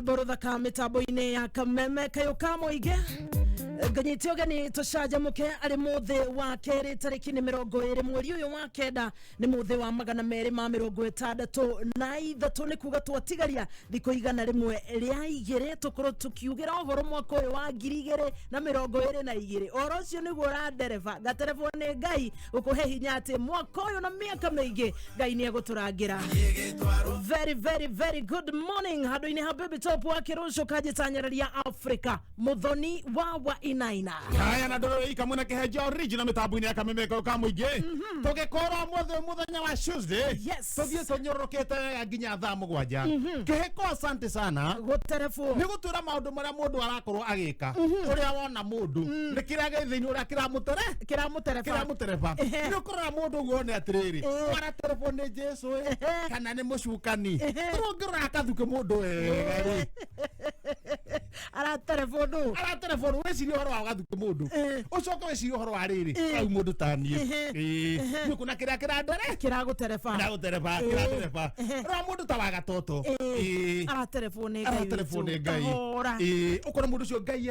Rwĩmbo rũthaka mĩtambo-inĩ ya Kameme kayũ ka mũingĩ. Nganyite ũgeni tũcanjamũke arĩ mũthĩ wa kerĩ, tarĩki nĩ 20 mweri ũyũ wa kenda, nĩ mũthĩ wa 263, nĩ kuga twatigaria thikũ 102 tũkorwo tũkiugĩra ũhoro mwaka ũyũ wa 2022. Ũhoro ũcio nĩguo ũrandereba ngaterebwo nĩ Ngai gũkũhe hinya atĩ mwaka ũyũ na mĩaka mĩingĩ Ngai nĩ egũtũrangĩra. Very very very good morning handũ-inĩ ha Baby Top wa kĩrũcũ kanjĩtanyarĩria Africa Muthoni wa Wainaina. Haya, na ndoro ika mwena kihenjo original mitambo-inĩ ya Kameme ka mũingĩ, tũgĩkorwo mũthĩ mũthenya wa Tuesday. Tũthiĩ tũnyũrũrũkĩte nginya thaa 7. Kĩhĩko, asante sana. Gũterebwo. Nĩ gũtwĩra maũndũ marĩa mũndũ arakorwo agĩka, ũrĩa wona mũndũ nĩ kĩrĩa gĩ thĩinĩ, ũrĩa kĩramũtere. Kĩramũtereba. Kĩramũtereba. Nĩ ũkoraga mũndũ ũguo one atĩrĩrĩ, araterebwo nĩ Jesu ĩ, kana nĩ mũcukani? Rĩu ũngĩrora akathuke mũndũ wega rĩ, Araterebwo ndũ? Araterebwo. Wĩcirie ũhoro wa gathuke mũndũ, ũcoke wĩcirie ũhoro wa rĩrĩ au mũndũ taniĩ nĩ ũkuona kĩrĩa kĩrandere. Kĩragũtereba. Kĩragũtereba. Kĩratereba. Rora mũndũ ta wa gatoto. Araterebwo nĩ Ngai. Araterebwo nĩ witũ. Ngai. Kahora. Ũkona mũndũ ũcio Ngai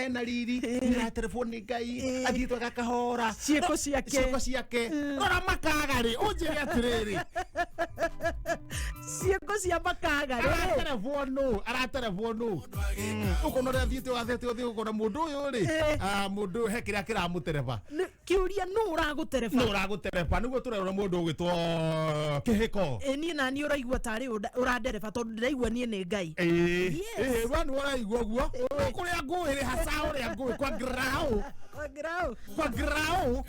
ena riri, nĩ araterebwo nĩ Ngai, athiĩtwo agakahora. Ciĩko ciake. Ciĩko ciake. Rora makaga rĩ, ũnjĩre atĩrĩrĩ, Ciĩko cia makaga rĩ. Araterebwo nũ? Araterebwo nũ? Ũkona ũrĩa athiĩte wathete ũthiĩ, ũkona mũndũ ũyũ rĩ, mũndũ ũyũ he kĩrĩa kĩramũtereba. Kĩũria, nũ ũragũtereba? Nũ ũragũtereba? Nĩguo tũrerora mũndũ ũgwĩtwo Kĩhĩko. Ĩ, niĩ naniĩ ũraigua tarĩ ũrandereba, tondũ ndĩraigua niĩ nĩ Ngai. Ĩĩ, we nĩ ũraigua ũguo kũrĩa ngũĩ rĩ, hasa ũrĩa ngũĩ kwa grau. Kwa grau. Kwa grau.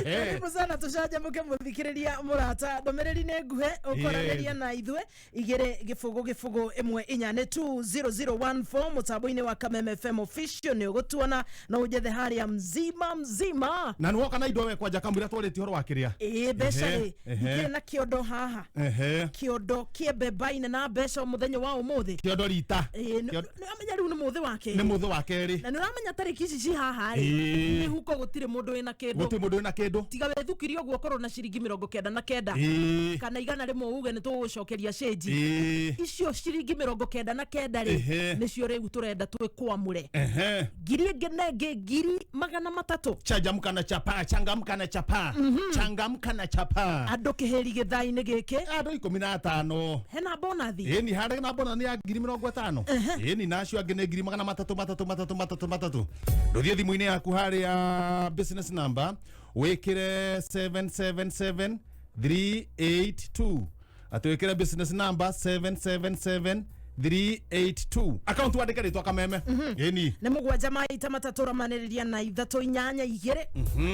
Karibu sana tũcanjamũke, mũthikĩrĩria mũrata. Ndũmĩrĩri nĩ nguhĩ, ũkoranĩria na ithuĩ 20014 nĩ 20014 mũtambo-inĩ wa Kameme FM Official. Nĩ ũgũtuona no ũnjethe harĩa mzima mzima. Na nĩ woka na indo we kwanja kamũira twarĩtie ũhoro wa kĩrĩa. Ĩĩ, mbeca rĩ, ndikĩrĩ na kĩondo haha, kĩondo kĩembe na mbeca mũthenya wa ũmũthĩ. Kĩondo rita. Ĩĩ, nĩ ũramenya rĩu nĩ mũthĩ wa kerĩ. Nĩ mũthĩ wa kerĩ. Na nĩ ũramenya tarĩki ici ci haha rĩ, mĩhuko gũtirĩ mũndũ wĩna kĩndũ. Gũtirĩ mũndũ wĩna kĩndũ. Tiga wĩthukirie ũguo, ũkorwo na ciringi 99 kana 100, uge nĩ tũgũcokeria cĩnji. Icio ciringi 99 rĩ, nĩcio rĩu tũrenda twĩkwamũre 1,000 ĩngĩ na ĩngĩ 300,000. Changamka na chapa, changamka na chapa, changamka na chapa. Andũ kĩhĩri gĩthaa-inĩ gĩkĩ. Andũ 15. Hena bonathi. Ĩni, harĩ na bonathi ya 50,000. Ĩni, na acio angĩ nĩ 300,000, matatũ, matatũ, matatũ, matatũ. Ndũthiĩ thimũ-inĩ yaku harĩa business number, wĩkĩre 777 382, atĩ wĩkĩre business number 777 382, account wandĩke rĩtwa Kameme. Ĩni. Nĩ mũgwanja maita matatũ ramanĩrĩria na ithatũ inyanya igĩrĩ,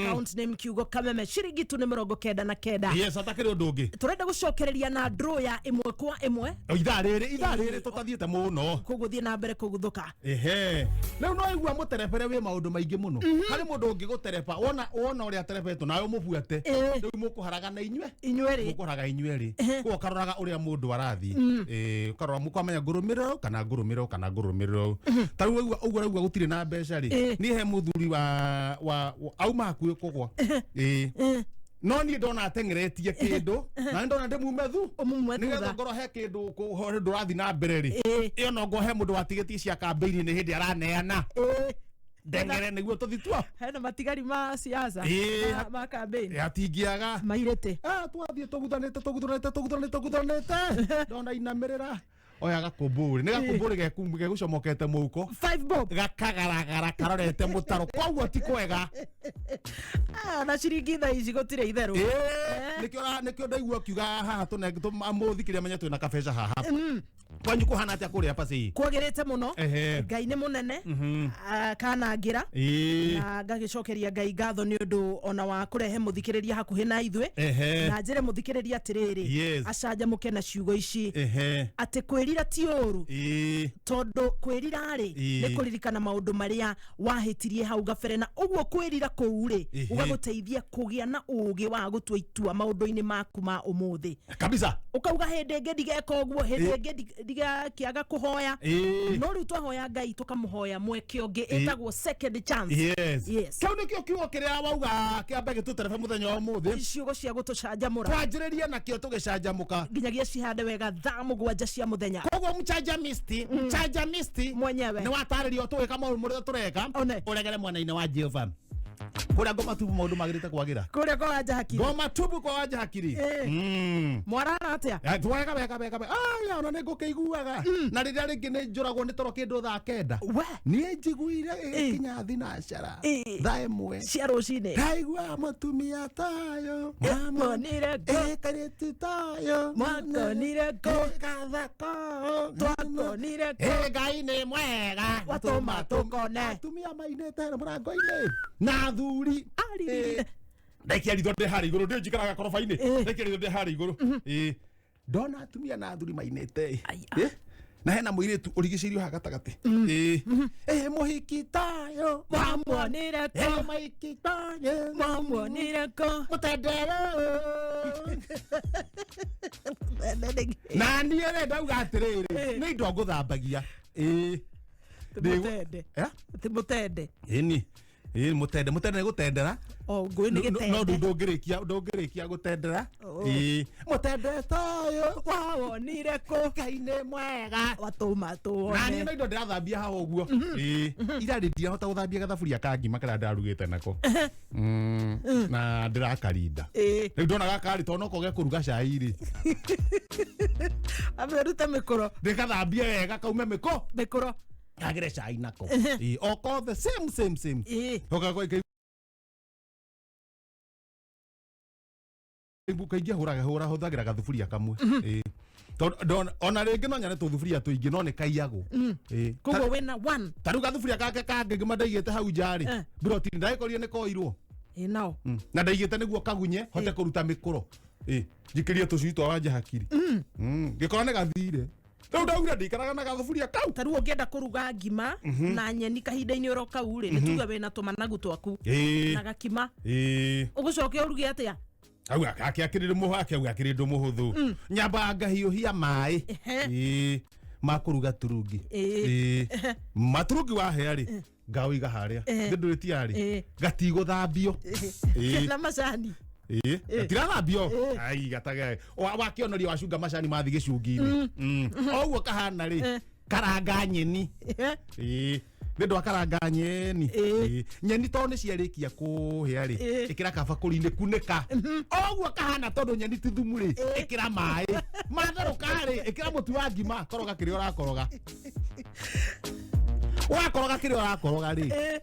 account name kiugo Kameme, ciringi tu nĩ 99. Yes, atakĩrĩ ũndũ ũngĩ. Tũrenda gũcokereria na draw ya ĩmwe kwa ĩmwe. O ithaa rĩrĩ, ithaa rĩrĩ tũtathiĩte mũno. Koguo thiĩ na mbere kũguthũka. Ehe, rĩu no igua mũterebere wĩ maũndũ maingĩ mũno. Harĩ mũndũ ũngĩgũtereba, wona ũrĩa aterebetwo nawe ũmũbuate. Rĩu mũkũharagana inyue. Inyuerĩ. Mũkũharaga inyuerĩ. Koguo ũkaroraga ũrĩa mũndũ arathiĩ. Ũkarora mũkamenya ngũrũmĩrĩra ũũ kana ngũrũmĩrĩra ũũ kana ngũrũmĩrĩra ũũ. Ta rĩu waigua ũguo ũraigua gũtirĩ na mbeca rĩ, niĩ he mũthuri wa auma hakuhĩ kũgwa. No niĩ ndona ateng'eretie kĩndũ na nĩ ndona ndĩmume thu. Ũmume nĩgetha thutha. ngorwo he kĩndũ handũ ũrathiĩ na mbere rĩ, ĩyo no ngorwo he mũndũ watigĩtie cia kambĩini nĩ hĩndĩ araneana, ndeng'ere nĩguo tũthi tuo. Hena matigari ma siasa. Ma campaign. Hatingĩaga. Mairĩte. Ah, twathiĩ tũguthanĩte, tũguthanĩte, tũguthanĩte, tũguthanĩte, ndona inamĩrĩra oya gakũmbũri, nĩ gakũmbũri gegũcomokete mũhuko. 5 bob. Gakagaragara karorete mũtaro, koguo ti kwega. Ah, na ciringi thaa ici gũtirĩ itherũ. Nĩkĩo ndaigua ũkiuga haha tũmũthikĩria menye twĩna kabeca haha. Kwanyu kũhana atĩa kũrĩa pasi? Kwagĩrĩte mũno. Ngai nĩ mũnene. Ah, kanangĩra na ngagĩcokeria Ngai ngatho nĩ ũndũ ona wa kũrehe mũthikĩrĩria hakuhĩ na ithuĩ. Na njĩre mũthikĩrĩria atĩrĩrĩ, acanjamũke na ciugo ici atĩ kwĩrira ti ũru, tondũ kwĩrira rĩ, nĩ kũririkana maũndũ marĩa wahĩtirie hau gabere, na ũguo kwĩrira kũu rĩ, gũgagũteithia kũgĩa na ũũgĩ wa gũtua itua maũndũ-inĩ maku ma ũmũthĩ. Ũkauga hĩndĩ ĩngĩ ndigeka ũguo, hĩndĩ ĩngĩ ndigakĩaga kũhoya. No rĩu twahoya Ngai, tũkamũhoya mweke ũngĩ, ĩtagwo second chance. Kĩu nĩkĩo kiugo kĩrĩa wauga kĩambe gĩtũterebe mũthenya wa ũmũthĩ. Ciugo cia gũtũcanjamũra. Twanjĩrĩrie nakĩo tũgĩcanjamũka. Nginyagia cihande wega thaa 7 cia mũthenya. Kenya. Koguo mchanja misti, mchanja misti Mwenyewe. nĩ watarĩrio tũgĩka maũndũ marĩa tũreka. One. Ũregere mwena-inĩ wa Jehova kũrĩa ngoma tubu maũndũ magĩrĩte kwagĩra. Kũrĩa kwa Wanja Hakiri. Ngoma tubu kwa Wanja Hakiri. Mwarara atĩa? Wega wega wega wega. Aya, ona nĩ ngũkĩiguaga na rĩrĩa rĩngĩ nĩ njũragwo nĩ toro kĩndũ thaa 9. We. Niĩ njiguire ĩgĩkinya thinacara thaa 1 cia rũcinĩ. Ndaigua mũtumia tayo. Mwamonire kũ? Kairĩtu tayo. Mwakonire kũ? Gathako. Twakonire kũ? Ngai nĩ mwega. Watũma tũkone. Atumia mainĩte mũrango-inĩ na athuri. Aririre. Ndaikia ritho ndĩ harĩa igũrũ, ndĩ njikaraga koroba-inĩ, ndaikia ritho ndĩ harĩa igũrũ. Ndona atumia na athuri mainĩte. Ai, Na hena mũirĩtu ũrigicĩirio haha gatagatĩ. Mũhiki tayo. Mwamuonire kũ? Mũhiki tayo. Mwamuonire kũ? Mũtendere. Na niĩ rĩ ndauga atĩrĩrĩ, nĩ indo ngũthambagia. Ti mũtende. Ti mũtende. Ĩni. Mũtende, mũtende nĩ gũtendera. O ngũĩ nĩ No gĩtende. ndũngĩrĩkia, ndũngĩrĩkia gũtendera. Oh. Mũtende tayo. Wawonire kũ? Ngai nĩ mwega. Watũma Na niĩ tuone. no indo ndĩrathambia haha ũguo. Ira rĩ ndirahota gũthambia gathaburia ka ngima karĩa ndarugĩte nako. Na ndĩrakarinda. Rĩu ndona gaka rĩ, tondũ no koge kũruga cai rĩ. Ambe ũrute mĩkũro. Ndĩgathambie wega kaume mĩko. Mĩkũro. Kagĩre cai nako. O kothe same same same. Kaingĩ hũraga hũra hũthagĩra gathuburia kamwe. Tondũ ona rĩngĩ no nyone tũthuburia tũingĩ no nĩ kaiyagwo. Koguo wĩna one. Ta rĩu gathuburia gake kangĩ ngima ndaigĩte hau nja rĩ, broti ndagĩkorire nĩ koirwo. Nao. Na ndaigĩte nĩguo kagunye hote kũruta mĩkũro. Njikĩrie tũcui twa Wanja Hakiri. Ngĩkora nĩ gathire. Rĩu ndaugire ndikaraga na gathuburia kau. Ta rĩu ũngĩenda kũruga ngima na nyeni kahinda-inĩ oro kau rĩ, nĩ tuge wĩna tũmanagu twaku na gakima. Ũgũcoke ũruge atĩa? Au ake akĩrĩ mũhũ ake au akĩrĩ ũndũ mũhũthũ. Nyambaga ngahiũhia maĩ. Ma kũruga turungi. Maturungi wahĩa rĩ, ngaũiga harĩa. Ndũrĩtia rĩ, gatigũthambio. Na macani. Gatirathambio. Ai gatage. Wakĩonoria wacunga macani mathi gĩcungi-inĩ. Oguo kahana rĩ, karanga nyeni. Nĩ ndwa karanga nyeni. Nyeni tondũ nĩ ciarĩkia kũhĩa rĩ, ĩkĩra kabakũri-inĩ, kunĩka. Oguo kahana tondũ nyeni ti thumu rĩ, ĩkĩra maĩ. Matherũka rĩ, ĩkĩra mũtu wa ngima, koroga kĩrĩa ũrakoroga. Wakoroga kĩrĩa ũrakoroga rĩ,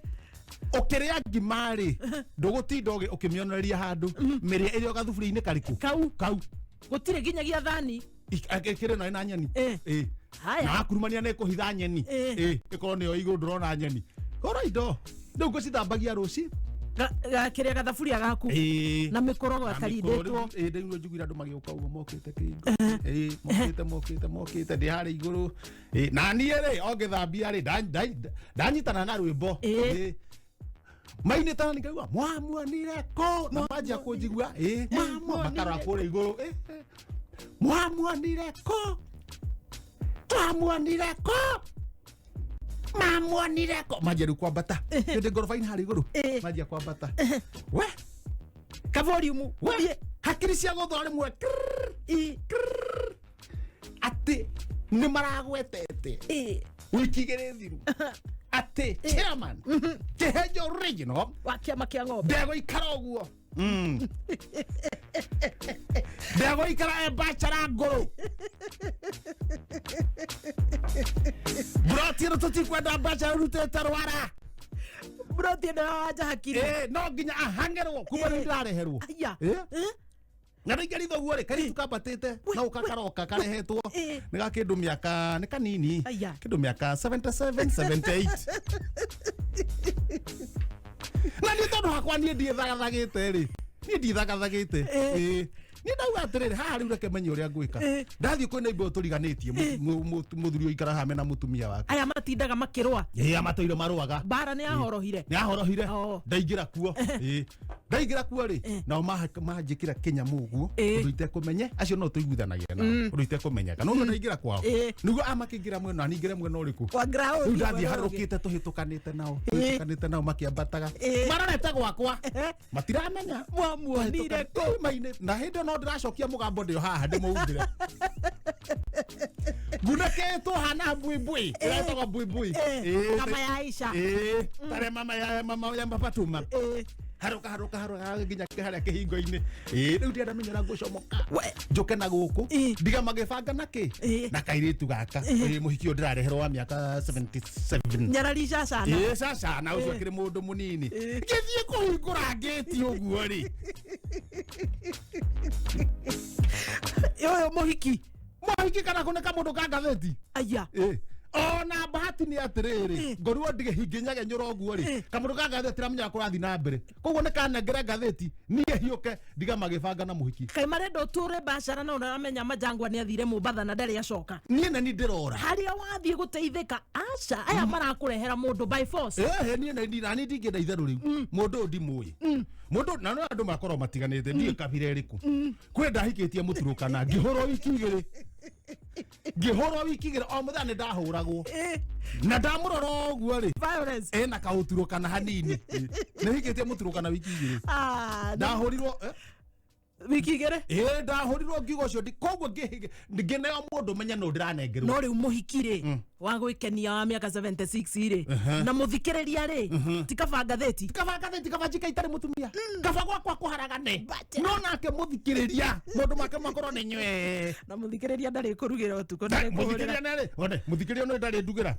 ũkĩrĩa ngima rĩ, ndũgũtinda ũkĩmĩonoreria handũ, mĩrĩa ĩrĩ o gathuburia-inĩ karĩkũ? Kau. Kau. Gũtirĩ nginyagia thani. Ĩkĩrĩ ĩno ĩna nyeni. Haya. Na wakurumania nĩ ĩkũhitha nyeni. Ĩkorwo nĩyo igũrũ ndũrona nyeni. Hũra indo. Rĩu ngũcithambagia rũci. Gakĩrĩa gathaburia gaku. Na mĩkorogo gakarindĩtwo. Ndĩrĩguo njiguire andũ magĩũka ũguo mokĩte kĩhingo. Mokĩte mokĩte mokĩte ndĩ harĩa igũrũ. Na niĩ rĩ, o ngĩthambia rĩ, ndanyitana na rwĩmbo. Mainĩte na nĩngaigua mwamuonire kũ, na manjia kũnjigua. Makarora kũrĩa igũrũ. Mwamuonire kũ, twamuonire kũ, mamuonire kũ, manjia rĩu kwambata. Ndĩ ngoroba-inĩ harĩa igũrũ. Manjia kwambata. We. Ka volume. We. Hakiri cia gũthora rĩmwe. Atĩ nĩ maragwetete. Wiki igĩrĩ thiru. Atĩ chairman Kĩhenjo original wa kĩama kĩa ng'ombe ndegũikara ũguo. Ndegũikara e bachelor ngũrũ. Broti ĩno tũtikwenda bachelor ũrutĩte rwara. Broti ĩno ya Wanja Hakiri. No nginya ahang'erwo kuma rĩu ndĩrareherwo. Aya. Na rĩngĩ ritho guo rĩ, kairĩtu kambatĩte na ũka karoka karehetwo. Nĩ ga kĩndũ mĩaka, nĩ kanini. Aya. Kĩndũ mĩaka 77, 78. Na niĩ tondũ hakwa niĩ ndiĩthagathagĩte rĩ. Niĩ ndiĩthagathagĩte. Niĩ ndauga atĩrĩrĩ, haha rĩu reke menye ũrĩa ngwĩka. Ndathiĩ kwĩ neighbor tũriganĩtie, mũthuri ũikara haha mena mũtumia wake. Aya matindaga makĩrũa. Amatũire marũaga. Mbara nĩ yahorohire. Nĩ yahorohire. Ndaingĩra kuo. Ndaingĩra kuo rĩ, nao manjĩkĩra kĩnyamũ ũguo, ũndũ itekũmenye, acio no tũiguithanagia nao, ũndũ itekũmenyeka. No ndaingĩra kwao. Nĩguo amakĩingĩra mwena, ningĩre mwena ũrĩkũ? Kwa ground. Rĩu ndathiĩ harũrũkĩte tũhĩtũkanĩte nao, tũhĩtũkanĩte nao makĩambataga. Marorete gwakwa. Matiramenya. Mwamuonire kũ? Na hĩndĩ ĩyo no ndĩracokia mũgambo ndĩ o haha ndĩmũhumbĩre. Ngune Ĩkĩtwo hana mbuibui, ĩretagwo mbuibui. Kama ya Aisha. Tare mama ya Fatuma. Haruka haruka haruka nginya harĩa kĩhingo-inĩ. Rĩu ndĩrenda menyera ngũcomoka We. njoke na gũkũ, ndiga magĩbanga na kĩ na kairĩtu gaka. Mũhiki ũyũ ndĩrareherwo wa mĩaka 77. Nyarari cacana. Caca na ũcio akĩrĩ mũndũ mũnini. Ngĩthiĩ kũhingũra ngĩti ũguo rĩ, Ũyũ mũhiki. Mũhiki kana kũ nĩ kamũndũ ka ngathĩti. Aya. Ona bahati nĩ atĩrĩrĩ, ngorirwo ndigĩhinginyagenyũra ũguo rĩ, kamũndũ ka ngathĩti ramenyaga kũrathiĩ na mbere, koguo nĩ kanengere ngathĩti niĩ hiũke ndiga magĩbanga na mũhiki. Kaĩ marenda ũtũre bacara na ũramenya Majangwa nĩ athire Mombatha na ndarĩ acoka. Niĩ na ni ndĩrora. Harĩa wathiĩ gũteithĩka, aca, aya marakũrehera mũndũ by force. Ehe, niĩ na ni nani ndingĩenda itherũ rĩu mũndũ ũyũ ndimũĩ mũndũ na no andũ makorwo matiganĩte, ndiĩ kabira ĩrĩkũ. Kwĩ ndahikĩtie mũturũkana, ngĩhũrwo wiki 2, ngĩhũrwo wiki 2, o mũthenya nĩ ndahũragwo na ndamũrora ũguo rĩ, Violence. ena kaũturũkana hanini. Nĩ hikĩtie mũturũkana wiki 2. Ndahũrirwo Wiki 2. Ĩ, ndahũrirwo ngiuga ũcio koguo ngĩneo mũndũ menye nũ ndĩranengerwo. No rĩu mũhiki rĩ wa gwĩkenia wa mĩaka 76 rĩ, na mũthikĩrĩria rĩ, ti kaba ngathĩti. Kaba ngathĩti, kaba njika itarĩ mũtumia, kaba gwakwa kũharagane, no nake mũthikĩrĩria mũndũ make makorwo nĩ nywe. Na mũthikĩrĩria ndarĩ kũrugĩra ũtukũ, ndarĩ kũhũrĩra. Mũthikĩrĩria nĩ one mũthikĩrĩria nĩ ndarĩ ndugĩra.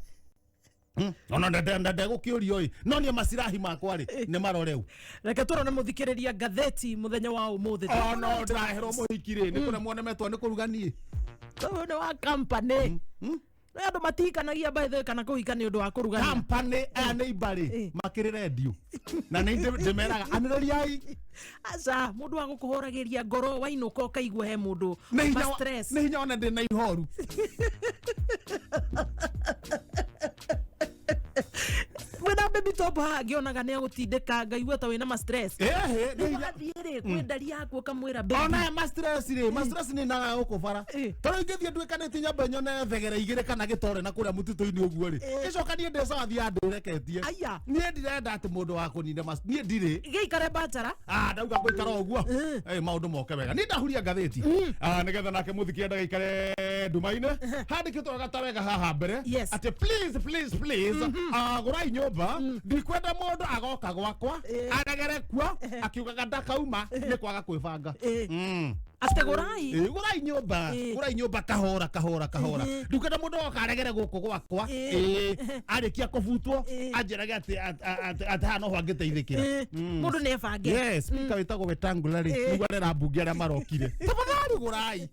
Ona ndegũkĩũrio ĩ, no niĩ macirahi makwa rĩ nĩ maroreu. Reke tũrone mũthikĩrĩria ngathĩti mũthenya wa ũmũthĩ. Ono ndĩraherwo mũhiki rĩ, nĩ kũremwo nĩmetwo nĩ kũruga niĩ. Ũyũ nĩ wa company. No andũ matihikanagia by the way, kana kũhika nĩ ũndũ wa kũrugania. Company aya nĩ imbarĩ makĩrĩ rendio na nĩ ndĩmeraga anĩrĩriai. Aca, mũndũ wa gũkũhoragĩria ngoro wainũka ũkaigua he mũndũ Nĩ hinya ma stress. Nĩ hinya ona ndĩ na ihoru. Wĩna baby top haha ngĩonaga nĩ agũtindĩka ngaigua ta wĩna ma stress. Ehe, nĩ hinya. Wathiĩ rĩ kwĩ ndari yaku ũkamwĩra, "Baby." Ona ma stress rĩ, ma stress nĩ naga gũkũ bara, tondũ ingĩthiĩ nduĩkanĩtie nyambe nyone thegere 2 kana gĩtore na kũrĩa mũtitũ-inĩ ũguo rĩ, gĩcoka niĩ ndĩ sawa thiaga ndĩreketie. Aya. Niĩ ndirenda atĩ mũndũ wa kũnina niĩ ndirĩ. Gĩikare bachara. Ah, ndauga ngũikara ũguo. Maũndũ moke wega, niĩ ndahuria ngathĩti. Ah, nĩgetha nake mũthiki ndagaikare nduma-inĩ, handĩkĩtwo wega ta wega haha mbere atĩ please, please, please, ah, gũrai nyũmba, ndikwenda mũndũ agoka gwakwa aregere kuo akiugaga ndakauma nĩ kwaga kwĩbanga. Atĩ gũrai. Gũrai nyũmba. Gũrai nyũmba kahora kahora kahora. Ndikwenda mũndũ oka aregere gũkũ gwakwa. Arĩkia kũbutwo anjĩrage atĩ haha noho angĩteithĩkĩra. Mũndũ nĩ ebange. Yes, speaker wĩtagwo Wetangula rĩ, nĩguo arera mbunge arĩa marokire, tafadhali gũrai.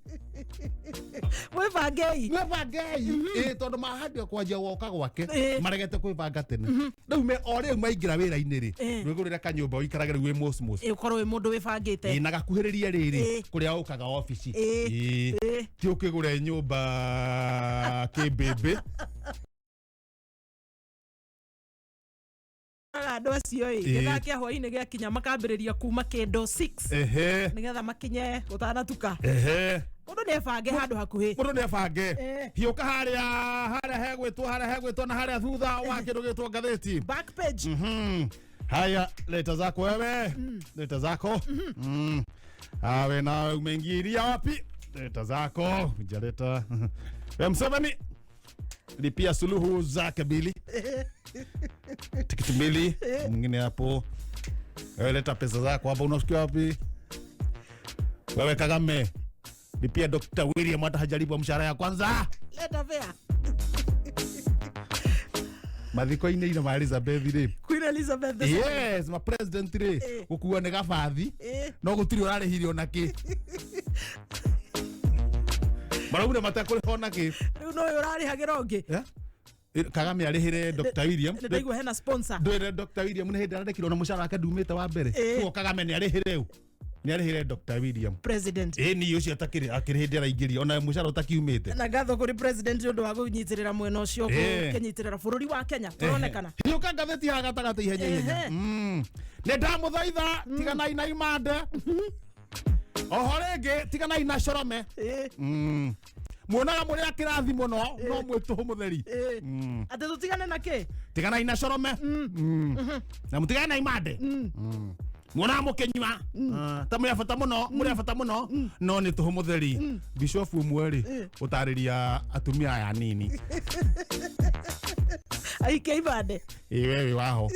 Mwĩbangei. Mwĩbangei. Tondũ mahandio kwanjia woka gwake maregete kwĩbanga tene, rĩu me o rĩu maingĩra wĩra-inĩ rĩ, rwĩgũrĩre kanyũmba ũikarage rĩu wĩ mosmos. Ũkorwo wĩ mũndũ wĩbangĩte. Na gakuhĩrĩrie rĩrĩ kũrĩa ũkaga obici. Ti ũkĩgũre nyũmba kĩmbĩmbĩ. Andũ acio ĩ, gĩthaa kĩa hwainĩ gĩakinya makambĩrĩria kuma kĩndũ 6 nĩgetha makinye gũtanatuka. Mũndũ nĩ ebange handũ hakuhĩ. Mũndũ nĩ ebange. Hiũka harĩa harĩa hegwĩtwo, harĩa hegwĩtwo na harĩa thutha wa kĩndũ gĩtwo ngathĩti. Back page. Haya, leta zako wewe, leta zako. Awe nawe umeingilia wapi? Leta zako, hujaleta. We Museveni, lipia Suluhu zake bili tikiti mbili, mwingine hapo. Wewe leta pesa zako hapa, unasikia wapi? Wewe Kagame, lipia Dr. William hata hajalipwa mshahara ya kwanza. Leta fare. Mathiko-inĩ ira ma Elizabeth rĩ, Queen Elizabeth the Second. Yes, ma president rĩ, gũkuo nĩ gabathi, no gũtirĩ ũrarĩhire ona kĩ, maraugire matekũrĩha ona kĩ. Rĩu no ũyũ ũrarĩhagĩra ũngĩ. Eh? Kagame arĩhĩre Dr. William. Nĩ ndaigua hena sponsor. Ndwĩre Dr. William nĩ hĩndĩ arandĩkirwo na mũcara wake ndumĩte wa mbere. Koguo Kagame nĩ arĩhĩre ũ, nĩ arĩhĩre Dr. William. President. Ĩ ni ũcio atakĩrĩ akĩrĩ hĩndĩ araingĩria ona mũcara ũtakiumĩte. Na ngatho kũrĩ president nĩ ũndũ wa kũnyitĩrĩra mwena ũcio, kũnyitĩrĩra bũrũri wa Kenya tũronekana. Hiũka ngathĩti haha gatagatĩ ihenya ihenya. Nĩ ndamũthaitha, tiganai na imande, oho rĩngĩ tiganai na corome. Muonaga mũrĩ a kĩrathi mũno no mwĩ tũhũ mũtheri. Atĩ tũtigane na kĩ? Tiganai na corome. Na mũtigane na imande. Muonaga mũkĩnyua ta mũrĩ a bata mũno, mũrĩ a bata mũno, no nĩ tũhũ mũtheri. Bishop ũmwe rĩ, gũtarĩria atumia aya anini. Aikia ibande. Ĩ we wĩ waho.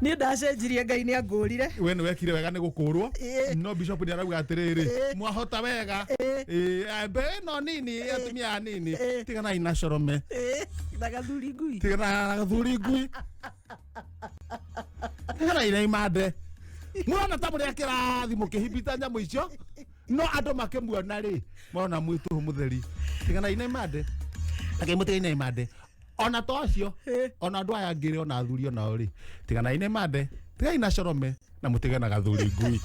Niĩ ndacenjirie, Ngai nĩ angũrire. We nĩ wekire wega nĩ gũkũrwo. Ĩĩ. No bishop nĩ arauga atĩrĩrĩ, mwahota wega. Ĩĩ, mbe ĩno nini, atumia aya nini, tiganai na corome. Ĩĩ, na gathuri ngui. Tiganai na gathuri ngui, tiganai na imande. Mũrona ta mũrĩ a kĩrathi mũkĩhibita nyamũ icio, no andũ makĩmuona rĩ, marona mwĩ tũhũ mũtheri. Tiganai na imande, reke mũtigane na imande. Ona to acio, ona andũ aya angĩ rĩ, ona athuri onao rĩ, tiganai na imande, tigai na corome na mũtige na gathuri ngui.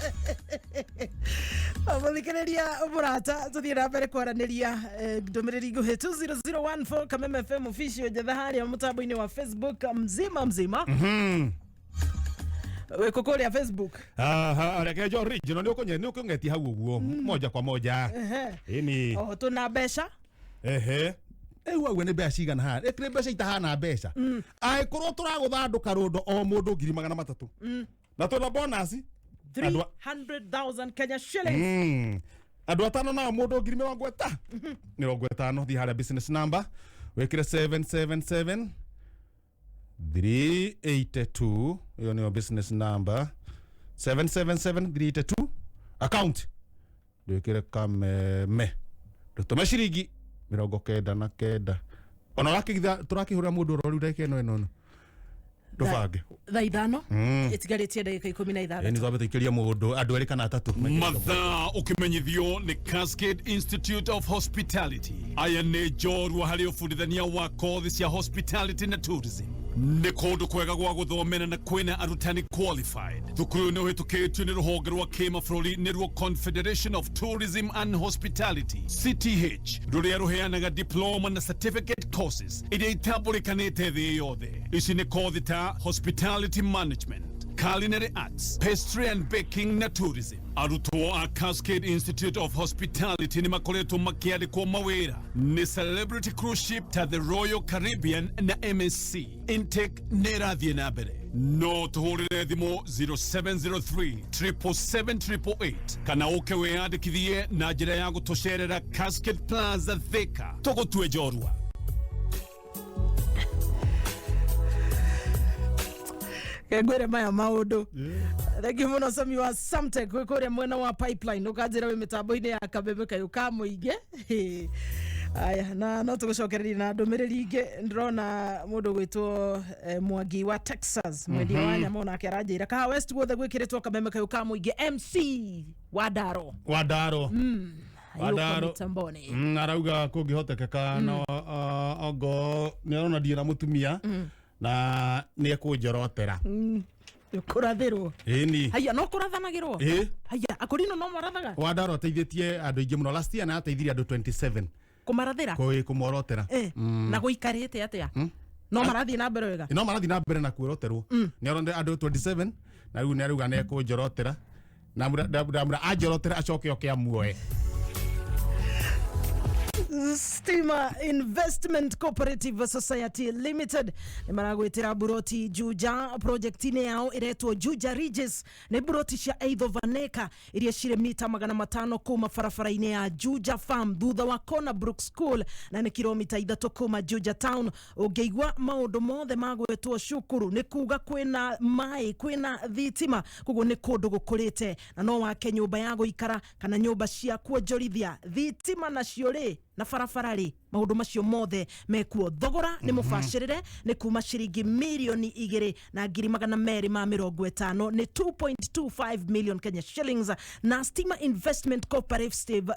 Mũthikĩrĩria mũrata, tũthiĩ na mbere kwaranĩria ndũmĩrĩri nguhĩ 20014, Kameme FM official njetha harĩa mũtambo-inĩ wa Facebook mzima mzima. Wĩkũ kũrĩa Facebook? Aha, reke njo original nĩ ũkũngetia hau ũguo moja kwa moja. Ĩni. O tũna mbeca. Ehe, rĩu auga nĩ mbeca cigana haha? Ĩkĩrĩ mbeca itahana mbeca. Angĩkorwo tũragũthandũka rũndo o mũndũ 300,000 na twĩna bonus. 300,000 Kenya shillings. Andũ atano nao mũndũ ngiri mĩrongo ĩtano. Thiĩ harĩa business number wĩkĩre 777 382. Ĩyo nĩyo business number, 777 382. Account ndwĩkĩre Kameme, ndũtũme ciringi 99. Ona ũrakĩgitha tũrakĩhũra mũndũ oro rĩu ndagĩka ĩno ĩno ĩno ndũbange. Thaa 5 ĩtigarĩtie ndagĩka ikũmi na Ĩni ithathatũ. Twambe tũikĩrie mũndũ andũ erĩ kana atatũ. Mathaa ũkĩmenyithio nĩ Cascade Institute of Hospitality. Aya nĩ njorua harĩ ũbundithania wa kothi cia hospitality na tourism. Nĩ kũndũ kwega gwa gũthomera na kwĩna arutani qualified. Thukuru nĩ ũhĩtũkĩtio nĩ rũhonge rwa kĩmabũrũri, nĩruo Confederation of Tourism and Hospitality, CTH, rũrĩa rũheanaga diploma na certificate courses iria itambũrĩkanĩte thĩ yothe. Ici nĩ kothi ta hospitality management, culinary arts, pastry and baking na tourism. Arutwo a Cascade Institute of Hospitality nĩ makoretwo makĩandĩkwo mawĩra nĩ celebrity cruise ship ta the Royal Caribbean na MSC. Intake nĩ ĩrathiĩ na mbere. No tũhũrĩre thimũ 0703 777 kana ũke wĩyandĩkithie na njĩra ya gũtũcerera Cascade Plaza, Thika. Tũgũtue njorua. Ngwĩre maya maũndũ. Thengiũ mũno Sami wa Samtec gwĩ kũrĩa mwena wa Pipeline, ũkanjĩra wĩ mĩtambo-inĩ ya Kameme kayũ ka mũingĩ. Aya, na no tũgũcokereria na ndũmĩrĩri ingĩ. Ndĩrona mũndũ gwĩtwo Mwangi wa Texas, mwendia wa nyama, onake aranjĩra Kaha West guothe gwĩkĩrĩtwo Kameme kayũ ka mũingĩ. MC wa Ndaro. Wa Ndaro. Yuko Ndaro. mitamboni. Arauga kũngĩhotekeka no ongo nĩ arona ndirĩ na mũtumia na nĩ ekũnjorotera. Kũrathĩrwo. Ĩni. Haya, no kũrathanagĩrwo. Ĩ. Haya, akũrino no marathaga. Wa Ndaro ateithĩtie andũ aingĩ mũno. Last year nĩ ateithirie andũ 27. Kũmarathĩra. Kũmorotera. Na gũikarĩte atĩa? No marathiĩ na mbere wega? No marathiĩ na mbere na kwĩroterwo. Nĩ aronire andũ 27 na rĩu nĩ arauga nĩ ekũnjorotera na ndamũra anjorotera acoke oke amuoe. Stima Investment Cooperative Society Limited nĩ maragwĩtĩra buroti Juja project-inĩ yao ĩretwo Juja Ridges. Nĩ buroti cia eighth of an acre iria cirĩ mita 500 kuma barabara-inĩ ya Juja Farm thutha wa Corner Brook School, na nĩ kilomita 3 kuma Juja Town. Ũngĩigua maũndũ mothe magwetwo cukuru, nĩ kuga kwĩna maĩ, kwĩna thitima, koguo nĩ kũndũ gũkũrĩte na no wake nyũmba ya gũikara kana nyũmba cia kuonjorithia. Thitima nacio rĩ, na barabara rĩ, maũndũ macio mothe mekuo. Thogora nĩ mũbacĩrĩre, nĩ kuma ciringi 2,250,000, nĩ 2.25 million Kenya shillings. Na Stima Investment Cooperative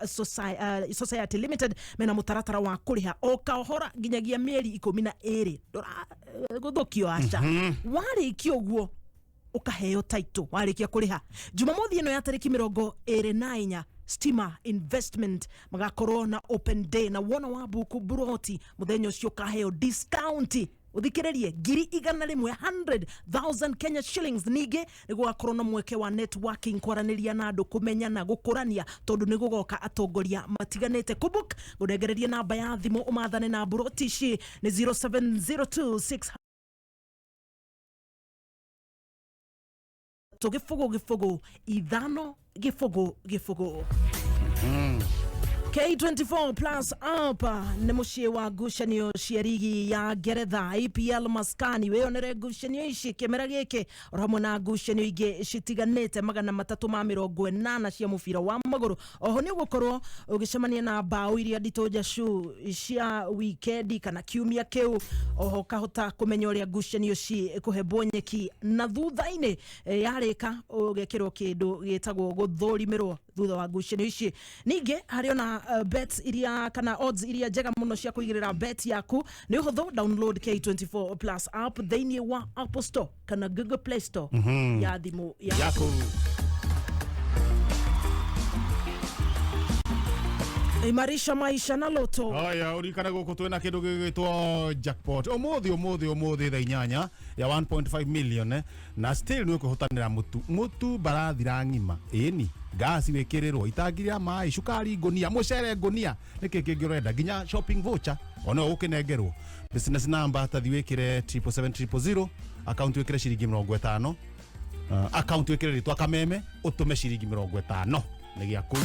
Society Limited mena mũtaratara wa kũrĩha o kahora nginyagia mĩeri 12. Ndũra gũthũkio aca. Warĩkia ũguo ũkaheo title warĩkia kũrĩha. Jumamothi ĩno ya tarĩki 24, Stima Investment magakorwo na open day, na wona wa buku buroti mũthenya ũcio ũkaheo discount. Uthikiririe 100,000, 100,000 Kenya shillings. Ningĩ nĩ gũgakorwo na mweke wa networking, kwaranĩria na andũ, kũmenyana, gũkũrania, tondũ nĩ gũgoka atongoria matiganĩte. Kũbook, ngũnengererie namba ya thimũ ũmathane na mburoti ici nĩ 0702 6 0 0 5 0 0. K24 Plus app nĩ mũciĩ wa ngucanio cia rigi ya Ngeretha, EPL maskani. Wĩyonere ngucanio ici kĩmera gĩkĩ oro hamwe na ngucanio ingĩ citiganĩte 380 cia mũbira wa magũrũ. Oho nĩ ũgũkorwo ũgĩcemania na mbaũ iria nditũ njacu cia wikendi kana kiumia kĩu. Oho kahota kũmenya ũrĩa ngucanio cikũhembwo nyeki na thutha-inĩ yarĩka ũgekĩrwo kĩndũ gĩtagwo gũthũrimĩrwo thutha wa ngucanio ici. Ningĩ harĩ ona bet iria kana odds iria njega mũno cia kũigĩrĩra bet yaku. Nĩ ũhũthũ, download K24 Plus app thĩinĩ wa Apple Store kana Google Play Store ya thimũ yaku. Yaku. Imarisha maisha na Loto. Haya, urikane guku twina kindu gigwitwo jackpot umuthi umuthi umuthi thaa 8 ya 1.5 million na still ni ukuhotanira mutu mutu barathira ng'ima ĩni ngasi wĩkĩrĩrwo itangi rĩa maĩ, cukari ngũnia, mũcere ngũnia, nĩkĩ kĩngĩ ũrenda, nginya shopping voucher ona ũkĩnengerwo. Business number tathi wĩkĩre 777 000, account wĩkĩre ciringi 50, account wĩkĩre rĩtwa Kameme, ũtũme ciringi 50 nĩ gĩaku.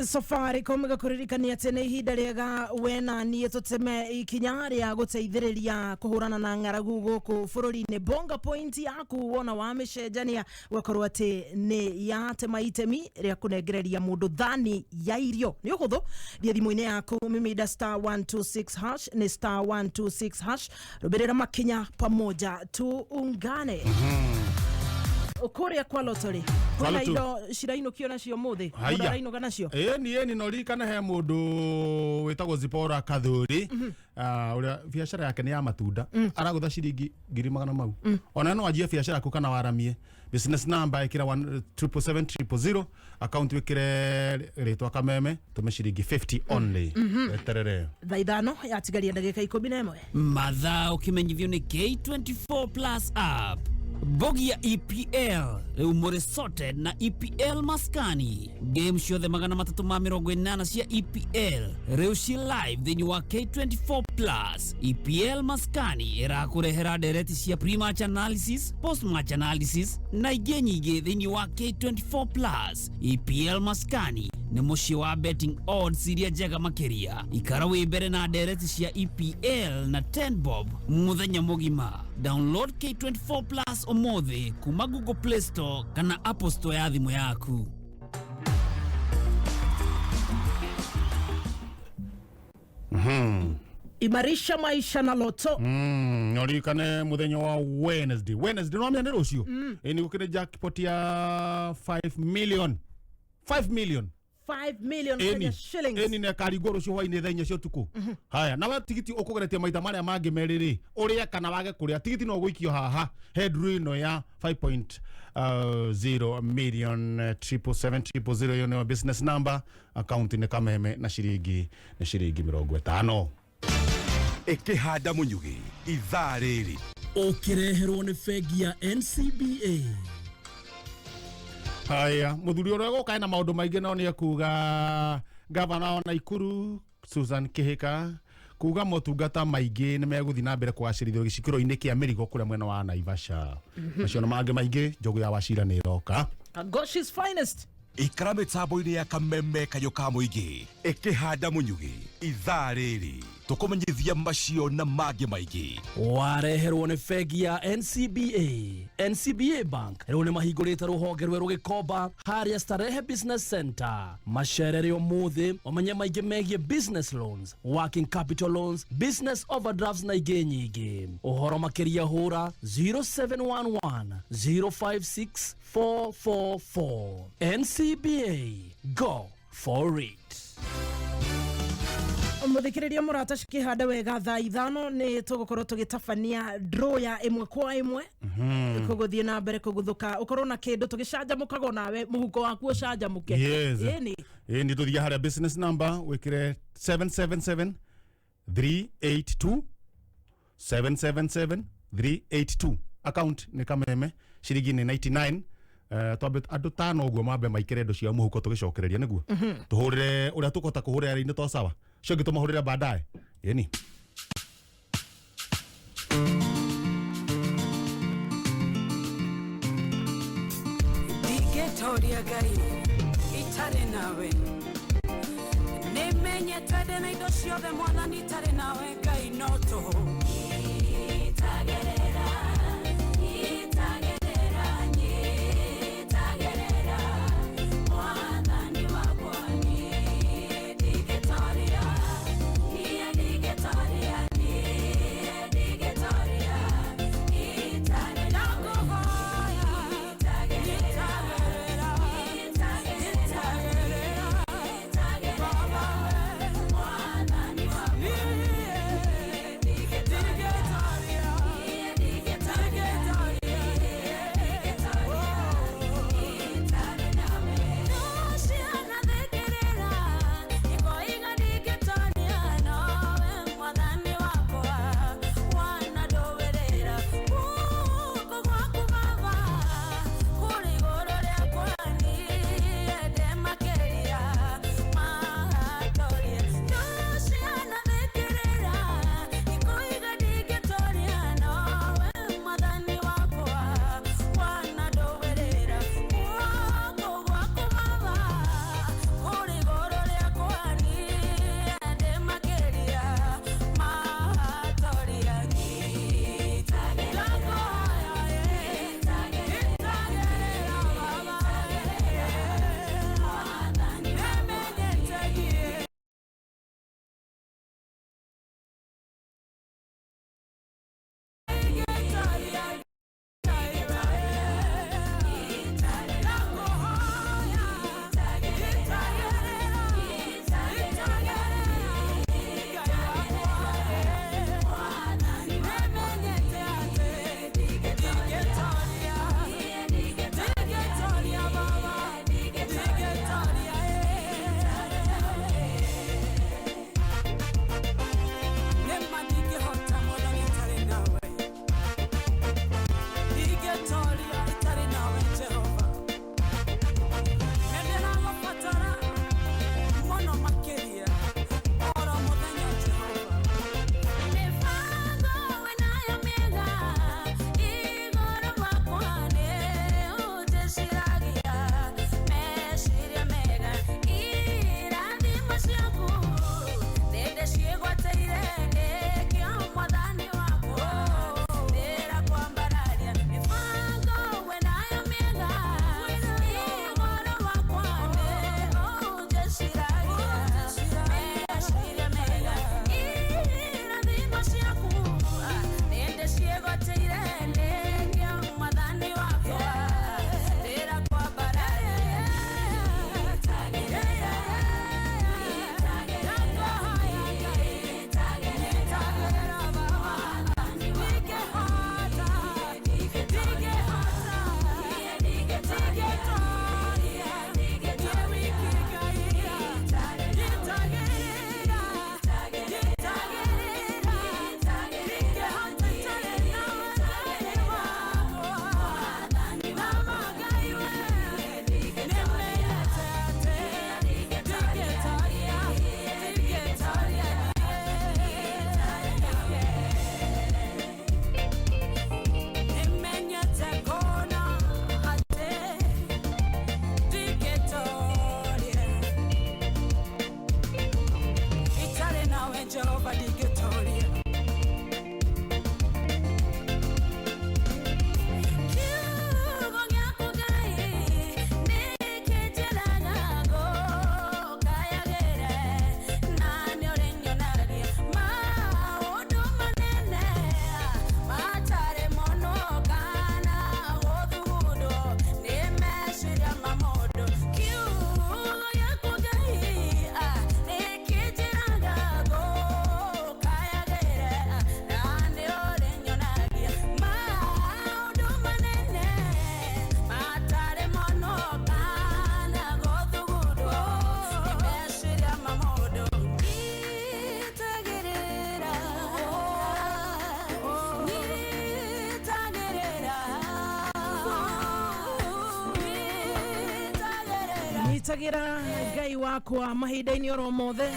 Safaricom ĩgakũririkania atĩ nĩ ihinda rĩega we na niĩ tũteme ikinya rĩa gũteithĩrĩria kũhũrana na ng'aragu gũkũ bũrũri-inĩ. Bonga point yaku wona wamĩcenjania ũgakorwo atĩ nĩ yatema itemi rĩa kũnengereria mũndũ thani ya irio. Nĩ ũhũthũ, thiĩ thimũ-inĩ yaku, mimida *126#, nĩ *126#, rũmĩrĩra makinya, pamoja tuungane. Kũrĩa kwa lottery Kwa kwĩna lotto. indo cirainũkio nacio mũthĩ, Haiya. mũndũ arainũka nacio. Ĩni ĩni, no ririkane he mũndũ wĩtagwo Zipora Kathuri, ũrĩa biacara yake nĩ ya matunda, aragũtha ciringi ngiri magana mau. Ona no anjie biacara yaku kana waramie. Business number ĩkĩra 777 000, account wĩkĩre rĩtwa Kameme, tũme ciringi 50 only. Weterere. Thaa 5 yatigaria ndagĩka 11. Mathaa ũkĩmenyithio nĩ K24 Plus app. Bogia EPL rĩu mũrĩ sorted na EPL maskani. Game ciothe 380 cia EPL rĩu ci live thĩinĩ wa K24 Plus. EPL maskani ĩrakũrehera ndereti cia pre-match analysis, post-match analysis na ingĩ nyingĩ thĩinĩ wa K24 Plus. EPL maskani nĩ mũciĩ wa betting odds iria njega makĩria. Ikara wĩ mbere na ndereti cia EPL na 10 bob mũthenya mũgima. Download K24 Plus ũmũthĩ kuma Google Play Store kana Apple Store ya thimũ yaku. Imarisha maisha na Loto. Uririkane muthenya wa Wednesday, Wednesday no amenya nĩ rũciũ, ĩ nĩ gũkĩrĩ jackpot ya 5 million, 5 million. 5 million Kenya shillings. Ĩni nĩ ĩkaringwo rũciũ hwainĩ thaa 4 cia ũtukũ. Haya, nawe tigiti ũkũgeretie maita marĩa mangĩ merĩ rĩ, ũrĩe kana wage kũrĩa, tigiti no ũgũikio haha he draw ĩno ya 5.0 million, 777 000, ĩyo nĩyo business number, account nĩ Kameme na ciringi nĩ ciringi 50. Ĩkĩhanda mũnyugĩ ithaa rĩrĩ. Ũkĩreherwo nĩ bengi ya NCBA. Haya, muthuri ũrĩa gũka ena maũndũ maingĩ, no nĩ ekuga gavana wa Naikuru Susan Kihika kuga motungata maingĩ nĩ megũthiĩ na mbere kũgacĩrithio gĩcikĩro-inĩ kĩa mĩrigo kũrĩa mwena wa Naivasha. Macio na mangĩ maingĩ, njogu ya Wacira nĩ ĩroka. Goshi's finest. Ikara mĩtambo-inĩ ya Kameme kayũ ka mũingĩ. Ĩkĩhanda mũnyugĩ ithaa rĩrĩ tũkũmenyithia macio na mangĩ maingĩ. Wareherwo nĩ bengi ya NCBA. NCBA Bank rĩu nĩ mahingũrĩte rũhonge rwerũ Gĩkomba harĩa Starehe Business Center. Macerere ũmũthĩ ũmenye maingĩ megiĩ business loans, working capital loans, business overdrafts na ingĩ nyingĩ. Ũhoro makĩria hũra 0711 056 444. NCBA, go for it. Muthikiriria murata, cikihanda wega, thaa 5 nĩ tũgũkorwo tũgĩtabania draw ya ĩmwe kwa ĩmwe kũgũthiĩ na mbere kũguthũka, ũkorwo na kĩndũ tũgĩcanjamũkaga nawe mũhuko waku ũcanjamũke. Yes. Ĩni. Ĩ nĩ tũthiĩ harĩa business number wĩkĩre 777 382. 777 382. Account nĩ Kameme, ciringi nĩ 99. Twambe andũ tano ũguo mambe maikĩre indo ciao mũhuko, tũgĩcokereria nĩguo tũhũrĩre ũrĩa tũkũhota kũhũrĩra rĩ-inĩ to sawa, cio ingĩ tũmahũrĩre baadaye. Ĩni. Ndingĩtoria Ngai itarĩ nawe, nĩmenyete ndĩ na indo ciothe, Mwathani, itarĩ nawe Ngai no tũhũ. Nyitagĩrĩra, nyitagĩrĩra, nyitagĩrĩra, Mwathani wakwa, niĩ ndingĩtoria, niĩ ndingĩtoria, niĩ ndingĩtoria itarĩ nawe. Nyitagĩrĩra, nyitagĩrĩra, nyitagĩrĩra, Mwathani wakwa, niĩ ndingĩtoria. Nyitagĩra Ngai wakwa mahinda-inĩ oro mothe,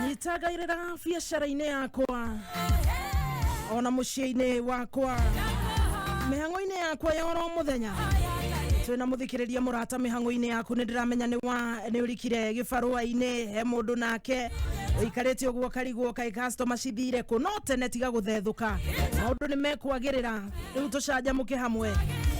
nyitagĩrĩra biacara-inĩ yakwa ona mũciĩ-inĩ wakwa, mĩhang'o-inĩ yakwa ya oro mũthenya. Twĩna mũthikĩrĩria mũrata mĩhang'o-inĩ yaku, nĩ ndĩramenya nĩ wa nĩ ũrikire gĩbarũa-inĩ, he mũndũ nake ũikarĩte ũguo karigwo kaĩ customer cithire kũ. No tene tiga gũthethũka, maũndũ nĩ mekwagĩrĩra. Rĩu tũcanjamũke hamwe.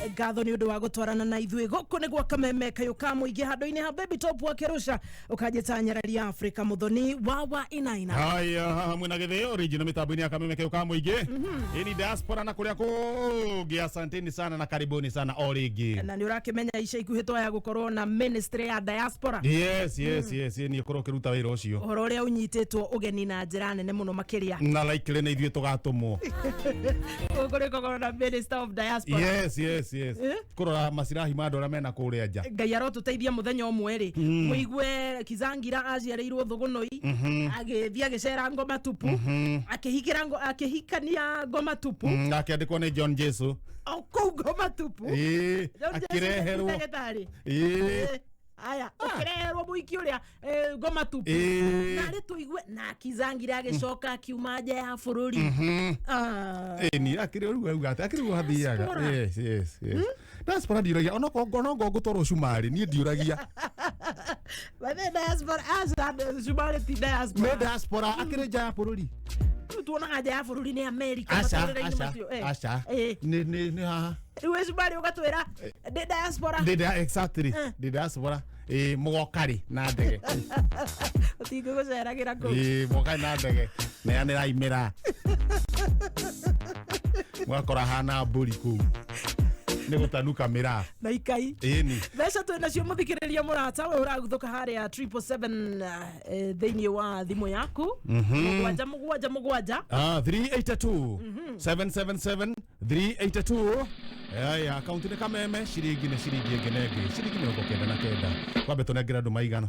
Ngatho nĩ ũndũ wa gũtwarana na ithuĩ. Gũkũ nĩ gwa Kameme kayũ ka mũingĩ, handũ-inĩ ha Baby Top wa Kĩrũca, ũkanjĩta Nyarari ya Afrika, Mũthoni wa Inaina. Haya, haha mwena githĩ original mitambo-inĩ ya Kameme kĩu ka mũingĩ ĩni diaspora na kũrĩa kũngĩ, asanteni sana na karibuni sana o rĩngĩ. Na nĩ ũrakĩmenya ica ikuhĩ twaya gũkorwo na ministry ya diaspora. Yes, niĩ korwo ũkĩruta wĩra ũcio. Ũhoro ũrĩa ũnyitĩtwo ũgeni na njĩra nene mũno makĩria. Na likely nĩ ithuĩ tũgatũmwo. Gũkũ gũkorwo na minister of diaspora. Yes. Eh? Kũrora macirahi ma andũ arĩa mena kũrĩa nja. Ngai arotũteithia mũthenya ũmwe rĩ, mũigue Kizangira aciarĩirwo Thũgũnũi, agĩthiĩ agĩcera Ngoma Tupu, akĩhikĩra akĩhikania Ngoma Tupu. Akĩandĩkwo nĩ John Jesu. O kũu Ngoma Tupu. Ĩĩ. John Jesu. Akĩreherwo. Ndagĩtarĩ. Ĩĩ. Aya, ũkĩreherwo mũiki ũrĩa Ngoma Tupu. Narĩ tũigue na Kizangira agĩcoka akiuma nja ya bũrũri. Ah. Ĩni akĩrĩ ũguo auga atĩ akĩrĩ ũguo hathiaga. Diaspora. Yes, diaspora ndiũragia onokorwo ngũtwarwo cumarĩ, niĩ ndiũragia. By the diaspora, aca, cumarĩ ti diaspora. Nĩ diaspora, akĩrĩ nja ya bũrũri. Rĩu tuonaga nja ya bũrũri nĩ America. Aca. Matũrĩre-inĩ Aca. macio, eh. Aca. Nĩ haha. Rĩu wĩ cumarĩ ũgatwĩra ndĩ diaspora. Ndĩ exactly, ndĩ diaspora. Ĩĩ, mũgoka rĩ na ndege? Ũtingĩgũceragĩra kũu. Ĩĩ, mũgoka rĩ na ndege? Neanĩrai mĩraa, mũgakora hana mbũri kũu nĩ gũtanuka mĩraa. Na ikai. Ĩni. Mbeca twĩ nacio, mũthikĩrĩria mũrata, we ũraguthũka harĩa 777 thĩinĩ wa thimũ yaku, mũgwanja mũgwanja mũgwanja. Ah, 382 777 382. Aya, akaunti nĩ Kameme, ciringi nĩ ciringi ĩngĩ na ĩngĩ, ciringi 99. Kwambe tũnengere andũ maigana.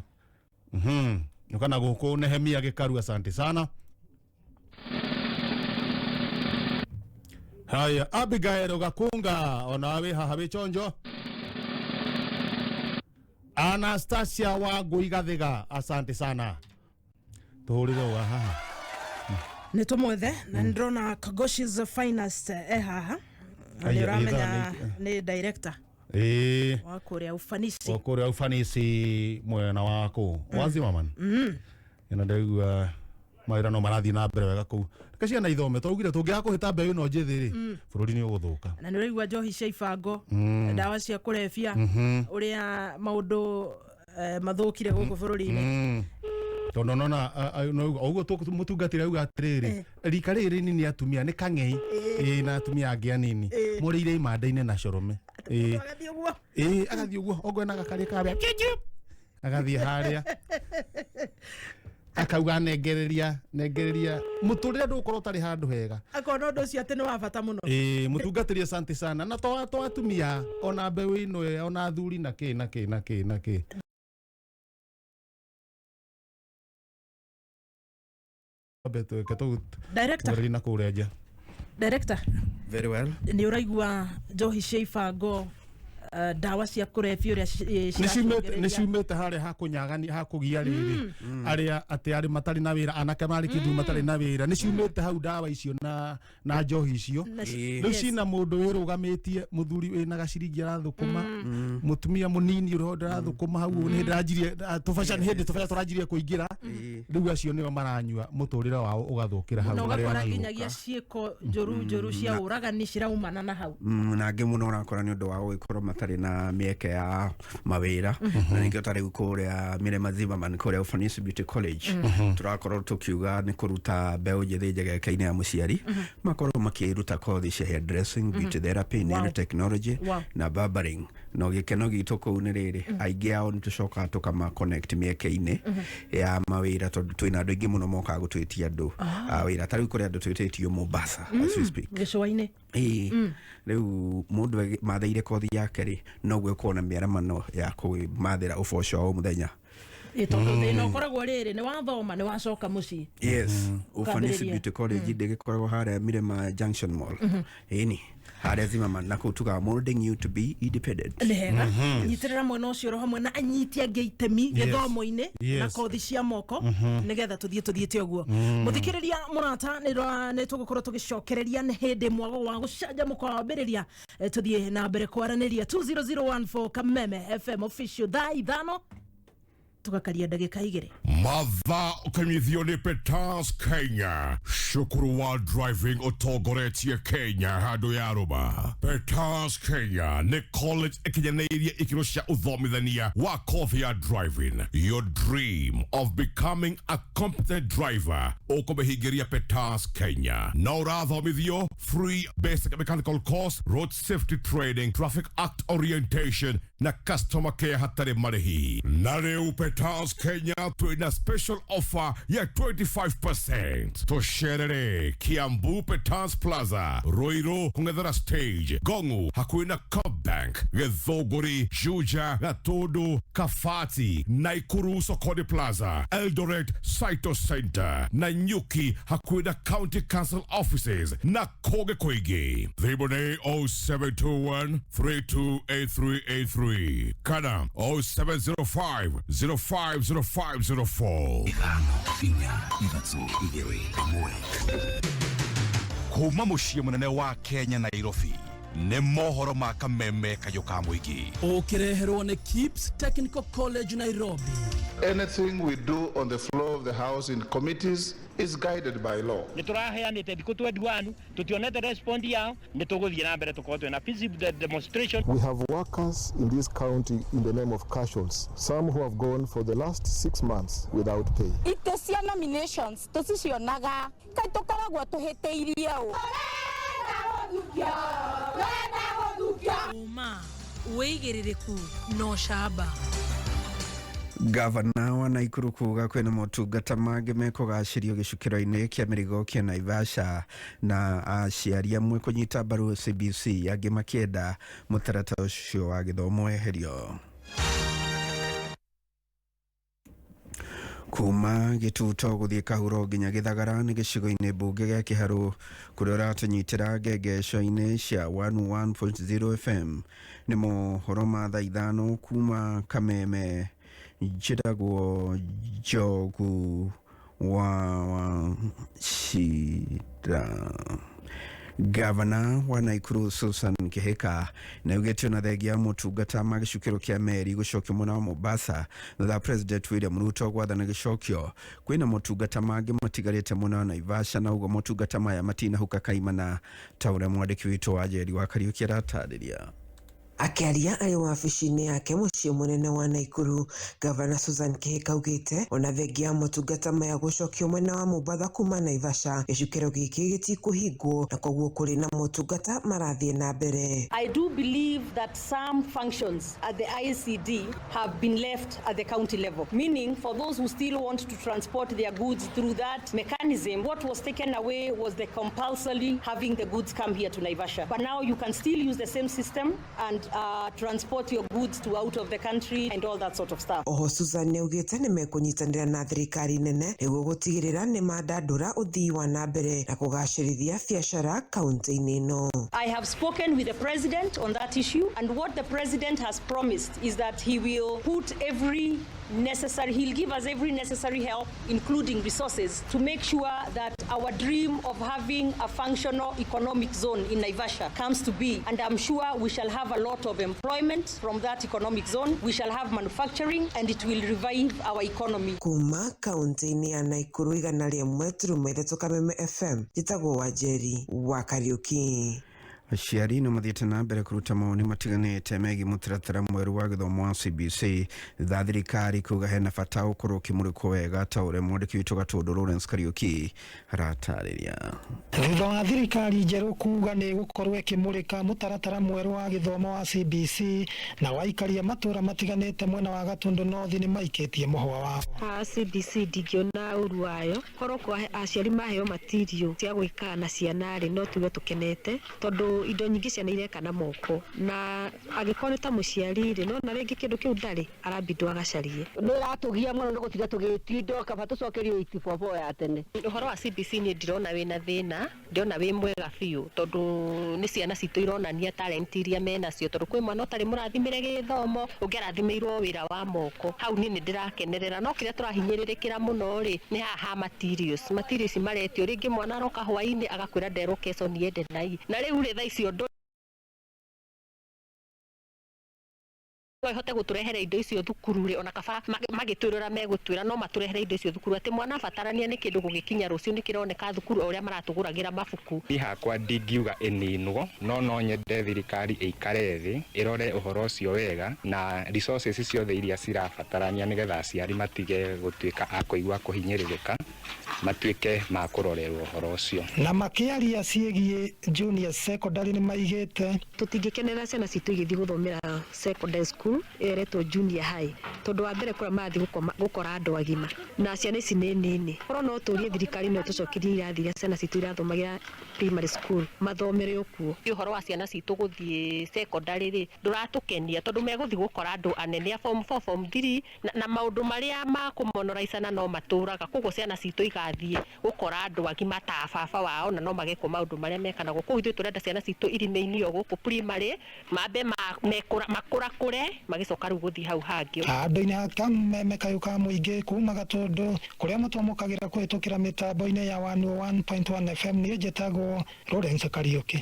Kana gũkũ Nehemia Gĩkaru, asante sana. Haya, Abigail Gakunga, ona wĩ haha wĩ chonjo. Anastasia wa Ngui Gathiga, asante sana. Tũhũrĩre wa haha. Nĩ tũmwethe na nĩ ndĩrona Kagoshi's Finest e haha na nĩ Aya, ũramenya ithaa nĩ director wa kũrĩa Ufanisi. Wa kũrĩa Ufanisi, mwena wa kũ wa Zimmerman. Ĩno ndaigua mawĩra no marathiĩ na mbere wega kũu. Reke ciana ithome, twaugire tũngĩaga kũhĩta mbeũ ĩno njĩthĩ rĩ, bũrũri nĩ ũgũthũka. Na nĩ ũraigua njohi cia ibango, ndawa cia kũrebia, ũrĩa maũndũ mathũkire gũkũ bũrũri-inĩ. Tondũ nona ũguo mũtungatĩri auga atĩrĩrĩ, rika rĩrĩ rĩnini atumia nĩ kang'ei ĩĩ, na atumia angĩ anini mũrĩire imanda-inĩ na corome. Ĩĩ. Agathiĩ ũguo. Ĩĩ, agathiĩ ũguo ongwe na gakarĩ karĩa agathiĩ harĩa akauga nengereria nengereria, mũtũrĩre ndũgũkorwo ũtarĩ handũ hega. Akona ũndũ ũcio atĩ nĩ wa bata mũno. Ĩĩ, mũtungatĩri, asante sana. Na to atumia, ona mbeũ ĩno, ona athuri na kĩ na kĩ na kĩ na kĩ. Ambe twĩke Director. tũgererie na kũrĩa nja. Director. Very well. Nĩ ũraigua njohi cia ibango, ndawa cia kũrebia ũrĩa Nĩ ciumĩte nĩ ciracũngĩrĩria. ciumĩte harĩa hakũnyagani hakũgia rĩrĩ arĩa atĩ arĩ matarĩ na wĩra, anake marĩ kĩndũ matarĩ na wĩra, nĩ ciumĩte hau ndawa icio na njohi icio. Na Rĩu cina mũndũ wĩrũgamĩtie, mũthuri wĩna gaciringi arathũkũma, mũtumia mũnini ũrĩa ndĩrathũkũma hau nĩ hĩndĩ aranjirie tũbeca, nĩ hĩndĩ tũbeca tũranjirie kũingĩra. Rĩu acio nĩo maranyua, mũtũrĩre wao ũgathũkĩra hau Na arĩa ũgakora marathũka. nginyagia ciĩko njũru njũru cia ũragani ciraumana na hau. Na angĩ mũno ũrakora nĩ ũndũ wa gũgĩkorwo matarĩ na mĩeke ya mawĩra, na nĩkĩo ta rĩu kũrĩa Mirema Zimmerman, kũrĩa Ufanisi Beauty College, tũrakorwo tũkiuga nĩ kũruta mbeũ njĩthĩ njegeke-inĩ ya mũciari makorwo makĩruta kothi cia hairdressing, beauty therapy, nail technology na barbering. No gĩkeno gitũ kũu nĩ rĩrĩ, aingĩ ao nĩ tũcokaga tũkama connect mĩeke-inĩ ya mawĩra, tondũ twĩna andũ aingĩ mũno mokaga gũtwĩtia andũ a wĩra. Ta rĩu kũrĩ andũ twĩtĩtio Mombasa as we speak. Gĩcũa-inĩ. Ĩĩ, rĩu mũndũ mathĩire kothi yake rĩ, noguo ĩkorwo na mĩaramano ya kwĩmathĩra ũboco wa o mũthenya. Ĩ, tondũ thĩna ũkoragwo rĩrĩ, nĩ wathoma, nĩ wacoka mũciĩ. Yes, Ufanisi Ũkambĩrĩria. Beauty College ndĩgĩkoragwo harĩa Mirema Junction Mall, ĩni harĩa Zimmerman, na kũu tugaga molding you to be independent. Nĩ hega, nyitĩrĩra mwena ũcio oro hamwe na anyiti angĩ itemi gĩthomo-inĩ na kothi cia moko, nĩgetha tũthiĩ tũthiĩte ũguo. Mũthikĩrĩria mũrata, nĩ tũgũkorwo tũgĩcokereria nĩ hĩndĩ mwago wa gũcanjamũka wambĩrĩria. Tũthiĩ na mbere kwaranĩria. 20014 Kameme FM Official, thaa 5 tũgakaria ndagĩka 2. Mathaa ũkĩnyithio nĩ Peters Kenya, cukuru wa driving ũtongoretie Kenya handũ ya rũma. Peters Kenya nĩ college ĩkinyanĩirie ikĩro cia ũthomithania wa kothi ya driving. Your dream of becoming a competent driver ũkũmĩhingĩria Peters Kenya. No ũrathomithio free basic mechanical course, road safety training, traffic act orientation na customer care hatarĩ marĩhi. Na rĩu Peters Kenya twĩna special offer ya 25%. Tũcerere Kiambu, Peters Plaza, Ruiru kũng'ethera stage, Gongu hakuhĩ na Coop Bank, Gĩthũngũri, Juja, Gatundu, Kabati, Naikuru Sokoni Plaza, Eldoret Saito Center na Nyuki hakuhĩ na County Council offices na kũngĩ kũingĩ. Thimũ nĩ 0721 328383 kana 0705 050504. 5 4 3 2 1. Kuma mũciĩ mũnene wa Kenya, Nairobi, nĩ mohoro ma Kameme kayũ ka mũingĩ. Ũkĩreherwo nĩ Kips Technical College Nairobi. Anything we do on the floor of the House in committees is guided by law. Nä tå raheanä te thikå 21 tå tionete respond yao, nä tå gå thiä na mbere tå korwo twä na peaceful demonstration. We have workers in this county in the name of casuals, some who have gone for the last 6 months without pay. Itĩ cia nominations tũcicionaga kaĩ tũkoragwo tũhĩtĩirie ũ. Ũma, wĩigĩrĩrĩku na ũcamba. Gavana wa Naikuru kuga kwĩna motungata mangĩ mekũgacĩrio gĩcukĩro-inĩ kĩa mĩrigo kĩa Naivasha, na aciari amwe kũnyita mbaru CBC, angĩ makĩenda mũtaratara ũcio wa gĩthomo weherio. Kuma Gĩtuto gũthiĩ Kahuro nginya Gĩthagara nĩ gĩcigo-inĩ mbunge gĩa Kĩharũ, kũrĩa ũratũnyitĩra ngengeco-inĩ cia 101.0 FM. Nĩ mohoro ma thaa 5 kuma Kameme. Njĩtagwo Njogu wa Wachira. Gavana wa Naikuru Susan Kihika nĩaugĩte ona thengia motungata ma gĩcukĩro kĩa meri gũcokio mwena wa Mombasa thutha President William Ruto gwathana gĩcokio, kwĩna motungata mangĩ matigarĩte mwena wa Naivasha, na ũguo motungata maya matinahuka kaimana, ta ũrĩa mwandĩki witũ wa Njeri wa Kariũki aratarĩria. Akĩaria arĩ wabici-inĩ yake mũciĩ mũnene wa Naikuru, Gavana Susan Kihika augĩte ona thengia ya motungata maya gũcokio mwena wa Mombatha kuma Naivasha, gĩcukĩro gĩkĩ gĩtikũhingwo na koguo kũrĩ na motungata marathiĩ na mbere. I do believe that some functions at the ICD have been left at the county level, meaning for those who still want to transport their goods through that mechanism, what was taken away was the compulsory having the goods come here to Naivasha. But now you can still use the same system and transport your goods to out of the country and all that sort of stuff. Oho Susan nĩaugĩte nĩmekũnyitanĩra na thirikari nene nĩguo gũtigĩrĩra nĩmandandũra ũthii wa na mbere na kũgacĩrithia biacara kaunti-inĩ ĩno. I have spoken with the president on that issue, and what the president has promised is that he will put every necessary, he'll give us every necessary help, including resources, to make sure that our dream of having a functional economic zone in Naivasha comes to be. And I'm sure we shall have a lot of employment from that economic zone. We shall have manufacturing, and it will revive our economy. Kuma kaunti-inĩ ya Naikuru, 101.3 Kameme FM, njĩtagwo Wanjeri wa Kariũki. Aciari nĩ mathiĩte na mbere kũruta mawoni matiganĩte megiĩ mũtaratara mwerũ wa gĩthomo wa CBC thutha thirikari kuga hena bata ũkorwo ũkĩmũrĩkwo wega, ta ũrĩa mwandĩki witũ Gatũndũ Lawrence Kariũki aratarĩria. Thutha wa thirikari njerũ kuga nĩ ĩgũkorwo ĩkĩmũrĩka mũtaratara mwerũ wa gĩthomo wa CBC, na waikaria matũra matiganĩte mwena wa Gatũndũ North nĩ maikĩtie mũhwa wao. CBC ndingĩona ũru wayo, korwo kwa aciari maheo material cia gwĩkaga na ciana rĩ, no tuge tũkenete tondũ Tondũ indo nyingĩ ciana ireka na moko, na angĩkorwo nĩ ta mũciari rĩ, nona rĩngĩ kĩndũ kĩu ndarĩ arambindwo agacarie. Nĩ ĩratũgia mũno nĩ gũtiga tũgĩtio indo kaba tũcokerio 8-4-4 ya tene. Ũhoro wa CBC niĩ ndirona wĩna thĩna, ndĩrona wĩ mwega biũ, tondũ nĩ ciana citũ ironania talent iria menacio, tondũ kwĩ mwana ũtarĩ mũrathimĩre gĩthomo, ũngĩ arathimĩirwo wĩra wa moko. Hau niĩ nĩ ndĩrakenerera, no kĩrĩa tũrahinyĩrĩrĩkĩra mũno rĩ, nĩ haha ha materials. Materials maretio, rĩngĩ mwana aroka hwainĩ agakwĩra nderwo keco niende nai, na rĩu rĩ thaa icio ndũ no ĩhote gũtũrehere indo icio thukuru rĩ, ona kaba magĩtwĩra ũrĩa megũtwĩra, no matũrehere indo icio thukuru, atĩ mwana abatarania nĩ kĩndũ gũgĩkinya rũciũ nĩ kĩroneka thukuru o ũrĩa maratũgũragĩra mabuku. Niĩ hakwa ndingiuga ĩninwo, no no nyende thirikari ĩikare thĩ ĩrore ũhoro ũcio wega na resources ciothe iria cirabatarania nĩgetha aciari matige gũtuĩka a kũigua kũhinyĩrĩrĩka, matuĩke ma kũrorerwo ũhoro ũcio. Na makĩaria ciĩgiĩ junior secondary nĩ maigĩte Tũtingĩkenera ciana citũ igĩthiĩ gũthomera secondary school ĩyo ĩretwo junior high, tondũ wa mbere kũrĩa marathiĩ gũkora andũ agima na ciana ici nĩ nini. Korwo no tũrie thirikari no ĩtũcokerie irathi iria ciana citũ irathomagĩra primary school mathomere o kuo. Ũhoro wa ciana citũ gũthiĩ secondary rĩ, ndũratũkenia, tondũ megũthiĩ gũkora andũ anene a form 4, form 3 na maũndũ marĩa ma kũmonoraicana no matũraga, koguo ciana citũ igathiĩ gũkora andũ agima ta baba wao na no magekwo maũndũ marĩa mekanagwo. Koguo ithuĩ tũrenda ciana citũ irimĩinio gũkũ primary, mambe makũrakũre magĩcoka rĩu gũthiĩ hau hangĩ. Handũ-inĩ ha kameme kayũ ka mũingĩ kuma Gatũndũ kũrĩa matwamũkagĩra kũhĩtũkĩra mĩtambo-inĩ ya 101.1 FM, niĩ njĩtagwo Lawrence Kariũki.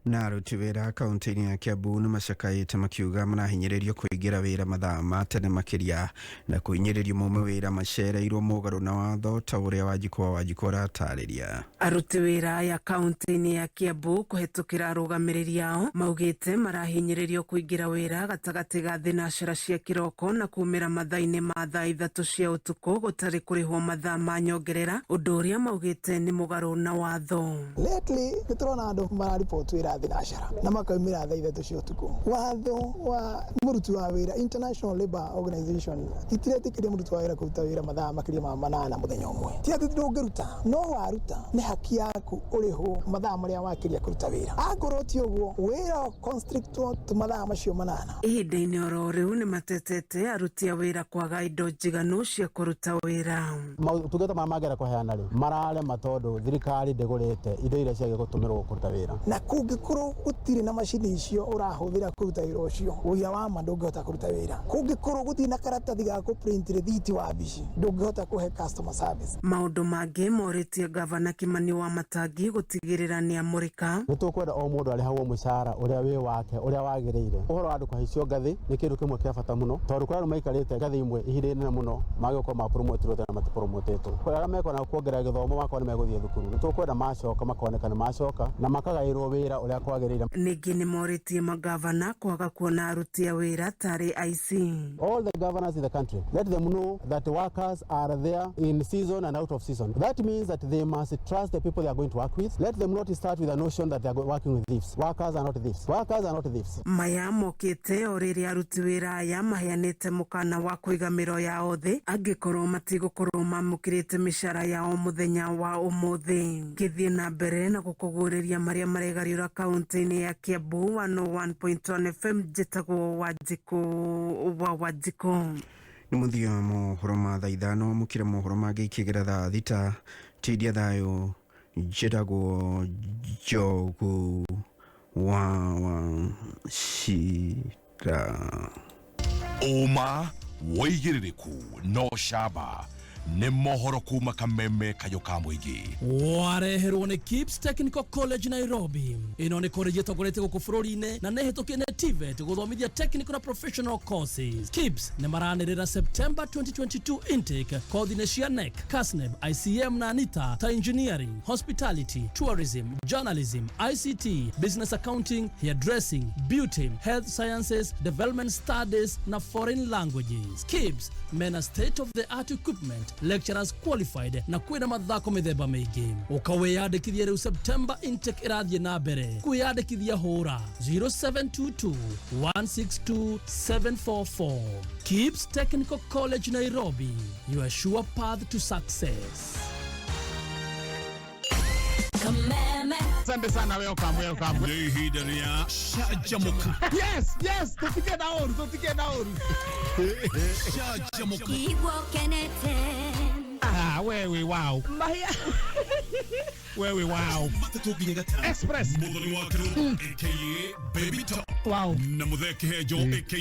Na aruti wĩra kaunti-inĩ ya Kiambu nĩ macakaĩte makiuga marahinyĩrĩrio kũingĩra wĩra mathaa ma tene makĩria na kũhinyĩrĩrio maume wĩra macereirwo mũgarũ na watho, ta ũrĩa Wanjikũ wa Wanjikũ aratarĩria. Aruti wĩra aya kaunti-inĩ ya Kiambu kũhetũkĩra arũgamĩrĩri ao maugĩte marahinyĩrĩrio kũingĩra wĩra gatagatĩ ga thinacara cia kĩroko na kumĩra mathaa-inĩ ma thaa 3 cia ũtukũ gũtarĩ kũrĩhwo mathaa ma nyongerera, ũndũ ũrĩa maugĩte nĩ mũgarũ na watho. Lately nĩ tũrona andũ marariboti wĩra thinacara na makaumĩra thaa 3 cia ũtukũ. Watho wa mũruti wa wĩra, International Labour Organization, itiretĩkĩria mũruti wa wĩra kũruta wĩra mathaa makĩria ma 8 mũthenya ũmwe. Ti atĩ ndũngĩruta, no waruta nĩ haki yaku ũrĩhwo mathaa marĩa wakĩria kũruta wĩra. Akorwo ti ũguo, wĩra constrictwo mathaa macio 8. Ihinda-inĩ oro rĩu nĩ matetete aruti a wĩra kwaga indo njiganu cia kũruta wĩra. Motungata maya mangĩenda kũheana rĩ, mararema tondũ thirikari ndĩgũrĩte indo iria ciagĩrĩirwo gũtũmĩrwo kũruta wĩra. Na kũngĩkorwo gũtirĩ na macini icio ũrahũthĩra kũruta wĩra ũcio, ũira wa ma ndũngĩhota kũruta wĩra. Kũngĩkorwo gũtirĩ na karatathi ga kũ-print rĩthiti wabici, ndũngĩhota kũhe customer service. Maũndũ mangĩ morĩtie gavana Kimani wa Matangi gũtigĩrĩra nĩ amũrĩka. Nĩ tũkwenda o mũndũ arĩhagwo mũcara ũrĩa wĩ wake, ũrĩa wagĩrĩire. Ũhoro wa andũ kũhaicio ngathĩ nĩ kĩndũ kĩmwe kĩa bata mũno, tondũ kũrĩ andũ maikarĩte ngathĩ imwe ihinda inene mũno magĩũka mapromotirwo tena matipromotetwo. Kũrĩ arĩa mekwenda kuongerera gĩthomo makorwo nĩ megũthiĩ thukuru, nĩ tũkwenda macoka makoneka nĩ macoka na makagaĩrwo wĩra ũrĩa kwagĩrĩire. Ningĩ nĩ morĩtie magavana kwaga kuona aruti a wĩra tarĩ aici. All the governors in the country, let them know that workers are there in season and out of season. That means that they must trust the people they are going to work with. Let them not start with the notion that they are working with thieves. Workers are not thieves. Workers are not thieves. Maya mokĩte o rĩrĩa aruti wĩra aya maheanĩte mũkana wa kũiga mĩro yao thĩ angĩkorwo matigũkorwo mamũkĩrĩte mĩcara yao mũthenya wa ũmũthĩ. Ngĩthiĩ na mbere na gũkũguũrĩria marĩa maregariũra kaunti-inĩ ya Kiambu, 101.1 FM, njĩtagwo Wanjikũ wa Wanjikũ. Nĩ mũthia wa mohoro ma thaa 5, mũkĩre mohoro mangĩ ikĩgera thaa 6. Tindia thayũ, njĩtagwo Njogu wa Wachira. Ũma wĩigĩrĩrĩku no camba nĩ mohoro kuma kameme kayũ ka mũingĩ. Wareherwo nĩ Kips Technical College Nairobi. Ĩno nĩ college ĩtongoretie gũkũ bũrũri-inĩ na nĩ ĩhĩtũkĩte nĩ TVET gũthomithia technical na professional courses. Kips nĩ maranĩrĩra September 2022 intake kothi-inĩ cia NEC, KASNEB, ICM na ANITA ta engineering, hospitality, tourism, journalism, ICT, business accounting, hairdressing, beauty, health sciences, development studies na foreign languages. Kips mena state of the art equipment, lecturers qualified na kwĩna mathako mĩthemba mĩingĩ. Ũkawĩyandĩkithia rĩu September intake ĩrathiĩ na mbere. Kwĩyandĩkithia hũra 0722 162 744. Kips Technical College Nairobi, your sure path to success. Kameme. Asante sana, welcome, welcome. Nĩ ihinda rĩa canjamũka. Yes, yes, tũtige na ũru, tũtige na ũru. Canjamũka. Ah, wewe wow. Mahia. Wewe wow. Matatũ nginya gatano. Express. Mũthoni wa Kĩrũ aka Baby Top. Wow. Na Mũthee Kĩhenjo aka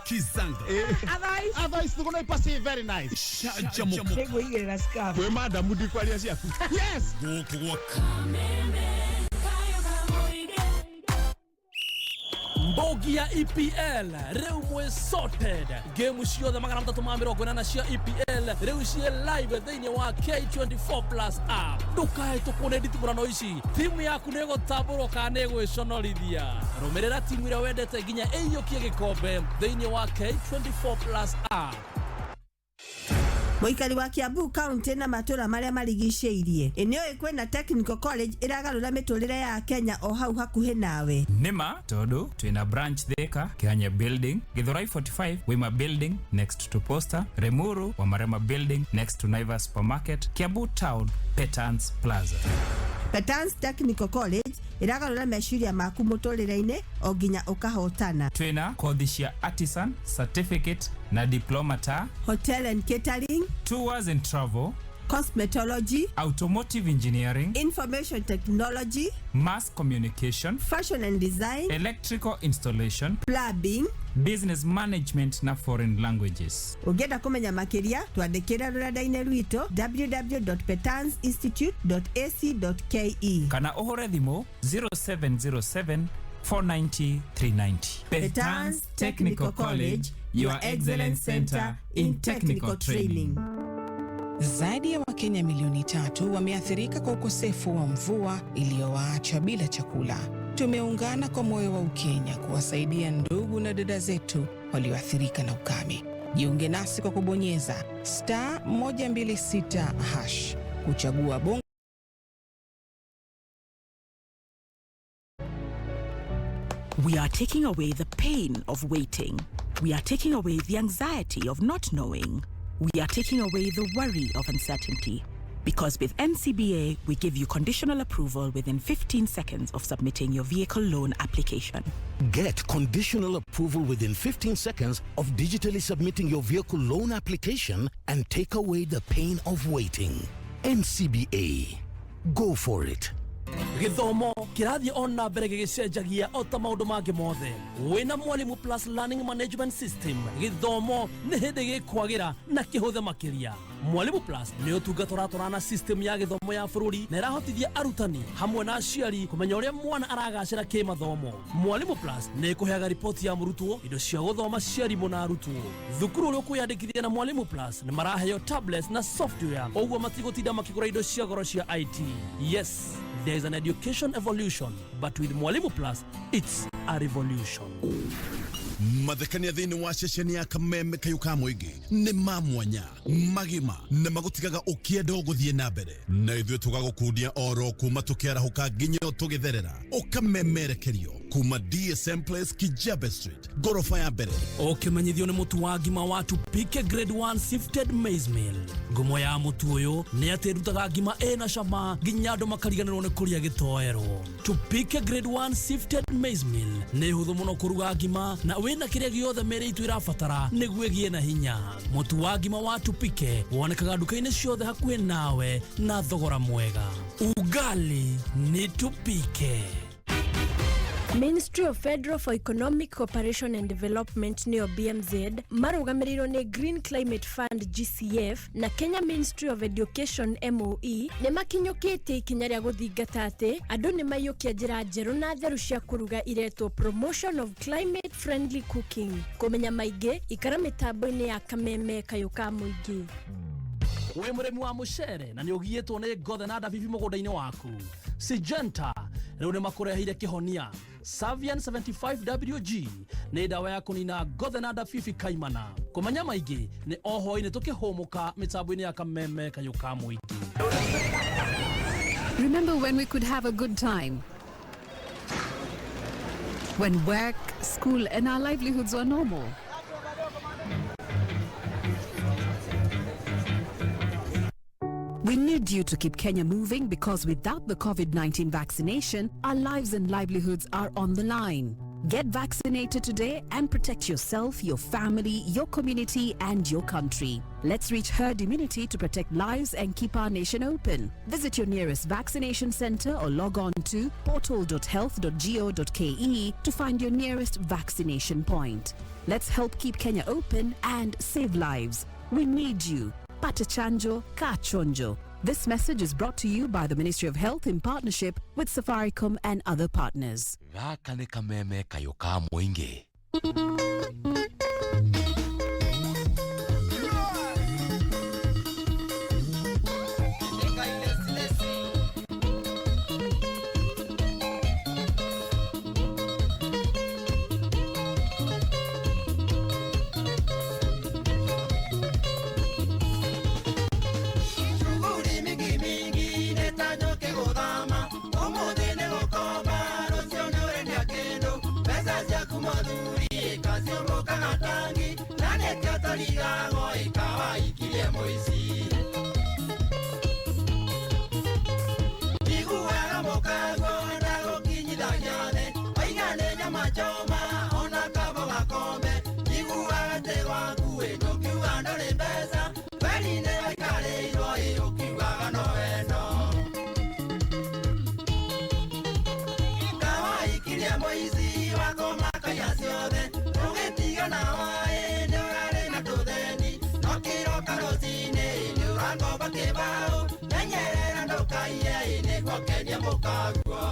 Kizanga. Otherwise, Otherwise tuko na ipasi very nice. Canjamũka. Nĩngwĩigĩrĩra scarf. Wĩ madam ndikwaria ciaku. Yes. Gũkũ gwa Mbogi ya EPL rĩu mwĩ sorted. Game ciothe 380 cia EPL rĩu ciĩ live thĩinĩ wa K24 Plus app. Ndũkahĩtũkwo nĩ nditimũrano ici, timu yaku nĩ ĩgũtambũrwo kana nĩ ĩgwĩconorithia. Rũmĩrĩra timu ĩrĩa wendete nginya ĩiyũkie gĩkombe thĩinĩ wa K24 Plus app. Mũikari wa Kiambu County na matũra marĩa marigicĩirie, ĩ nĩũĩ kwĩna Technical College ĩragarũra mĩtũrĩre ya Kenya o hau hakuhĩ nawe? Nĩma tondu twina branch Thika, Kihanya building, Githurai 45, Wima building next to Posta, Remuru, Wamarema building next to Naivas supermarket, Kiambu town, Petans Plaza. Petans Technical College ĩragarũra meciria maku mũtũrĩre-inĩ o nginya ũkahotana. Twina kothi cia artisan, certificate na diploma ta Hotel and Catering, Tours and Travel, Cosmetology, Automotive Engineering, Information Technology, Mass Communication, Fashion and Design, Electrical Installation, Plumbing, Business Management na Foreign Languages. Ũngĩenda kũmenya makĩria, twandĩkĩre rũrenda-inĩ rwitũ www.petansinstitute.ac.ke kana ũhũre thimũ 0707 490 390. Petans Technical College, your excellence center in technical training. Zaidi ya Wakenya milioni 3 wameathirika kwa ukosefu wa mvua iliyowaacha bila chakula. Tumeungana kwa moyo wa Ukenya kuwasaidia ndugu na dada zetu walioathirika na ukame. Jiunge nasi kwa kubonyeza *126# kuchagua bonge. We are taking away the pain of waiting. We are taking away the anxiety of not knowing. We are taking away the worry of uncertainty. Because with NCBA, we give you conditional approval within 15 seconds of submitting your vehicle loan application. Get conditional approval within 15 seconds of digitally submitting your vehicle loan application and take away the pain of waiting. NCBA. Go for it. Gĩthomo kĩrathiĩ ona mbere gĩgĩcenjagia o ta maũndũ mangĩ mothe. Wĩna Mwalimu Plus Learning Management System, gĩthomo nĩ hĩndĩ gĩkwagĩra na kĩhũthe makĩria. Mwalimu Plus nĩ ũtungata ũratwarana na system ya gĩthomo ya bũrũri na ĩrahotithia arutani hamwe na aciari kũmenya ũrĩa mwana aragacĩra kĩmathomo. Mwalimu Plus nĩ ĩkũheaga riboti ya mũrutwo, indo cia gũthoma cia arimũ na arutwo. Thukuru ũrĩa ũkwĩyandĩkithia na Mwalimu Plus nĩ maraheo tablets na software, ũguo matigũtinda makĩgũra indo cia goro cia IT. Yes, there is an education evolution, but with Mwalimu Plus, it's a revolution. Mathekania thĩinĩ wa ceceni ya Kameme kayũ ka mũingĩ nĩ ma mwanya magima na magũtigaga ũkĩenda ũgũthiĩ na mbere na ithuĩ tũgagũkundia oro kuma tũkĩarahũka nginya tũgĩtherera ũkamemerekerio kuma DSM Place, Kijabe Street, ngoroba ya mbere. Ũkĩmenyithio nĩ mũtu wa ngima wa Tupike Grade 1 Sifted Maize Meal. Ngumo ya mũtu ũyũ nĩ atĩ ĩrutaga ngima ĩna cama nginya andũ makariganĩrwo nĩ kũrĩa gĩtoero. Tupike Grade 1 Sifted Maize Meal nĩ hũthũ mũno kũruga ngima na wĩna kĩrĩa gĩothe mĩĩrĩ itũ ĩrabatara nĩguo ĩgĩe na hinya. Mũtu wa ngima wa Tupike wonekaga nduka-inĩ ciothe hakuhĩ nawe na thogora mwega. Ugali ni Tupike. Ministry of Federal for Economic Cooperation and Development nĩyo BMZ marũgamĩrĩirwo nĩ Green Climate Fund GCF na Kenya Ministry of Education MOE nĩ makinyũkĩtie ikinya rĩa gũthingata atĩ andũ nĩ maiyũkia njĩra njerũ na theru cia kũruga iretwo Promotion of Climate Friendly Cooking. Kũmenya maingĩ ikara mĩtambo-inĩ ya Kameme kayũ ka mũingĩ. Wĩ mũrĩmi wa mũcere na nĩ ũgiĩtwo nĩ ngothe na ndabibi mũgũnda-inĩ waku, Syngenta rĩu nĩ makũreheire kĩhonia. Savian 75WG nĩ ndawa ya kũnina ngothe na ndabibi kaimana. Kũmenya maingĩ nĩ o hwaĩ-inĩ tũkĩhũmũka mĩtambo-inĩ ya Kameme kayũ ka mũingĩ. Remember when we could have a good time? When work, school, and our livelihoods were normal. We need you to keep Kenya moving because without the COVID-19 vaccination, our lives and livelihoods are on the line. Get vaccinated today and protect yourself, your family, your community, and your country. Let's reach herd immunity to protect lives and keep our nation open. Visit your nearest vaccination center or log on to portal.health.go.ke to find your nearest vaccination point. Let's help keep Kenya open and save lives. We need you. Pata chanjo, ka chonjo. This message is brought to you by the Ministry of Health in partnership with Safaricom and other partners. Gaka nĩ kameme kayũ ka mũingĩ. Shughuli mingi mingi nĩ ta njũkĩ gũthama, ũmũthĩ nĩ gũkomba, rũciũ nĩ ũrendia kĩndũ, mbeca ciaku mũthuri ikaciũmbũkaga tangi, na nĩkĩo tũrigagwo ikawa ikirie mũici. Iguaga mũkaguo ndagũkinyithagia thĩ, oiga nĩ nyama choma ona kabo gakombe, iguaga atĩ gwaku ĩ ndũkiuga ndũrĩ mbeca, kweri nĩ waikarĩirwo ĩ ũkiugaga no wendo. Kawaikirie mũici wakoma kaiya ciothe, ũgĩtigana waĩ nĩ ũrarĩ na tũtheni, no kĩroka rũcinĩ nĩ ũrakomba kĩbaũ, menyerera ndũkaiye ĩ nĩguo ũkenie mũkaguo.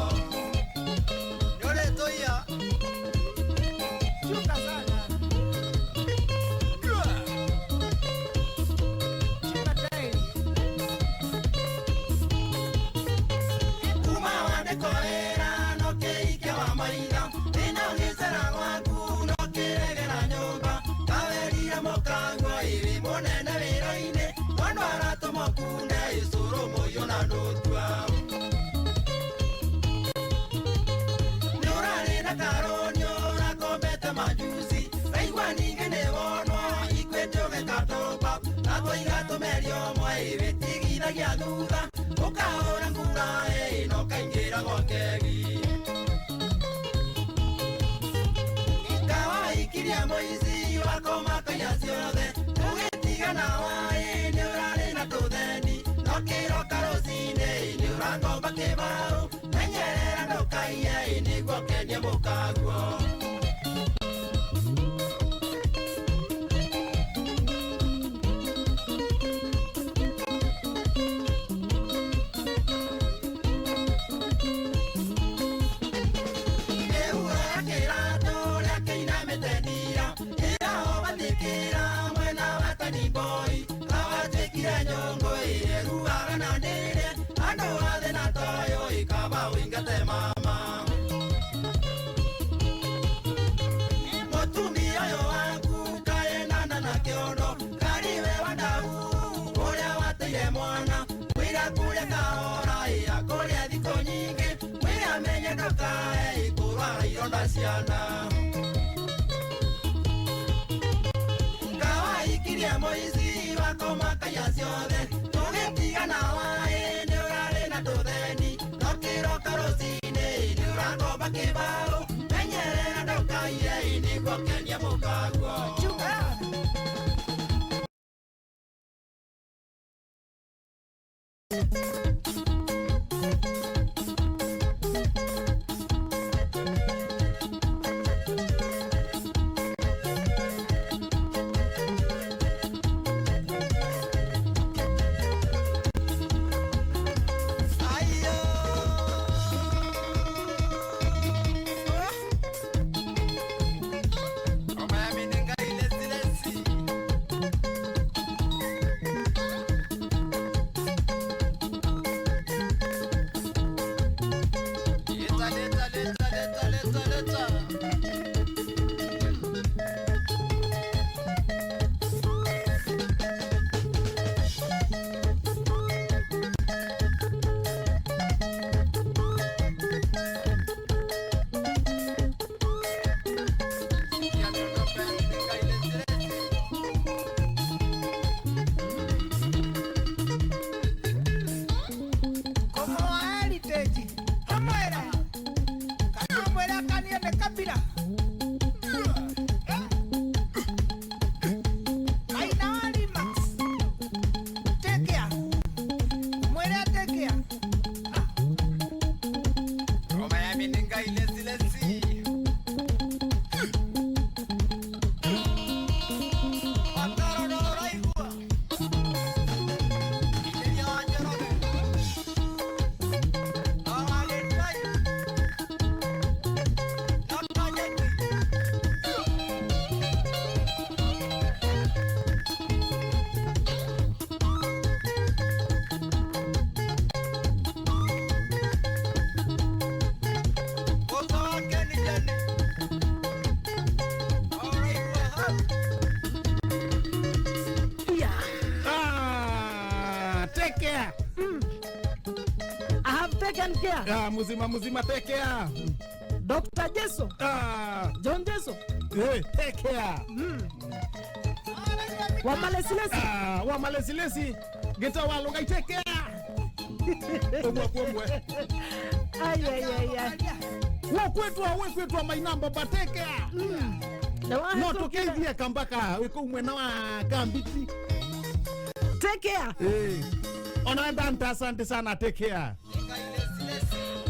Nĩũrĩtũiya. Shuka sana. Shuka tairi. Kuma wandĩkwo wĩra no kĩikia wa maitho, thĩna ũgĩcera gwaku no kĩregera nyũmba, kawerire mũkaguo ĩrĩ mũnene wĩra-inĩ, mwana aratũmwo kunde icũrũ mũiyũ na ndũtua. Nĩũrarĩ na karoni ũrakombete majuzi, waigua ningĩ nĩwonwo ikuĩte ũgĩkatũmba, na tũiga tũmeri ũmwe ĩwĩtigithagia thutha, ũkahũra ngura ĩ na ũkaingĩra gwakegi. Kawaikirie mũici wakoma kaiya ciothe, ũgĩtigana waĩ nĩ ũrarĩ na tũtheni, no kĩroka rũcinĩ nĩ ũrakomba kĩbaũ, menyerera ndũkaiye ĩ nĩguo ũkenie mũkaguo. Kĩhuho kĩratũ ũrĩa kĩinamĩte ndira, ĩraho bathĩkĩra mwena wa Taniboi, kawatuĩkire nyũngũ ĩruaga na ndĩrĩ, andũ othe na toyo ĩkaba ũingate mama. Mũtumia ũyũ waku kaenana na kĩondo, kariwe wa ndau ũrĩa wateire mwana, mwĩra kũrĩa kahora ĩ akũrĩa thikũ nyingĩ, mwĩre amenye ndũkae kũrwara ironda ciana. Kawaikirie mũici wakoma kaiya ciothe, tũgĩtigana waĩ nĩ ũrarĩ na tũtheni, no kĩroka rũcinĩ nĩ ũrakomba kĩbaũ, menyerera ndũkaiye ĩ nĩguo ũkenie mũkaguo. Yeah. Ah, take care. I have taken care. Ah, muzima muzima, take care. Dr. Jesu. Ah. John Jesu. Hey, take care. Wa malesilesi. Ah, wa malesilesi. Geta wa longa, take care. Omwe kwa omwe. Ai ai ai ai. Wo kwetwa, we kwetwa mainambo, but take care. Na No wahĩtũkĩra. tukeithie kambaka wĩ mwena wa Kambiti. Take care. Eh. Ona ndanta, asante sana, take care.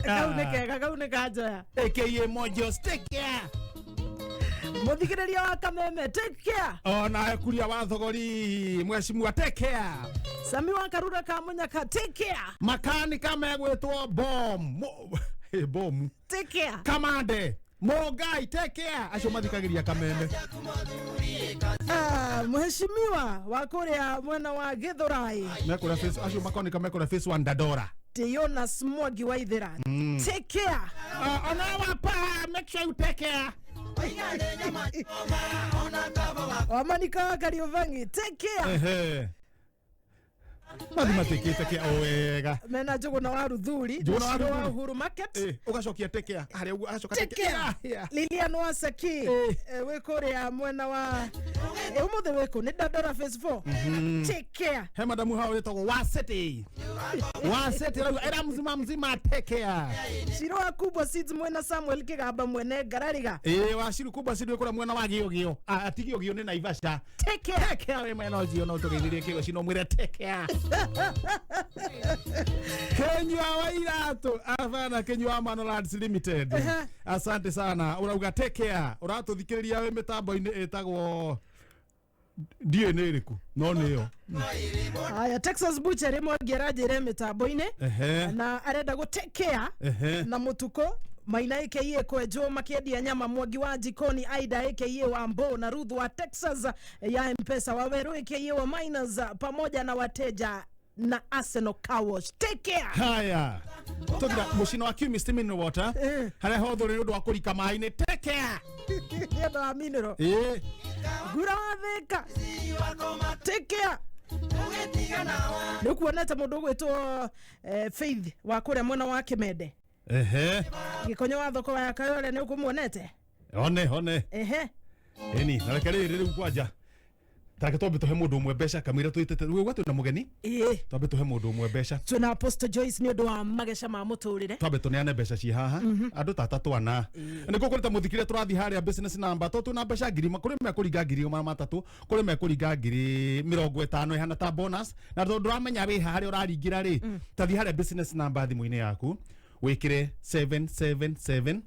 Kau nĩ kega, kau nĩ kanjoya. AKA Mojos, take care. Mũthikĩrĩria wa Kameme, take care. Ona kuria wa thogori mheshimiwa, take care. Sami wa Karura ka Munyaka, take care. Makanika megwĩtwo bom. Bomu. Take care. Kamande Mogai, take care. Acio mathikagĩria Kameme. Ah, mheshimiwa wa kũrĩa mwena wa Githurai. Mekũrĩa face, acio makoneka mekũrĩa face one Dandora. Jonas Mwangi wa Ithira. Take care. Ona wapa, make sure you take care. Wamanika wa Kariobangi, take care. Ehe. Mathi matikĩte kĩa o wega. Mena Njũgũna wa Ruthuri. Njũgũna wa Mũciĩ wa Ruthuri. Uhuru Market. Eh, ũgacokia take care harĩa ũguo agacoka. Take care. Yeah. Lilian Wasaki, wĩ kũrĩa mwena wa ũmũthĩ wĩkũ nĩ Dandora phase 4. Take care. He madamu hao wĩtagwo Waseti. Waseti rauga era mzima mzima, take care. Ciro wa Kubwa Seeds mwena Samuel Kigamba mwene Ngarariga. Ĩĩ, Waciru Kubwa Seeds wĩ kũrĩa mwena wa Gĩogĩo. Ah, ti Gĩogĩo, nĩ Naivasha. Take care. Take care wĩ mwena ũcio, no tũgeithirie kĩgo cino mwĩre take care. Kenyua wa Iratũ abana, Kenyua wa Manolands Limited. Asante sana, ũrauga take care. Ũratũthikĩrĩria wĩ mĩtambo-inĩ ĩtagwo ndiũĩ nĩ ĩrĩkũ, no nĩyo. Aya, Texas Butchery Mwangi aranjĩre mĩtambo-inĩ na arenda gũ take care na mũtukũ Maina aka Kwenjwo makĩendia nyama, Mwangi wa Jikoni, Aida aka wa Mbo na Ruth wa Texas ya Mpesa, Waweru aka wa Miners pamoja na wateja na Arsenal Car Wash. Take care. Haya, tũthira mũcino wa Chemist Mineral Water harĩa hothe nĩ ũndũ wa kũrika maĩ-inĩ, take care. Nĩ ũndũ wa mineral. Ĩĩ. Ngura wa Thĩka, take care. Nĩ ũkuonete mũndũ ũgwĩtwo Faith wa kũrĩa mwena wa Kĩmende? Ehe. Gĩkonyo wa thoko ya Kayole, nĩ ũkũmuonete? One one. Ehe. Ĩni na reke rĩrĩ rĩu kwanja tareke twambe tũhe mũndũ ũmwe mbeca kamũira twĩtĩte rĩu gwatũ na mũgeni. Ĩĩ. Twambe tũhe mũndũ ũmwe mbeca. Twĩna Apostle Joyce nĩ ũndũ wa mageca ma mũtũrĩre. Twambe tũneane mbeca ci haha andũ tata twana nĩ kũkũrĩta mũthikĩre tũrathiĩ harĩa business number to twĩna mbeca ngiri kũrĩ mekũringa 300,000, kũrĩ mekũringa 50,000 ĩhana ta bonus, na tondũ ndũramenya wĩ ha harĩa ũraringĩra rĩ, tathiĩ harĩa business number thimũ-inĩ yaku wĩkĩre 777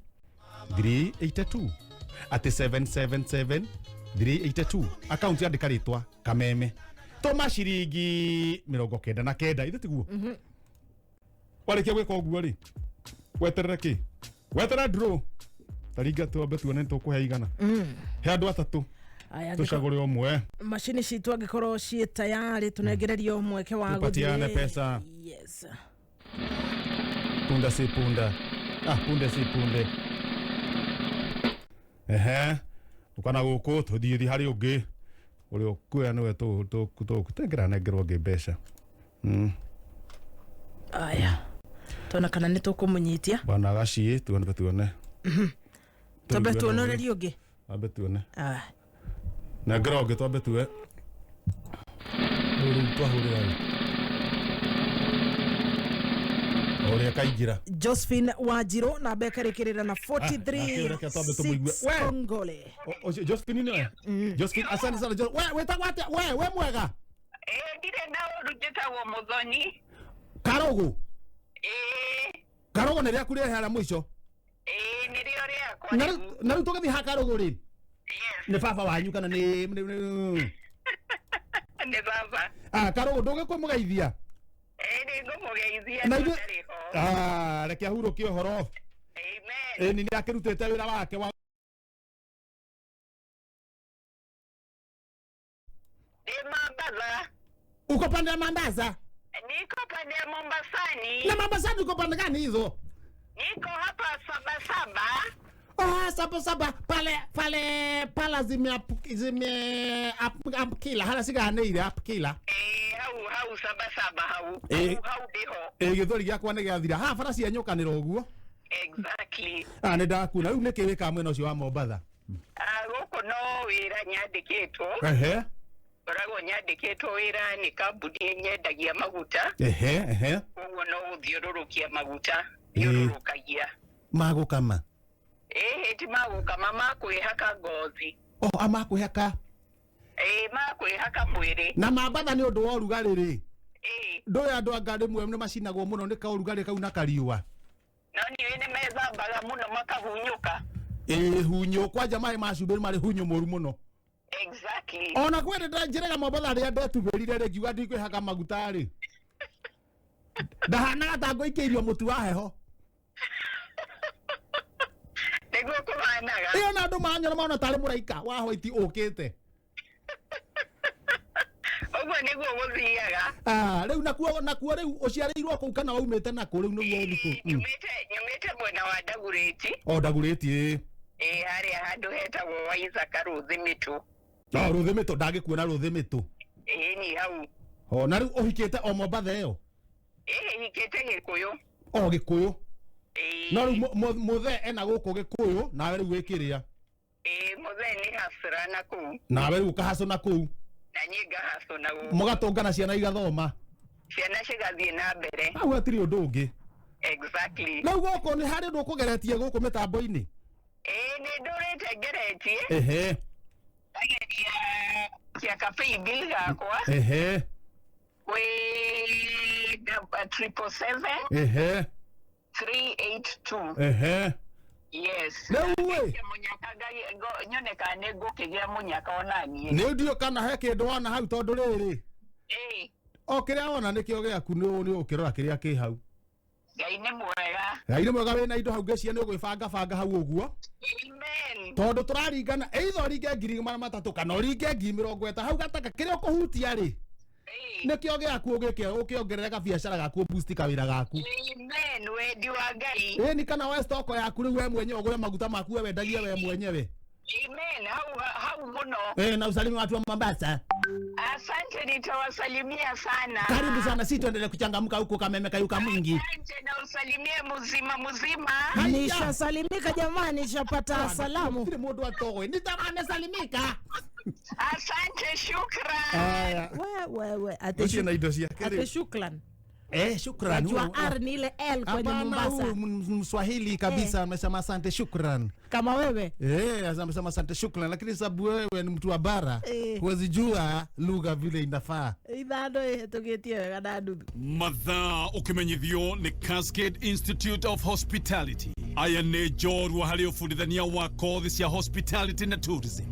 382, atĩ 777 382, akaunti andĩka rĩtwa Kameme, tũma ciringi 99, ithe tiguo? Warĩkia gwĩka ũguo rĩ, weterere kĩ? Weterere draw, taringa twambe tuone nĩ tũkũhe igana. He andũ atatũ. Aya, tũcagũre ũmwe. Macini citũ angĩkorwo ciĩ tayarĩ, tũnengererio mweke wa tupatiane gũthiĩ. Pesa. Yes. Punda si punda, ah, punde si punde. Ehe, ukana gũkũ tũthiĩ thi harĩ ũngĩ ũrĩa ũkuoya nĩwe tũngĩra nengerwo ngĩ mbeca. Aya, tuona kana nĩ tũkũmũnyitia. Bwana gaciĩ, tuone tuone. Twambe Tũigue tuone na ũrĩria ũngĩ. Twambe tuone. Ah. Nengera ũngĩ twambe tue rĩu twahũrĩra rĩ o ũrĩa kaingĩra. Josephine Wanjirũ namba ĩkarĩkĩrĩra na nake reke twambe 43 tũmũigue. 6. We! Kongole. Ũcio Josephine nĩwe? Josephine, asante sana. We wĩtagwo atĩa? We mwega? Ĩĩ, ndirĩ na ũru, njĩtagwo Mũthoni. Karũgũ. Karũgũ nĩ rĩaku rĩrehe harĩa mũico? Ĩĩ, nĩrĩo rĩakwa. Na rĩu tũgĩthiĩ ha Karũgũ rĩ, nĩ baba wanyu kana nĩ Nĩ baba. Ah, Karũgũ ndũgĩkwĩmũgeithia? Ĩĩ, nĩ ngũmũgeithia. Na no ithuĩ- ndarĩ ho. Ah, reke ahurũkie ũhoro. Amen. Ĩni nĩ akĩrutĩte wĩra wake wa Ndĩ Mombatha. Uko pande ya Mandaza? Niko pande ya Mombasani. Na Mombasani uko pande gani hizo? Niko hapa Sabasaba. Ah, saba saba pale pale pala zime apkila hala siganĩire apkila. Ĩĩ, hau hau saba saba hau. Ĩĩ. Hau hau ndĩho. Ĩ gĩthũri gĩakwa nĩ gĩathira haha bara cia nyũkanĩra ũguo. Exactly. Ah, nĩ ndakuona rĩu nĩkĩ wĩkaga mwena ũcio wa Mombatha? Ah, gũkũ no wĩra nyandĩkĩtwo. Ehe. Ngoragwo nyandĩkĩtwo wĩra nĩ kambuni ĩnyendagia maguta. Ehe ehe. Koguo no gũthiũrũrũkia maguta Ĩĩ. thiũrũrũkagia. Magũkama. Ĩhĩ, ti magũkama, makwĩhaka ngothi. Oh, amakwĩhaka. Ĩĩ, makwĩhaka mwĩrĩ. Na mambatha nĩ ũndũ wa ũrugarĩ rĩ. Ĩĩ. Ndũĩ andũ anga rĩmwe nĩ macinagwo mũno nĩ kaũrugarĩ kau na kariũa. No niĩ nĩ methambaga mũno makahunyũka. Ĩ hunyũ kwanja maĩ ma cumbĩ marĩ hunyũ mũru mũno. Exactly. Ona kwĩ ndĩ njĩraga Mombatha rĩrĩa ndetubĩrire rĩ ngiuga ndikwĩhaka maguta rĩ. Ndahanaga ta ngũikĩirio mũtu wa heho. Nĩguo kũhanaga. Ĩyo na andũ manyona mona tarĩ mũraika wa white ũkĩte. Ũguo nĩguo gũthiaga. Ah, rĩu nakuo nakuo rĩu ũciarĩirwo kũu kana waumĩte nakũ rĩu nĩguo ũthiĩ kũu? Nyumĩte mwena wa Ndagurĩti. O Ndagurĩti ĩĩ. Ĩĩ, harĩa handũ hetagwo Waithaka Rũthimĩtũ. No Rũthimĩtũ ndangĩkuona Rũthimĩtũ. Ĩĩ, ni hau. O na rĩu ũhikĩte o Mombatha ĩyo? Ĩĩ, hikĩte Gĩkũyũ. O Gĩkũyũ. No rĩu mũthee ena gũkũ Gĩkũyũ nawe rĩu wĩ kĩrĩa. Ĩĩ, mũthee nĩ hacũra na kũu. Nawe rĩu ũkahacũ na kũu. Na niĩ ngahacũ na gũkũ. Mũgatũngana ciana igathoma. Ciana cigathiĩ na mbere. Hau hatirĩ ũndũ ũngĩ. Exactly. Rĩu gũkũ nĩ harĩ ũndũ ũkũgeretie gũkũ mĩtambo-inĩ? Ĩĩ, nĩ ndũrĩte ngeretie. Ehe. Ngageria cia ka-paybill gakwa. Ehe. Kwĩ 777 Ehe. 382. Ehe. Yes. Rĩu ĩ. Mũnyaka nyone kana nĩ ngũkĩgĩa mũnyaka ona niĩ. Nĩ ndiũ kana he kĩndũ wona hau tondũ rĩrĩ. Ĩĩ. O kĩrĩa wona nĩkĩo gĩaku nĩ ũkĩrora kĩrĩa kĩ hau. Ngai nĩ mwega. Ngai nĩ mwega wĩna indo hau ngĩciria nĩ ũgwĩbanga banga hau ũguo. Amen. Tondũ tũraringana either ũringe 300,000 kana ũringe 50,000 hau gataka kĩrĩa ũkũhutia rĩ. Nĩkĩo gĩaku ũgĩke ũkĩongerere gabiacara gaku boost kawĩra gaku. Amen, wendi wa Ngai. Ĩni kana we stock yaku rĩu we mwenyewe ũgũre maguta maku we wendagie we mwenyewe. Amen, hau hau muno. Eh, na usalimu watu wa Mombasa. Asante, nitawasalimia sana. Karibu sana, si tuendelee kuchangamka huko Kameme Kayuka mwingi. Asante na usalimie mzima mzima. Nishasalimika jamani, nishapata salamu. Kile mundu atowe. Nitamesalimika. Asante, shukran. Aya. We we ate Ucio na indo ciake ate rĩu. shukran. Eh, shukran. Najua R ni ile L kwenye Hapana, Mombasa. huu Mswahili kabisa amesema asante shukran. Kama wewe. Eh, amesema asante shukran, lakini sababu wewe ni mtu wa bara, huwezi jua lugha vile inafaa. Ithando ihĩtũkĩtie wega na nuthu. Mathaa ũkĩmenyithio nĩ Cascade Institute of Hospitality. Aya nĩ njorua harĩ ũbundithania wa kothi cia hospitality na tourism.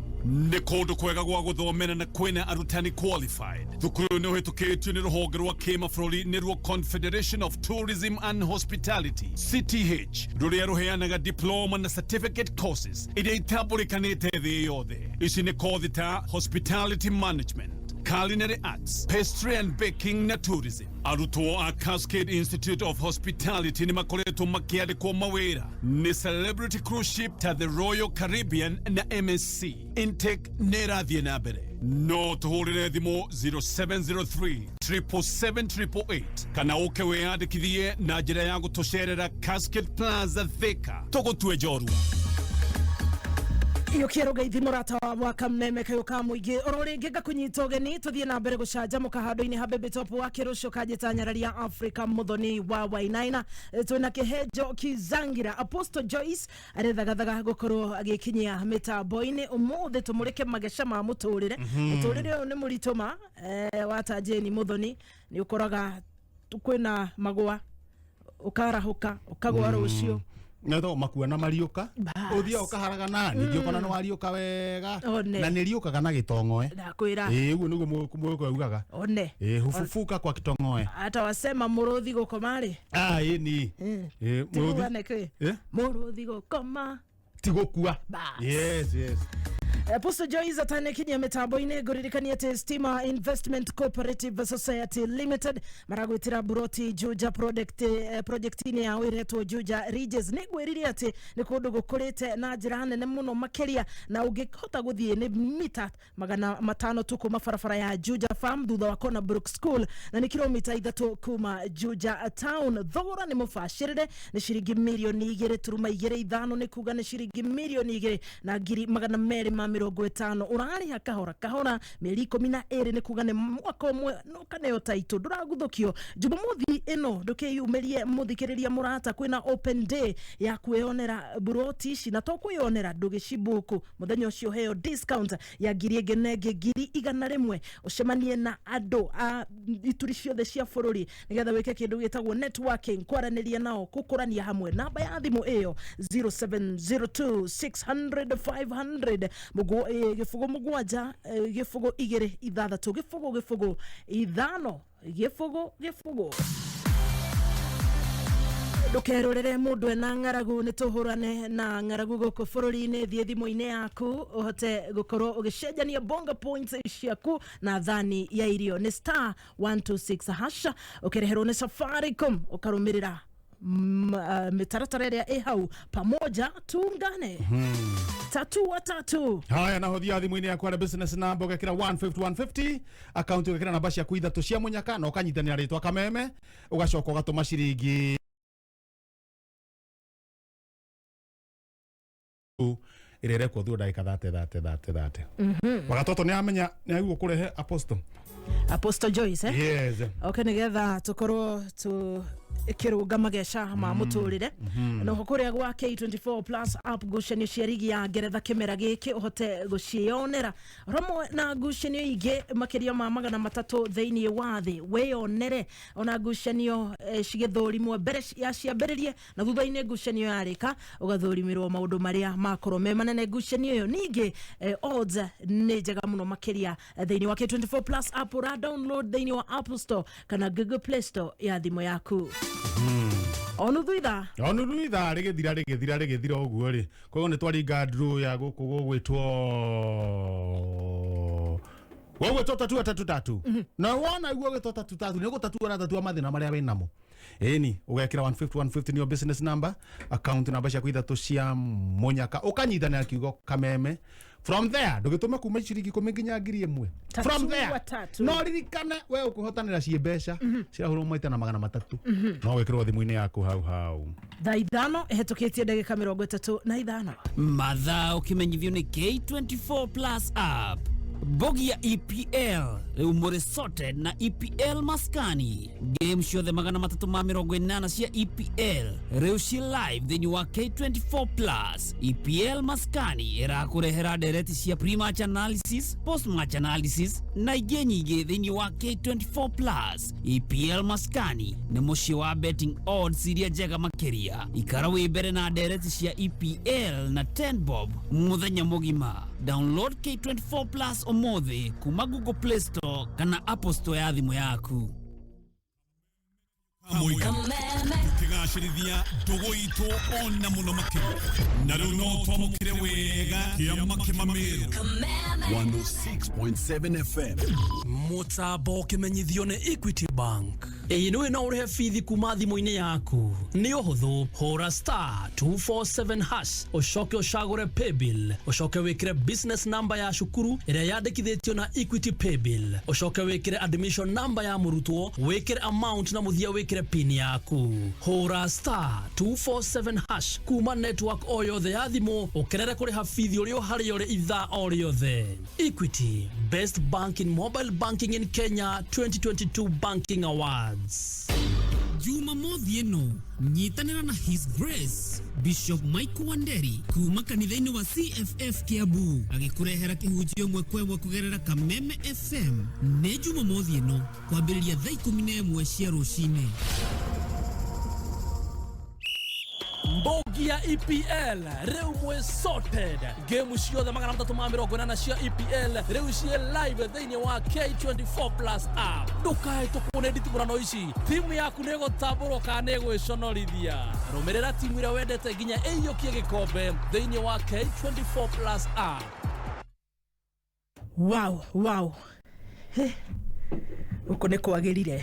Nĩ kũndũ kwega gwa gũthomera na kwĩna arutani qualified. Thukuru ũyũ nĩ ũhĩtũkĩtio nĩ rũhonge rwa kĩmabũrũri nĩruo Confederation of Tourism and Hospitality CTH rũrĩa rũheanaga diploma na certificate courses iria itambũrĩkanĩte thĩ yothe. Ici nĩ kothi ta hospitality management, culinary arts, pastry and baking na tourism. Arutwo a Cascade Institute of Hospitality nĩ makoretwo makĩandĩkwo mawĩra nĩ Celebrity Cruise Ship ta the Royal Caribbean na MSC. Intake nĩ ĩrathiĩ na mbere. No tũhũrĩre thimũ 0703 777 kana ũke wĩyandĩkithie na njĩra ya gũtũcerera Cascade Plaza Thika. Tũgũtue njorua. Yũkia rũgeithi mũrata wa Kameme Kayũ ka mũingĩ oro rĩngĩ ngakũnyita ũgeni tũthiĩ na mbere gũcanjamũka handũ-inĩ ha Baby Top wa kĩrũcio kanjĩta nyarari ya Africa mũthoni wa Wainaina. Twĩna kĩhenjo Kizangira Apostle Joyce arĩthagathaga gũkorwo agĩkinyia mĩtambo-inĩ ũmũthĩ tũmũrĩke mageca ma mũtũrĩre. Mũtũrĩre ũyũ nĩ mũritũ ma wata Jane mũthoni nĩ ũkoraga kwĩna magũa ũkarahũka ũkagũa rũciũ. Netho makua na mariũka ũthiaga ũkaharagana ningĩ ũkona nĩ wariũka wega One. na nĩ riũkaga na gĩtong'oe. Ndakwĩra. Ĩĩ ũguo nĩguo mũgĩkũyũ augaga. One. Ĩĩ hufufuka kwa gĩtong'oe. Hata wasema mũrũthi gũkoma rĩ. Ah, ĩĩ ni. Ĩĩ mũrũthi. Tiguane kĩ? Eh? Mũrũthi gũkoma Ti gũkua. Bas. Yes, yes. Apostle Joyce atanekinyia mitambo-inĩ, ngũririkanie atĩ Stima Investment Cooperative Society Limited maragwĩtĩra buroti Juja project, project-inĩ yao ĩretwo Juja Ridges. Nĩ ngwĩrire atĩ nĩ kũndũ gũkũrĩte na njĩra nene mũno makĩria, na ũngĩhota gũthiĩ nĩ mita 500 tu kuma barabara ya Juja Farm thutha wa Corner Brook School, na nĩ kilomita 3 kuma Juja Town. Thogora nĩ mũbacĩrĩre, nĩ ciringi 2.25 million, nĩ kuga nĩ ciringi 2,250,000. Ũrarĩha kahora kahora mĩeri 12, nĩ kuga nĩ mwaka ũmwe no kaneo taitũ ndũraguthũkio. Jumamothi ĩno ndũkĩyumĩrie, mũthikĩrĩria mũrata, kwĩna open day ya kwĩyonera buroti ici, na to kwĩyonera, ndũgĩcibuku mũthenya ũcio heo discount ya ngiri ĩngĩ na ĩngĩ 100,000, ũcemanie na andũ a ituri ciothe cia bũrũri nĩgetha wĩke kĩndũ gĩtagwo networking, kwaranĩria nao, gũkũrania hamwe. Namba ya thimũ ĩyo 0702 600 500, 0 7 0 2 6 0 0 5 0 0. Ndũkerorere mũndũ ena ng'aragu, nĩ tũhũrane na ng'aragu gũkũ bũrũri-inĩ. Thiĩ thimũ-inĩ yaku ũhote gũkorwo ũgĩcenjania bonga points ciaku na thani ya irio, nĩ star 126 hash, ũkĩreherwo nĩ Safaricom, ũkarũmĩrĩra mĩtaratara ĩrĩa ĩ hau. Pamoja tuungane. Tatu wa tatu. Haya, naho thia thimũ-inĩ yaku harĩa business number ũgekĩra 150 150, account ũgekĩra namba ciaku ithatũ cia mũnyaka na ũkanyitanĩra rĩtwa Kameme, ũgacoka ũgatũma ciringi ĩrĩa ĩrekwo thutha ndagĩka 30 30 30 30. Wagatoto nĩ amenya nĩ agĩrĩirwo kũrehe Apostle. Apostle Joyce, eh? Yes. Okay, nigetha tukorwo tu ikirunga mageca ma muturire. Noho kuria gwa K24 Plus app, ngucanio cia rigi ya Ngeretha kimera giki uhote guciĩyonera romwe na ngucanio ingĩ makĩria ma 300 thĩinĩ wa thĩ. Wĩyonere ona ngucanio cigĩthũrimwo mbere ya ciambĩrĩrie, na thutha-inĩ ngucanio yarĩka ũgathũrimĩrwo maũndũ marĩa makorwo me manene ngucanio ĩyo. Ningĩ odds nĩ njega mũno makĩria thĩinĩ wa K24 Plus app. Ũra download thĩinĩ wa Apple Store kana Google Play Store ya thimũ yaku. O nuthu ithaa. O nuthu ithaa rĩgĩthira rĩgĩthira rĩgĩthira ũguo rĩ, koguo nĩ twaringa draw ya gũkũ gũgwĩtwo tatua tatu tatu. Na wona iguo gwĩtwo tatu tatu nĩ gũtatua na tatua mathĩna marĩa wĩ namo. Ĩni ũgekĩra 150 150 nĩyo business number, account namba ciaku ithatũ cia mũnyaka, ũkanyitanĩra kiugo Kameme. From there ndũgĩtũme kuma ciringi 10 nginya 1,000. From there tatu. No ririkane we ũkũhotanĩra ciĩ mbeca cirahũrwo maita na 300. No wĩkĩrwo thimũ-inĩ yaku hau hau. Thaa 5 ĩhetũkĩtie ndagĩka 35. Mathaa ũkĩmenyithio nĩ K24 Plus app. Mbogi ya EPL rĩu mũrĩ sorted na EPL maskani. Game ciothe 380 cia EPL rĩu ci live thĩinĩ wa K24 Plus. EPL maskani ĩrakũrehera ndereti cia pre-match analysis, post-match analysis na ingĩ nyingĩ thĩinĩ wa K24 Plus. EPL maskani nĩ mũciĩ wa betting odds iria njega makĩria. Ikara wĩ mbere na ndereti cia EPL na 10 bob mũthenya mũgima. Download K24 Plus ũmũthĩ kuma Google Play Store kana Apple Store ya thimũ yaku. Tukigacĩrithia ndũgũ itũ ona mũno makĩria, na rĩu no twamũkĩre wega kĩama kĩmamĩrũ. 106.7 FM. Mũtambo ũkĩmenyithio nĩ Equity Bank. Ĩĩ nĩwe no ũrĩhe bithi kuma thimũ-inĩ yaku. Nĩ ũhũthũ, hũra star 247 hash, ũcoke ũcagũre paybill, ũcoke wĩkĩre business number ya cukuru ĩrĩa yandĩkithĩtio na Equity paybill, ũcoke wĩkĩre admission number ya mũrutwo, wĩkĩre amount na mũthia wĩkĩre pin yaku. Hũra star 247 hash kuma network o yothe ya thimũ, ũkerere kũrĩha bithi ũrĩ o harĩa ũrĩ ithaa o rĩothe. Equity, best bank in mobile banking in Kenya 2022 Banking Awards. Jumamothi ĩno nyitanĩra na His Grace Bishop Michael Wanderi kuma kanitha-inĩ wa CFF Kiambu agĩkũrehera kĩhunjio ĩmwe kwa ĩmwe kũgerera Kameme FM. Nĩ Jumamothi ĩno kwambĩrĩria thaa 11 cia rũcinĩ. Mbogi ya EPL rĩu mwĩ sorted. Game ciothe 380 cia EPL rĩu ciĩ live thĩinĩ wa K24 Plus app. Ndũkahĩtũkwo nĩ nditimũrano ici, timu yaku nĩ ĩgũtambũrwo kana nĩ ĩgwĩconorithia. Rũmĩrĩra timu ĩrĩa wendete nginya ĩiyũkie gĩkombe thĩinĩ wa K24 Plus app. Wow. Gũkũ nĩ kwagĩrire.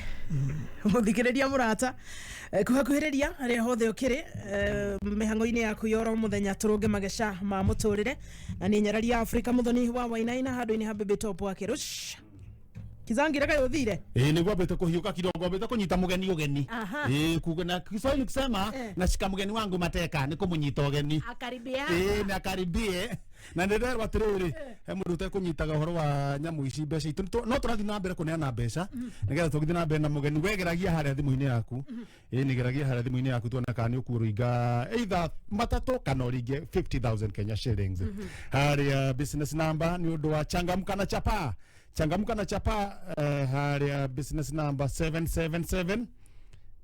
Mũthikĩrĩria mũrata, kuhakuhĩrĩria harĩa hothe ũkĩrĩ, mĩhang'o-inĩ yaku ya oro mũthenya, tũrũnge mageca ma mũtũrĩre. Na nĩ nyarari ya Afrika, Mũthoni wa Wainaina, handũ-inĩ ha Baby Top wa Kĩrũsh Kizangira. Kaĩ ũthire? Ĩĩ, nĩguo ambĩte kũhiũka kidogo, ambĩte kũnyita mũgeni ũgeni. Ĩĩ, kuga na Kiswahili kusema nashika mgeni wangu mateka, nĩ kũmũnyita ũgeni. Akaribia. Ĩĩ, na akaribie. Na nĩ nderwo atĩrĩrĩ, he mũndũ ũtekũnyitaga ũhoro wa nyamũ ici, mbeca itũ no tũrathiĩ na mbere kũneana mbeca nĩgetha tũgĩthiĩ na mbere na mũgeni. Wegeragia harĩa thimũ-inĩ yaku. Ĩĩ, nĩgeragia harĩa thimũ-inĩ yaku tuone kana nĩ ũkũringa either matatũ kana ũringe 50,000 Kenya shillings harĩa business number nĩ ũndũ wa changamka na chapa, changamka na chapa, harĩa business number 777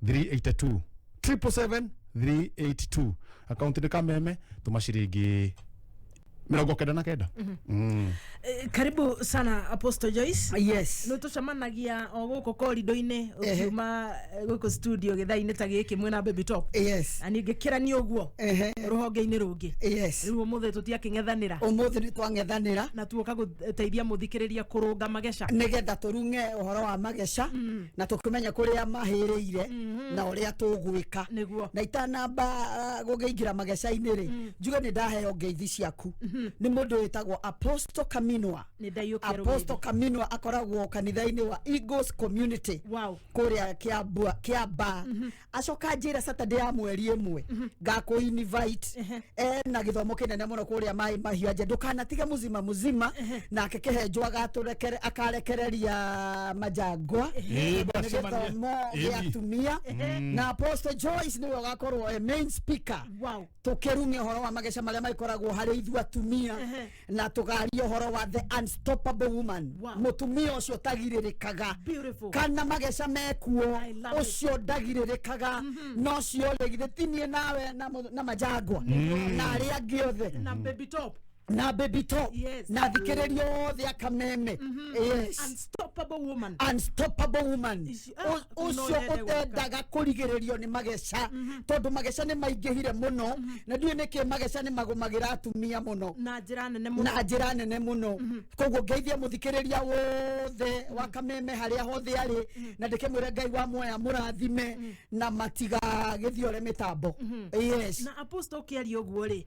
382, 777 382, akaunti nĩ Kameme. Tũma ciringi 99. Karibu sana, Apostle Joyce. Yes. Nĩ tũcemanagia o gũkũ korido-inĩ ũkiuma, gũkũ studio gĩthaa-inĩ ta gĩkĩ mwĩna Baby Top. Yes. Na niĩ ngĩkĩrania ũguo rũhonge-inĩ rũngĩ. Yes. Rĩu ũmũthĩ tũtiakĩng'ethanĩra. Ũmũthĩ nĩ twang'ethanĩra. Na tuoka gũteithia mũthikĩrĩria kũrũnga mageca. Nĩgetha tũrung'e ũhoro wa mageca na tũkĩmenye kũrĩa mahĩrĩire na ũrĩa tũgwĩka. Nĩguo. Na itanamba gũkĩingĩra mageca-inĩ rĩ, njuge nĩ ndaheo ngeithi ciaku nĩ mũndũ wĩtagwo Apostle Kaminwa. Nĩ ndaiyũkia. Apostle Kaminwa akoragwo kanitha-inĩ wa Eagles Community kũrĩa Kĩamba. Acoka njĩra Saturday ya mweri 1 ngakũ invite, ena gĩthomo kĩnene mũno kũrĩa Maĩ Mahiũ. Anje ndũkanatige muzima muzima nake kĩhenjwo agatũrekere akarekereria majangwa. Ĩĩ, Nĩ bacemania. gĩthomo gĩa atumia na Apostle Joyce nĩwe ũgakorwo e main speaker. Tũkĩrung'e ũhoro wa mageca marĩa magĩkoragwo harĩ ithuĩ atumia na tũgaria ũhoro wa the unstoppable woman, mũtumia ũcio ũtagirĩrĩkaga. Kana mageca mekuo, ũcio ndagirĩrĩkaga. No ũcio rĩ, githĩ ti niĩ nawe na majangwa na arĩa angĩ othe? Na Baby Top. Na Baby Top. Yes. Na thikĩrĩria othe akameme. Yes. Unstoppable woman. Unstoppable woman. No Ũcio nyende gwĩka. ũtendaga kũrigĩrĩrio nĩ mageca, tondũ mageca nĩ maingĩhire mũno na ndiũĩ nĩkĩ mageca nĩ magũmagĩra atumia mũno. Na njĩra nene mũno. Na njĩra nene mũno. Koguo ngeithie mũthikĩrĩria wothe wa Kameme harĩa hothe arĩ na ndĩkĩmwĩre Ngai wa muoya mũrathime na matigagĩthiore mĩtambo. Yes. Na Apostle, ũkĩaria ũguo rĩ,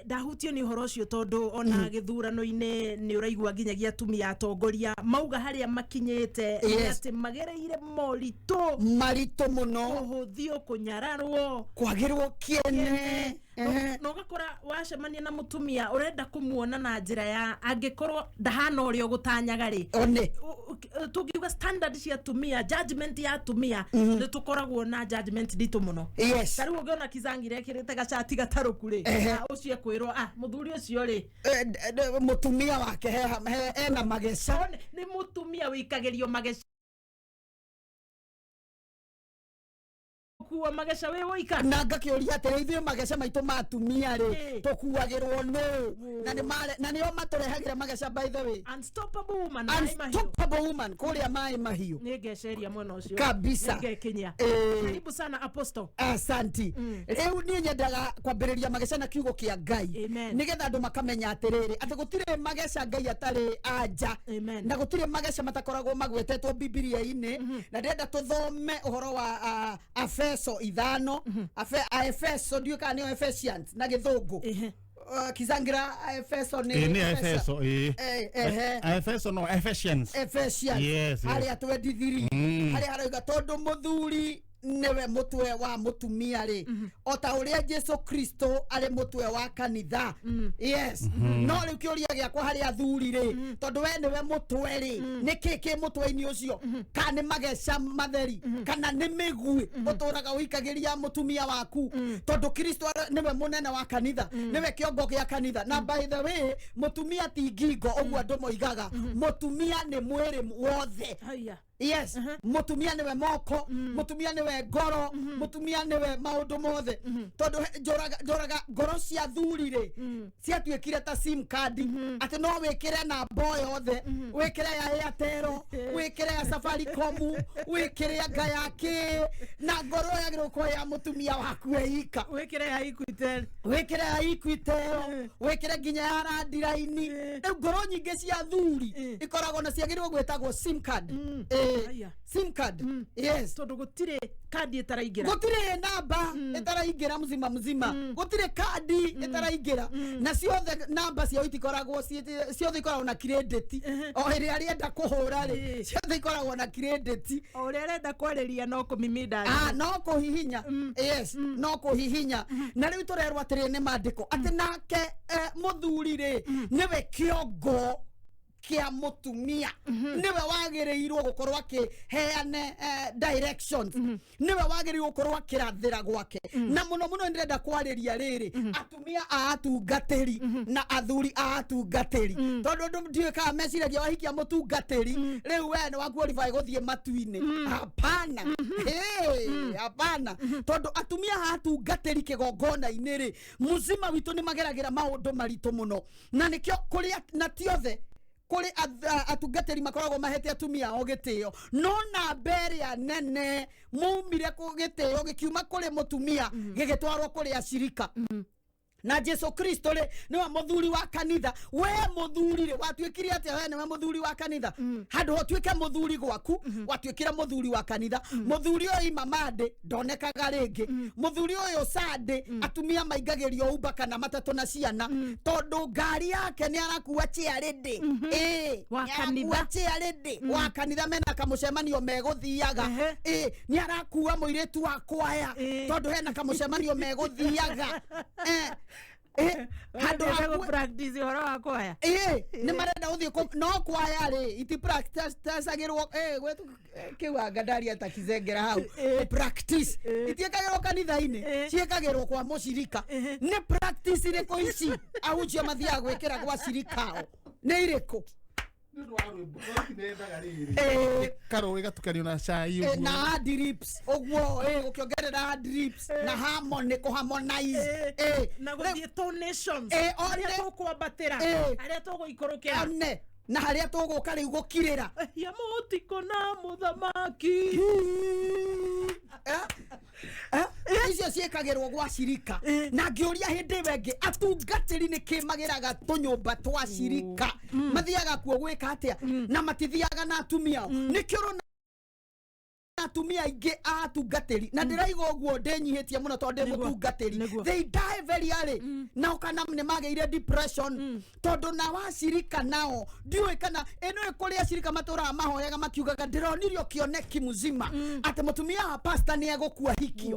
ndahutio nĩ ũhoro ũcio tondũ ona gĩthurano-inĩ nĩ ũraigua nginyagia atumia atongoria mauga harĩa makinyĩte nĩ atĩ magereire moritũ maritũ mũno, kũhũthio, kũnyararwo, kwagĩrwo kĩene. Na ũgakora wacemania na mũtumia ũrenda kũmuona na njĩra ya angĩkorwo ndahana ũrĩa ũgũtanyaga rĩ, One. Tũngiuga standard cia atumia, judgment ya atumia, nĩ tũkoragwo na judgment nditũ mũno. Ta rĩu ũngĩona Kizangira ekĩrĩte gacati gatarũku rĩ, ũcio ekwĩrwo, ah, mũthuri ũcio rĩ, Mũtumia wake ena mageca. One, nĩ mũtumia wĩikagĩrio mageca, kuo mageca wĩ woika. Na ngakĩũria atĩrĩ, ithuĩ mageca maitũ ma atumia rĩ, tũkuagĩrwo nũ? Na nĩo matũrehagĩra mageca, by the way. Unstoppable woman, Maĩ Mahiũ. Unstoppable woman kũrĩa Maĩ Mahiũ. Nĩ ngeceria mwena ũcio. Kabisa. Nĩ ngekinyia. Karibu sana, Apostle. Asanti. Rĩu niĩ nyendaga kwambĩrĩria mageca na kiugo kĩa Ngai nĩgetha andũ makamenya atĩrĩrĩ, atĩ gũtirĩ mageca Ngai atarĩ anja na gũtirĩ mageca matakoragwo magwetetwo Bibilia-inĩ. Na ndĩrenda tũthome ũhoro wa Afeso 5, Aefeso, ndiũĩ kana nĩo Ephesians na Gĩthũngũ. Kizangira, Aefeso nĩ Ĩ, nĩ Efeso, ĩ. Ehe. Efeso, no Ephesians. Ephesians. Yes. Harĩa 23, harĩa harauga tondũ mũthuri nĩwe mũtwe wa mũtumia rĩ, o ta ũrĩa Jesu Kristo arĩ mũtwe wa kanitha. Yes. No rĩu kĩũria gĩakwa harĩ athuri rĩ, tondũ we nĩwe mũtwe rĩ, nĩ kĩ kĩ mũtwe-inĩ ũcio? Kana nĩ mageca matheri, kana nĩ mĩguĩ ũtũraga ũikagĩria mũtumia waku? Tondũ Kristo nĩwe mũnene wa kanitha, nĩwe kĩongo gĩa kanitha. Na by the way, mũtumia ti ngingo ũguo andũ moigaga, mũtumia nĩ mwĩrĩ wothe. Haya. Yes, mutumia niwe moko, mutumia niwe ngoro, mutumia niwe maundu mothe. Tondu njoraga ngoro cia thuri ri ciatuikire ta sim card, ati no wikire namba o yothe, wikire ya Airtel, wikire ya Safaricom, wikire anga ya ki, na ngoro yagĩrĩirwo gũkorwo ya mutumia waku eika. Wikire ya Equitel, wikire ya Equitel, wikire nginya ya Landline. Rĩu ngoro nyingĩ cia thuri ikoragwo na ciagĩrĩirwo gwĩtagwo sim card. Sim card. Yes. Tondu gutire kandi itaraingira. Gutire namba itaraingira mzima mzima. Gutire kandi itaraingira. Na ciothe namba ciao itikoragwo ciothe ikoragwo na credit. O ĩrĩa arenda kũhũra rĩ, ciothe ikoragwo na credit. O ũrĩa arenda kwarĩria no kũmimida. Ah, no kũhihinya. Yes, no kũhihinya. Na rĩu tũrerwo atĩrĩ nĩ maandĩko atĩ nake mũthuri rĩ nĩwe kĩongo kia mutumia, niwe wagiriirwo gukorwo akiheane directions, niwe wagiriirwo gukorwo akirathira gwake. Na muno muno ndirenda kwariria riri atumia a atungatiri na athuri a atungatiri, tondu andu ndiũĩ kana meciragia wahikia mutungatiri riu we ni wa qualify guthie matu-ini. Hapana. Hey, hapana. Tondu atumia a atungatiri kigongona-ini ri muzima witu ni mageragira maundu maritu muno, na nikio kuria na ti othe kuri atungatiri makoragwo mahete atumia ao gitio, no namba ĩrĩa nene maumire kũ gĩtĩo gĩkiuma kũrĩ mũtumia gĩgĩtwarwo kũrĩ acirika. Na Jesu Kristo rĩ nĩwe mũthuri wa kanitha. We mũthuri rĩ watuĩkire atĩa? We nĩwe mũthuri wa kanitha. Handũ ha ũtuĩke mũthuri gwaku, watuĩkire mũthuri wa kanitha. Mũthuri ũyũ ima Monday ndonekaga rĩngĩ. Mũthuri ũyũ Sunday atumia maingagĩrio Uber kana matatũ na ciana, tondũ ngari yake nĩ arakua chairlady. Wa nĩ arakua kanitha. chairlady wa kanitha, mena kamũcemanio megũthiaga. Nĩ arakua mũirĩtu wa kwaya, tondũ hena kamũcemanio megũthiaga. Handũ Marenda ha gũ practice ũhoro wa kwaya. Nĩ marenda gũthiĩ no kwaya rĩ iti practicagĩrwo gwetu kĩu anga ndaria ta kizengera hau practice itiĩkagĩrwo kanitha-inĩ, ciĩkagĩrwo kwa mũcirika. Nĩ practice irĩkũ ici ahunjia mathiaga gwĩkĩra gwa cirikao nĩ irĩkũ? Karũĩ gatukanio na cai ũguo. Na ad lips ũguo, gũkĩongerera ad lips na harmony, kũ harmonize. Na gũthiĩ tonations, harĩa tũkwambatĩra, harĩa tũgũikũrũkĩra. One na harĩa tũgũka rĩu gũkirĩra. Ya mũtiko na mũthamaki. Icio ciĩkagĩrwo gwa cirika. Na ngĩũria hĩndĩ ĩyo ĩngĩ atungatĩri nĩ kĩ magĩraga tũnyũmba twa cirika, mathiaga kuo gwĩka atĩa? Na matithiaga na atumia ao. Nĩkĩo ũrona atumia aingĩ a atungatĩri, na ndĩraiga ũguo ndĩnyihĩtie mũno tondũ ndĩ mũtungatĩri, they die very early. Nao kana nĩ magĩire depression tondũ na wacirika nao ndiũĩ kana ĩno kũrĩ acirika matũraga mahoyaga makiugaga ndĩronirio kĩoneki mzima atĩ mũtumia wa pastor nĩ egũkua ahikio.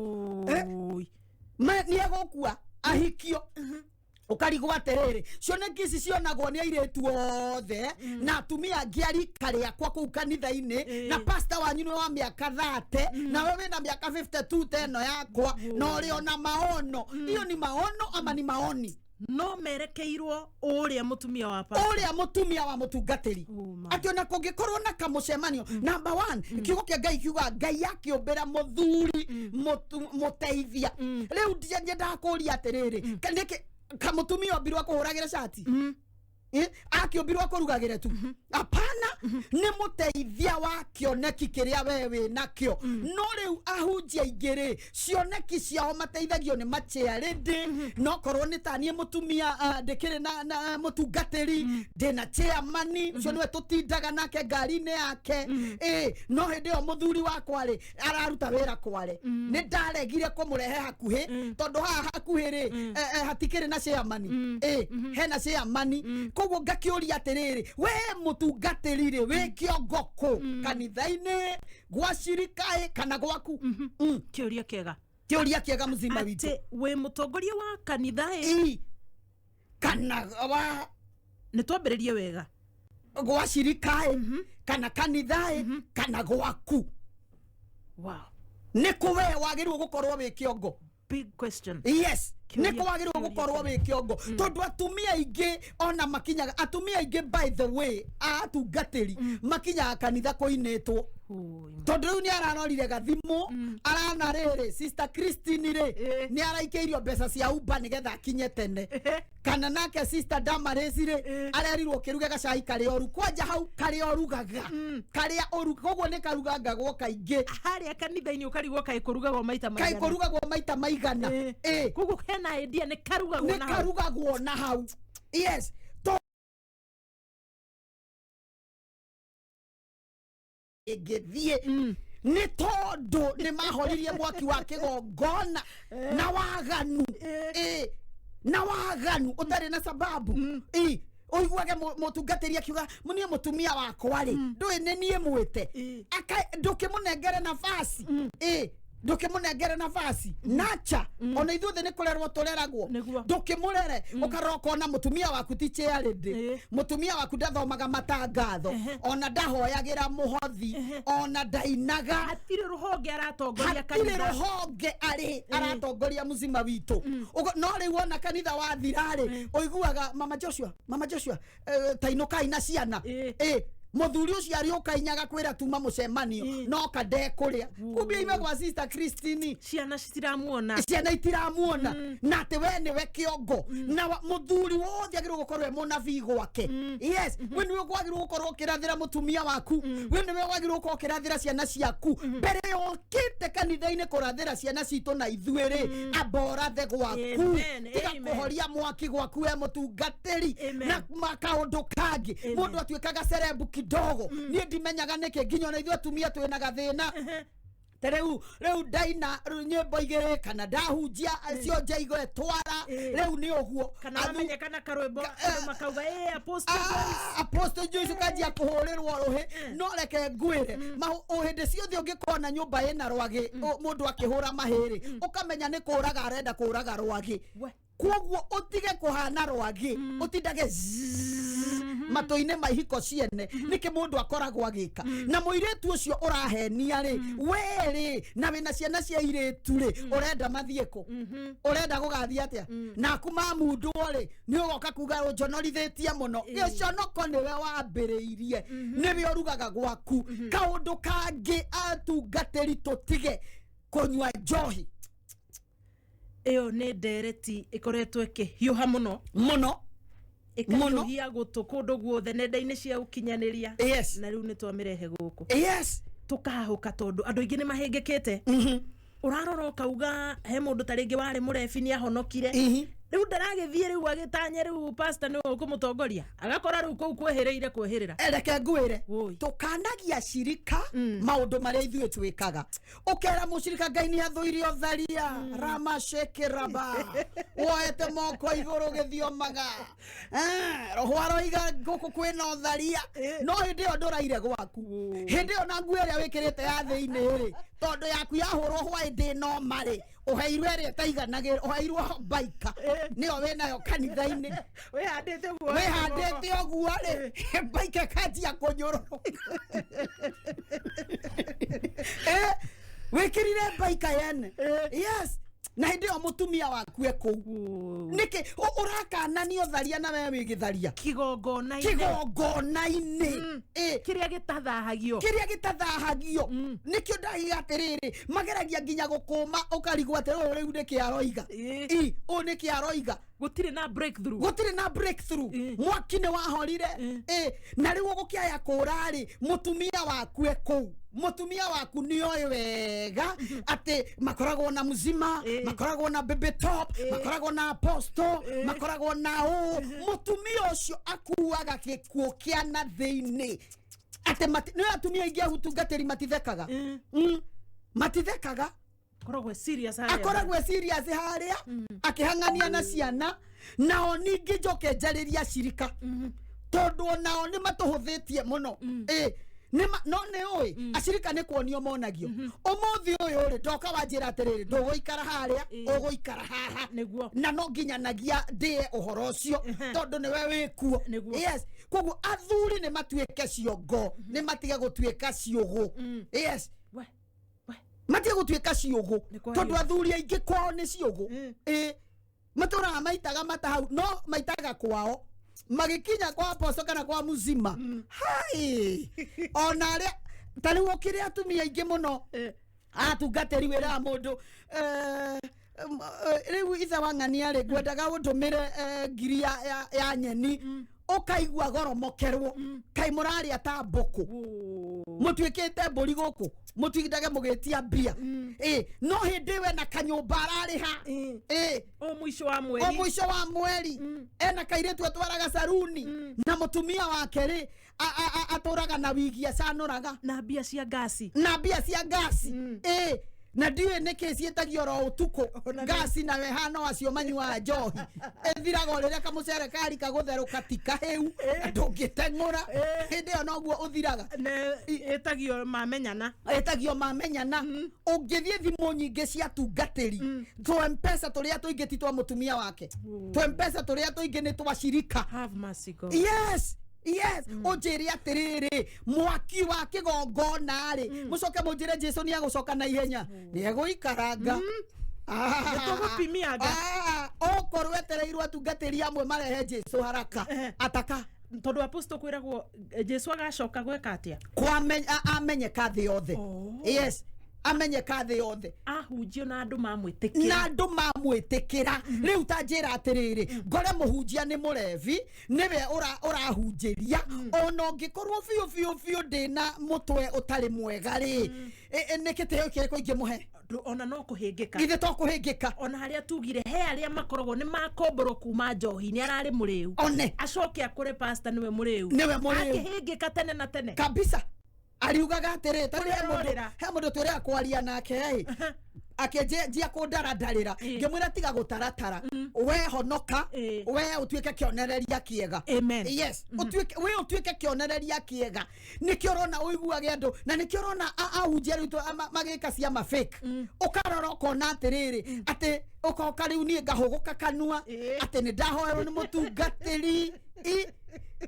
Nĩ egũkua ahikio. Ũkarigwo atĩrĩrĩ, cioneki ici cionagwo nĩ airĩtu othe na atumia angĩ a rika rĩakwa kũu kanitha-inĩ, na pastor wanyu nĩ wa mĩaka 30 nawe wĩna mĩaka 52 ta ĩno yakwa, na ũrĩ ona maono. Iyo ni maono ama ni maoni? No merekeirwo ũrĩa mũtumia wa pastor, ũrĩa mũtumia wa mũtungatĩri, atĩ ona kũngĩkorwo na kamũcemanio. Number 1, kiugo kĩa Ngai kiuga Ngai akĩũmbĩra mũthuri mũteithia. Rĩu nyendaga kũũria atĩrĩrĩ, nĩkĩ kamutumia ombirwo akũhũragĩra cati? Akĩũmbirwo akũrugagĩre tu? Hapana, nĩ mũteithia wa kĩoneki kĩrĩa we wĩ nakĩo. No rĩu ahunjia aingĩ rĩ, cioneki ciao mateithagio nĩ machairlady. No korwo nĩ ta niĩ mũtumia ndĩkĩrĩ na mũtungatĩri, ndĩna chairman ũcio nĩwe tũtindaga nake ngari-inĩ yake. No hĩndĩ ĩyo mũthuri wakwa rĩ araruta wĩra kware, nĩ ndaregire kũmũrehe hakuhĩ tondũ haha hakuhĩ rĩ hatikĩrĩ na chairman. Hena chairman. Koguo ngakĩũria atĩrĩrĩ, we mũtungatĩri rĩ wĩ kĩongo kũ kanitha-inĩ, gwa cirika kana gwaku? Kĩũria kĩega. Kĩũria kĩega mzima witũ. Atĩ wĩ mũtongoria wa kanitha kana wa nĩ twambĩrĩrie wega gwa cirika kana kanitha kana gwaku? Wow. Nĩ kũ we wagĩrĩirwo gũkorwo wĩ kĩongo? Big question. Yes. Nĩ kwagĩrĩirwo gũkorwo wĩ kĩongo, tondũ atumia aingĩ ona makinyaga, atumia aingĩ, by the way, a atungatĩri makinyaga kanitha kũinĩtwo, tondũ rĩu nĩ ararorire gathimũ, arana rĩrĩ Sister Christine rĩ nĩ araikĩirio mbeca cia Uber nĩgetha akinye tene, kana nake Sister Damaris rĩ arerirwo kĩruge gacai karĩa ũru kwanja hau karĩa ũrugaga, karĩa ũru, koguo nĩ karugangagwo kaingĩ. Harĩa kanitha-inĩ ũkarigwo kaĩ kũrugagwo maita kaĩ maigana. Kũrugagwo maita maigana. Ĩ. Koguo hena idea nĩ karugagwo nĩ na hau. Karugagwo na hau, yes, to ĩngĩthiĩ nĩ tondũ nĩ mahoririe mwaki wa kĩgongona na waganu, ĩ, na waganu ũtarĩ na sababu. Ĩ, ũiguage mũtungatĩri akiuga, niĩ mũtumia wakwa rĩ, ndũĩ nĩ niĩ mwĩte. Ndũkĩmũnengere nafasi, ĩ, ndũkĩmũnengere nafasi nacha. Ona ithuothe nĩ kũrerwo tũreragwo, ndũkĩmũrere ũkarora ũkona mũtumia waku ti chairlady, mũtumia waku ndathomaga matangatho, ona ndahoyagĩra mũhothi, ona ndainaga. Hatirĩ rũhonge aratongoria hatirĩ kanitha. Rũhonge arĩ aratongoria mũcima witũ. No rĩu ona kanitha wathira-rĩ, ũiguaga Mama Joshua, Mama Joshua, tainũkai na ciana. Ĩ, mũthuri ũcio arĩũka inyaga kwĩra tuma mũcemanio no kandekũrĩa kumbia ime gwa Sister Christine. Ciana citiramuona. Ciana itiramuona, na atĩ we nĩwe kĩongo na mũthuri wothe agĩrĩirwo gũkorwo e mũnabii gwake. Yes, we nĩwe kwagĩrĩirwo gũkorwo ũkĩrathĩra mũtumia waku, we nĩwe wagĩrĩirwo gũkorwo ũkĩrathĩra ciana ciaku mbere yokĩte kanitha-inĩ kũrathĩra ciana citũ. Na ithuĩ rĩ, amba ũrathe gwaku. Amen, tiga amen. kũhoria mwaki gwaku we mũtungatĩri. Na kaũndũ kangĩ, mũndũ atuĩkaga cerebu kidogo, niĩ ndimenyaga nĩkĩ, nginya ona ithuĩ atumia twĩna gathĩna. Ta rĩu ndaina rĩu nyĩmbo igĩrĩ kana ndahunjia cio njaigo twara rĩu nĩ ũguo. Kana wamenyekana karwĩmbo, andũ makauga, "Ĩ, Apostle Joyce." Apostle Joyce, ũkanjia kũhũrĩrwo rũhĩ. No reke ngwĩre, o hĩndĩ ciothe ũngĩkona nyũmba ĩna rwagĩ, mũndũ akĩhũra mahĩrĩ, ũkamenya nĩ kũraga arenda kũraga rwagĩ. Koguo ũtige kũhana rwagĩ, ũtindage zzzz matũ-inĩ ma ihiko ciene. Nĩkĩ mũndũ akoragwo agĩka na mũirĩtu ũcio ũrahenia rĩ, we rĩ, na wĩna ciana cia irĩtu rĩ, ũrenda mathiĩ kũ? Ũrenda gũgathiĩ atĩa? Naku mamundwo rĩ, nĩ ũgoka kuga ũnjonorithĩtie mũno. Gĩconoko nĩwe wambĩrĩirie, nĩwe ũrugaga gwaku. Kaũndũ kangĩ, atungatĩri tũtige kũnyua njohi. Ĩyo nĩ ndereti ĩkoretwo ĩkĩhiũha mũno. Mũno. Ĩkahiũhia gũtũ kũndũ guothe nenda-inĩ cia ũkinyanĩria. Yes. Na rĩu nĩ twamĩrehe gũkũ. Tũkahũka tondũ andũ aingĩ nĩ mahĩngĩkĩte. Ũrarora ũkauga he mũndũ ta rĩngĩ warĩ mũrebi nĩ ahonokire, rĩu ndaragĩthiĩ, rĩu agĩtanya rĩu pastor nĩwe ũkũmũtongoria, agakora rĩu kũu kwĩhĩrĩire kwĩhĩrĩra. Reke ngwĩre, tũkanagia cirika maũndũ marĩa ithuĩ twĩkaga. Ũkera mũcirika, Ngai nĩ athũire ũtharia, ramacekĩraba, woete moko igũrũ gĩthiomaga. Eh, roho aroiga gũkũ kwĩna ũtharia, no hĩndĩ ĩyo ndũraire gwaku, hĩndĩ ĩyo na nguo ĩrĩa wĩkĩrĩte ya thĩinĩ rĩ, tondũ yaku yahũrwo hwaĩ ndĩnoma rĩ, ũheirwo ĩrĩa ĩtaiganagĩra, ũheirwo baika nĩyo wĩnayo kanitha-inĩ. Wĩhandĩte ũguo. Wĩhandĩte ũguo rĩ, baika ĩkanjia kũnyũrũrũka. Eh, wĩkĩrire baika yene, yes, na hĩndĩ ĩyo mũtumia waku e kũu. Nĩkĩ ũrakanania ũtharia na we wĩ gĩtharia? Kĩgongona-inĩ. Kĩgongona-inĩ. Ĩ. Kĩrĩa gĩtathahagio. Kĩrĩa gĩtathahagio. Nĩkĩo ndahiga atĩrĩrĩ, mageragia nginya gũkũma, ũkarigwo atĩ ũyũ rĩu nĩkĩ aroiga, I ũyũ nĩkĩ aroiga. Gũtirĩ na breakthrough. Gũtirĩ na breakthrough. Mwaki nĩ wahorire. Ĩ, na rĩu ũgũkĩaya kũra rĩ, mũtumia waku e kũu, mũtumia waku nĩ oĩ wega atĩ makoragwo na mzima, makoragwo na baby top, makoragwo na apostle, makoragwo na ũ. Mũtumia ũcio akuaga gĩkuũ kĩa na thĩinĩ atĩ nĩ atumia aingĩ atungatĩri matithekaga. Matithekaga. Akoragwo e serious harĩa. Akoragwo e serious harĩa akĩhang'ania na ciana. Nao ningĩ njoke njarĩrie acirika, tondũ onao nĩ matũhũthĩtie mũno. Ĩ, no nĩ ũĩ acirika nĩ kuonio monagio. Ũmũthĩ ũyũ rĩ, ndoka wanjĩra atĩrĩrĩ, ndũgũikara harĩa, ũgũikara haha. Na no nginyanagia ndĩe ũhoro ũcio tondũ nĩwe wĩkuo. Yes, koguo athuri nĩ matuĩke ciongo, nĩ matige gũtuĩka ciũgũ. Yes, matige gũtuĩka ciũgũ, kwaria. Tondũ athuri aingĩ kwao nĩ ciũgũ. Ĩ. Matũraga maitaga mata hau, no maitaga kwao magĩkinya kwa poco kana kwa muzima. Hai, ona arĩa ta rĩu ũkĩrĩ atumia aingĩ mũno atungatĩri wĩra wa mũndũ, rĩu ithe wa ng'ania rĩ, ngwendaga ũndũmĩre ngiri ya nyeni, ũkaigua goromokerwo, kaĩ mũrarĩa ta mbũkũ, mũtuĩkĩte mbũri gũkũ, mũtindage mũgĩtia mbia. Ĩ, no hĩndĩ ĩyo ena kanyũmba ararĩha. Ĩ, o mũico wa mweri. O mũico wa mweri ena kairĩtu atwaraga saruni, na mũtumia wake rĩ, atũraga na wigi acanũraga, na mbia cia ngasi, na mbia cia ngasi. Ĩ, na ndiũĩ nĩkĩ ciĩtagio oro ũtukũ ngasi, nawe hano acio manyuaga njohi ĩthiraga o rĩrĩa kamũcere karika gũtherũka, ti kahĩu ndũngĩteng'ũra, hĩndĩ ĩyo noguo ũthiraga. Ĩtagio mamenyana. Ĩtagio mamenyana. Ũngĩthiĩ thimũ nyingĩ cia tungatĩri, tũ Mpesa tũrĩa tũingĩ ti twa mũtumia wake, tũ Mpesa tũrĩa tũingĩ nĩ twa cirika. Have mercy, God. Yes, ũnjĩre atĩrĩrĩ, mwaki wa kĩgongona rĩ, mũcoke mũnjĩre Jesu nĩ agũcoka na ihenya, nĩ egũikaranga. Nĩtũgũpimianga. Okorwo etereirwo atungatĩri amwe marehe Jesu haraka ataka. Tondũ apostle kwĩragwo Jesu agacoka gwĩka atĩa? Amenyeka thĩ yothe. Yes, amenyeka thĩ yothe. Ahunjio na andũ mamwĩtĩkĩra. Na andũ mamwĩtĩkĩra. Rĩu ta njĩra atĩrĩrĩ, ngore mũhunjia nĩ mũrebi, nĩwe ũrahunjĩria, ona ũngĩkorwo biũ biũ biũ ndĩna mũtwe ũtarĩ mwega rĩ, nĩ gĩtĩo kĩrĩkũ ingĩmũhe? Ona no kũhĩngĩka. Ithe to kũhĩngĩka. Ona harĩa tugire he arĩa makoragwo nĩ makomborwo kuma njohi, nĩ ararĩ mũrĩu. One. Acoke akũre pastor nĩwe mũrĩu. Nĩwe mũrĩu. Akĩhĩngĩka tene na tene. Kabisa. Ariugaga atĩrĩ, ta rĩu Kũrĩa ũrorĩra. he mũndũ twĩrĩga kwaria nake ĩ, akĩnjia kũndaradarĩra, ngĩmwĩra tiga gũtaratara, we honoka, we ũtuĩke kĩonereria kĩega. Amen. Yes, we ũtuĩke kĩonereria kĩega. Nĩkĩo ũrona ũiguage andũ, na nĩkĩo ũrona ahunjia rĩu magĩka ciama fake. Ũkarora ũkona atĩrĩrĩ, atĩ ũkoka rĩu niĩ ngahũgũka kanua, atĩ nĩ ndahoerwo nĩ mũtungatĩri,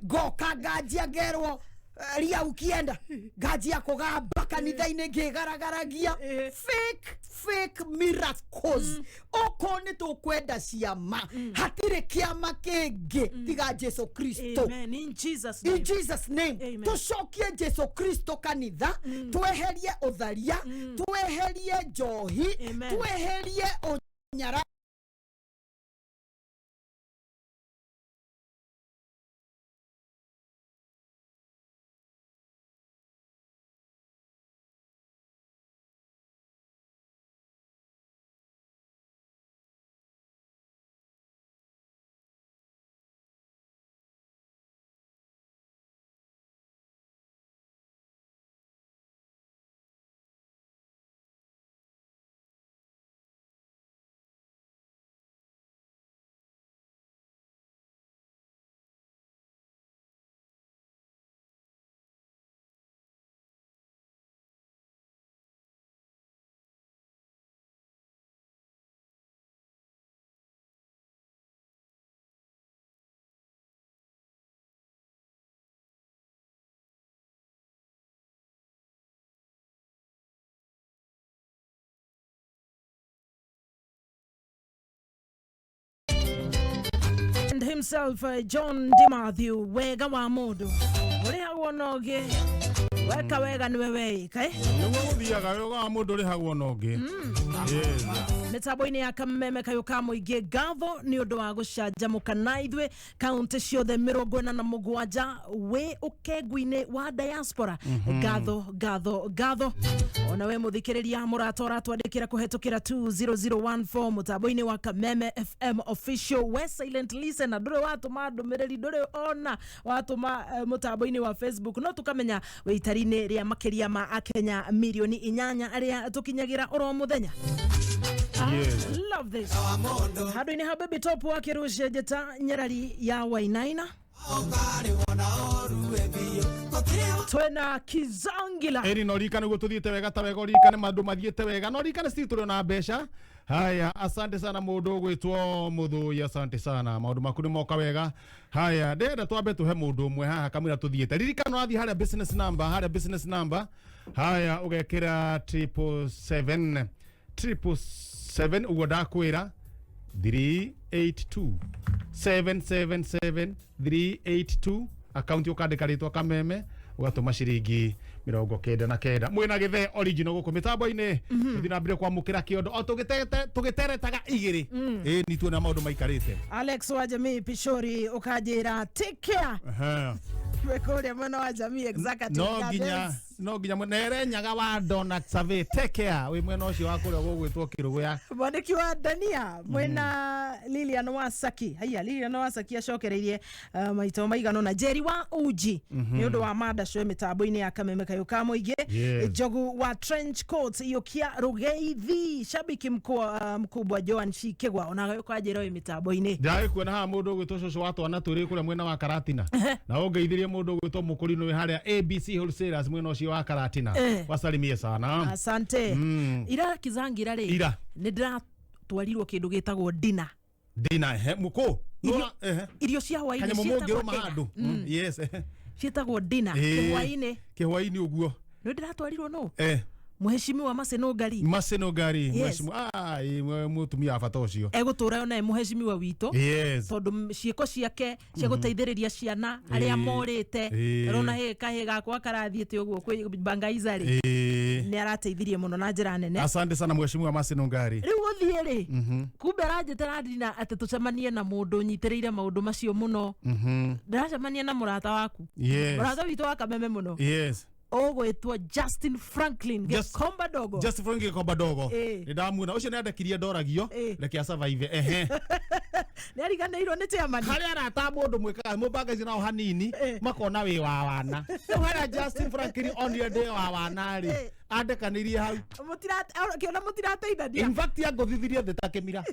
ngoka nganjia ngerwo, ria ukienda nganjia kũgamba kanitha-inĩ ngĩgaragaragia. Fake, fake miracles. Okorwo nĩ tũkwenda ciama, hatirĩ kĩama kĩngĩ tiga Jesu Kristo. Amen. In Jesus In name. Jesus name. Amen. Tũcokie Jesu Kristo kanitha, tweherie ũtharia, tweherie njohi, Amen. tweherie ũnyara. And himself, John DiMathew, wega wa mũndũ ũrĩhagwo na ũngĩ, weka wega nĩwe weĩka, eh? Nĩguo gũthiaga, wega wa mũndũ ũrĩhagwo na ũngĩ. Yes. Mĩtambo-inĩ ya Kameme kayũ ka mũingĩ, ngatho nĩ ũndũ wa gũcanjamũka na ithuĩ kaunti ciothe 47 wĩ ũkengu-inĩ wa diaspora. Ngatho, ngatho, ngatho. Ona we mũthikĩrĩria mũrata ũratwandĩkĩra kũhetũkĩra 20014 mũtambo-inĩ wa Kameme FM official, we silent listener, ndũrĩ watũma ndũmĩrĩri, ndũrĩ ona watũma mũtambo-inĩ wa Facebook, no tũkamenya wĩ itari-inĩ rĩa makĩria ma akenya mirioni 8 arĩa tũkinyagĩra oro mũthenya. Yes. Love this. Handũ-inĩ ha Baby Top wa kĩrũcia njĩta nyarari ya Wainaina. Twena Kizangila. Ĩni no rika nĩguo tũthiĩte wega ta wega, ũririkane maũndũ mathiĩte wega, no ririkane still tũrĩ ona mbeca. Haya, asante sana mũndũ ũgwĩtwo Mũthũi, asante sana, maũndũ maku nĩ moka wega. Haya, ndĩrenda twambe tũhe mũndũ ũmwe haha kamũira tũthiĩte. Ririkana ũrathiĩ harĩa business number, harĩa business number, haya ũgekĩra triple seven, triple seven, ũguo ndakwĩra. 382, 777 382, akaunti ũkandĩka rĩtwa Kameme, ũgatũma ciringi 99. Mwĩna gĩthee original gũkũ mĩtambo-inĩ, tũthiĩ na mbere kwamũkĩra kĩondo o tũgĩteretaga igĩrĩ. Ĩĩ, nĩ tuona maũndũ maikarĩte. Alex wa Jamii Pishori, ũkanjĩra take care. Wĩ kũrĩa mwena wa Jamii Executive No nginya Gardens. No nginya nerenyaga wa Dona Survey, take care wĩ mwena ũcio wa kũrĩa gũgwĩtwo Kĩrũgũya. Mwandĩki wa Dania mwena Lilian Wasaki, haiya, Lilian Wasaki acokereirie maita maigana na Jerry wa Uji nĩ ũndũ wa mandacwe mĩtambo-inĩ ya Kameme Kayũ ka Mũingĩ. Njogu wa trench coat Iyũkia Rũgeithi, shabiki mkubwa Joan Shikegwa, ona ũkanjĩra wĩ mĩtambo-inĩ. Ndĩragĩkuona haha mũndũ ũgwĩtwo cũcũ wa twana twĩrĩ kũrĩa mwena wa Karatina, na ũngeithirie mũndũ ũgwĩtwo Mũkũrinũ wĩ harĩa ABC Wholesalers mwena ũcio wa Karatina. Wasalimie sana. Asante. Ira Kizangira rĩ, Ira. nĩ ndĩratwarirwo kĩndũ gĩtagwo dinner. Dina, ehe, mũkũ. Ehe. Irio cia hwaĩ-inĩ kanyamũ ciĩtagwo mũngĩrũma dinner. handũ. Yes, ehe. Ciĩtagwo dinner kĩhwaĩ-inĩ. Kĩhwaĩ-inĩ ũguo. Nĩ ndĩratwarirwo no mũhecimiwa Macenũngari. Macenũngari. Yes. Mheshimiwa, ah, mũtumia wa bata ũcio. Egũtũra ona e mũhecimiwa witũ, tondũ ciĩko ciake cia gũteithĩrĩria ciana arĩa morĩte, rona hĩ kahĩ gakwa karathiĩte ũguo kwĩ bangaiza rĩ, nĩ arateithirie mũno na njĩra nene. Asante sana mheshimiwa Macenũngari. Rĩu gũthiĩ rĩ, kumbe aranjĩtĩra ndina atĩ tũcemanie na mũndũ ũnyitĩrĩire maũndũ macio mũno. Ndĩracemania na mũrata waku, mũrata witũ wa Kameme mũno, ũgwĩtwo Justin Franklin Gĩkomba Dogo. Just Franklin Gĩkomba Dogo. Nĩ ndamuona ũcio, nĩ andekirie ndoragio reke asurvive, ehe. Nĩ ariganĩirwo nĩ chairman. Harĩa arata mũndũ mwĩkaga mũbanga icio nao hanini makona wĩ wa wana. Rĩu harĩa Justin Franklin onire ndĩ wa wana rĩ, andekanĩirie hau. Kĩona mũtirateithania. In fact angũthithirie thĩ ta kĩmira.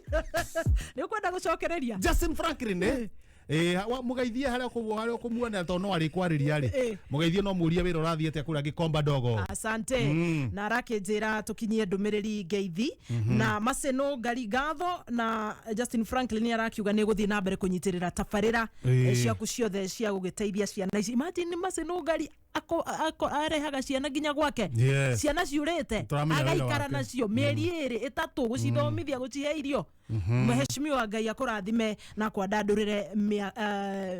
Nĩ ũkwenda gũcokereria Justin Franklin, eh? Mũgeithie harĩa harĩa ũkũmuonera, tondũ no arĩkwarĩria rĩ, mũgeithie no mũrie wĩra ũrathiĩ atĩa kũrĩa Gĩkomba Dogo. Asante. Na arakĩnjĩra tũkinyie ndũmĩrĩri ngeithi na Maceno ngari ngatho, na Justin Franklin nĩ arakiuga nĩ gũthiĩ na mbere kũnyitĩrĩra tabarĩra ciaku ciothe cia gũgĩteithia ciana ici. Imagine Maceno ngari ako arehaga ciana nginya gwake, ciana ciũrĩte, Tũramenya wĩra agaikara wake. nacio mĩeri 2, 3, gũcithomithia, gũcihe irio. Mheshimiwa, Ngai akũrathime na kwandandũrĩre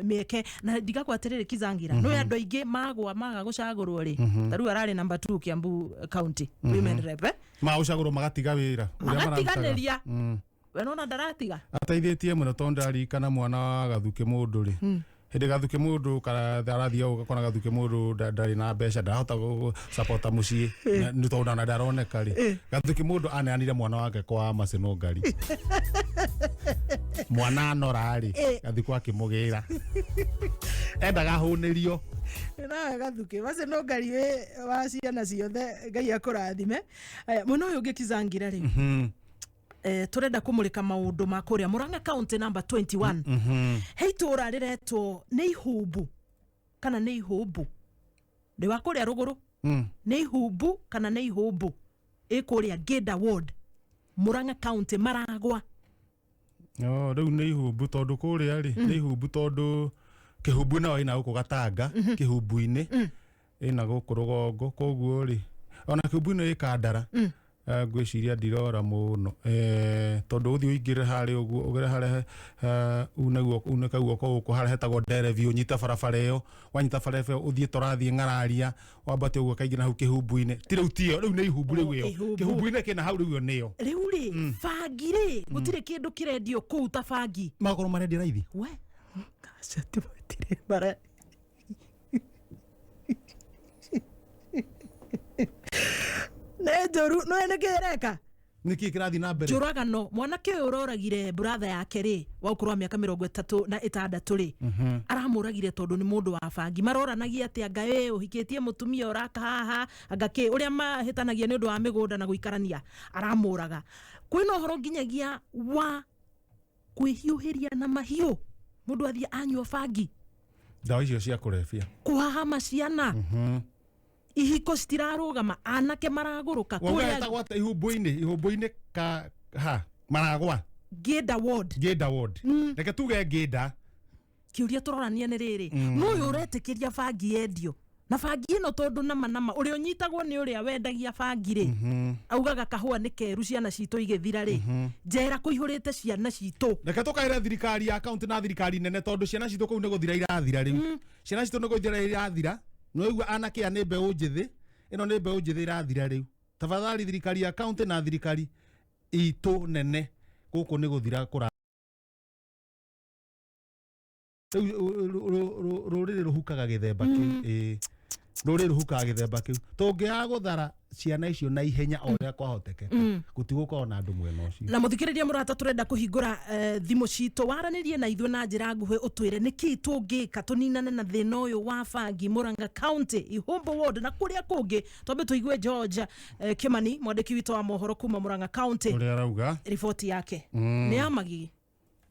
mĩeke. Na ndigakwa atĩrĩrĩ, Kizangira, nĩ andũ aingĩ magwa maga gũcagũrwo rĩ, ta rĩu ararĩ number 2 Kiambu County women rep, eh? Magũcagũrwo magatiga wĩra ũrĩa mararutaga. Magatiganĩria. We nona ndaratiga. Ateithĩtie mũno, tondũ ndarikana mwana wa Gathuke mũndũ rĩ, hĩndĩ Gathuke mũndũ arathiĩ ũgakora Gathuke mũndũ ndarĩ na mbeca, ndarahota gũsapota mũciĩ nĩ tondũ ona ndaroneka rĩ, Gathuke mũndũ aneanire mwana wake kwa Macenũngari. Mwana anora rĩ, Gathuke akĩmũgĩra, endaga ahũnĩrio. Nawe Gathuke Macenũngari wĩ wa ciana ciothe, Ngai akũrathime. Aya, mwena ũyũ ũngĩ, Kizangira rĩ, tũrenda kũmũrĩka maũndũ ma kũrĩa Murang'a County number 21. He itũũra rĩretwo nĩ Ihumbu kana nĩ Ihumbu, ndĩ wa kũrĩa rũgũrũ, nĩ Ihumbu kana nĩ Ihumbu, ĩ kũrĩa Ngĩnda ward, Murang'a County, Maragwa. Oh, rĩu nĩ Ihumbu, tondũ kũrĩa rĩ nĩ Ihumbu, tondũ Kĩhumbu nayo ĩna gũkũ Gatanga, Kĩhumbu-inĩ ĩna gũkũ rũgongo, koguo rĩ ona Kĩhumbu-inĩ ĩ Kandara. Ngwĩciria ndirora mũno, tondũ ũthiĩ ũingĩre harĩa ũguo ũgere harĩa, une guoko gũkũ harĩa hetagwo Nderebi, ũnyite barabara ĩyo, wanyita barabara ĩyo ũthiĩ tũrathiĩ ng'araria, wambate ũguo kaingĩ na hau Kĩhumbu-inĩ, ti rĩu, tiyo rĩu nĩ Ihumbu rĩu ĩyo. Ihumbu. Kĩhumbu-inĩ kĩna hau rĩu ĩyo nĩyo. Rĩu rĩ, bangi rĩ, gũtirĩ kĩndũ kĩrendio kũu ta bangi. Magakorwo marendia raithi. We acio ti mara nĩ njũru, nĩ nĩkĩ ĩreka? Nĩkĩ kĩrathiĩ na mbere? Njũragano. Mwanake ũyũ ũroragire brother yake rĩ, wa ũkũrũ wa mĩaka 36 rĩ, aramũragire tondũ nĩ mũndũ wa bangi. Maroranagia atĩ anga ĩ ũhikĩtie mũtumia ũraka haha, anga kĩ, ũrĩa mahĩtanagia nĩ ũndũ wa mĩgũnda na gũikarania, aramũraga. Kwĩna ũhoro nginyagia wa kwĩhiũhĩria na mahiũ, mũndũ athiĩ anyua bangi. Ndawa icio cia kũrebia. Kũhahama ciana, ihiko citirarũgama, anake maragũrũka. Wauga Kũrĩa hetagwo atĩa? Ihumbu-inĩ, Ihumbu-inĩ ka ha Maragwa. Ngĩnda ward. Ngĩnda ward. Reke tuge Ngĩnda. Kĩũria tũrorania nĩ rĩrĩ, nũ ũyũ ũretĩkĩria bangi yendio Na bangi ĩno tondũ nama nama ũrĩa ũnyitagwo nĩ ũrĩa wendagia bangi rĩ, augaga kahũa nĩ keru ciana citũ igĩthira rĩ, njera kũihũrĩte ciana citũ. Reke tũkaĩre thirikari ya kaunti na thirikari nene tondũ ciana citũ kũu nĩ gũthira irathira rĩu. Ciana citũ nĩ gũthira irathira. Nĩwaigua anake aya nĩ mbeũ njĩthĩ, ĩno nĩ mbeũ njĩthĩ irathira rĩu. Tafadhali thirikari ya kaunti na thirikari itũ nene gũkũ nĩ gũthira kũra. Rĩu rũrĩrĩ rũhukaga gĩthemba kĩu. Ĩĩ. Rũrĩrĩ rũhukaga gĩthemba kĩu. Tũngĩaga gũthara ciana icio na ihenya o ũrĩa kwahotekeka, gũtigũkorwo na andũ mwena ũcio. Na mũthikĩrĩria mũrata, tũrenda kũhingũra thimũ citũ waranĩrie na ithuĩ na njĩra nguhĩ, ũtwĩre nĩkĩ tũngĩka tũninane na thĩna ũyũ wa bangi Murang'a County, Ihumbu Ward na kũrĩa kũngĩ. Twambe tũigue George Kimani, mwandĩki witũ wa mohoro kuma Murang'a County, ũrĩa arauga riboti yake nĩ ya magigi.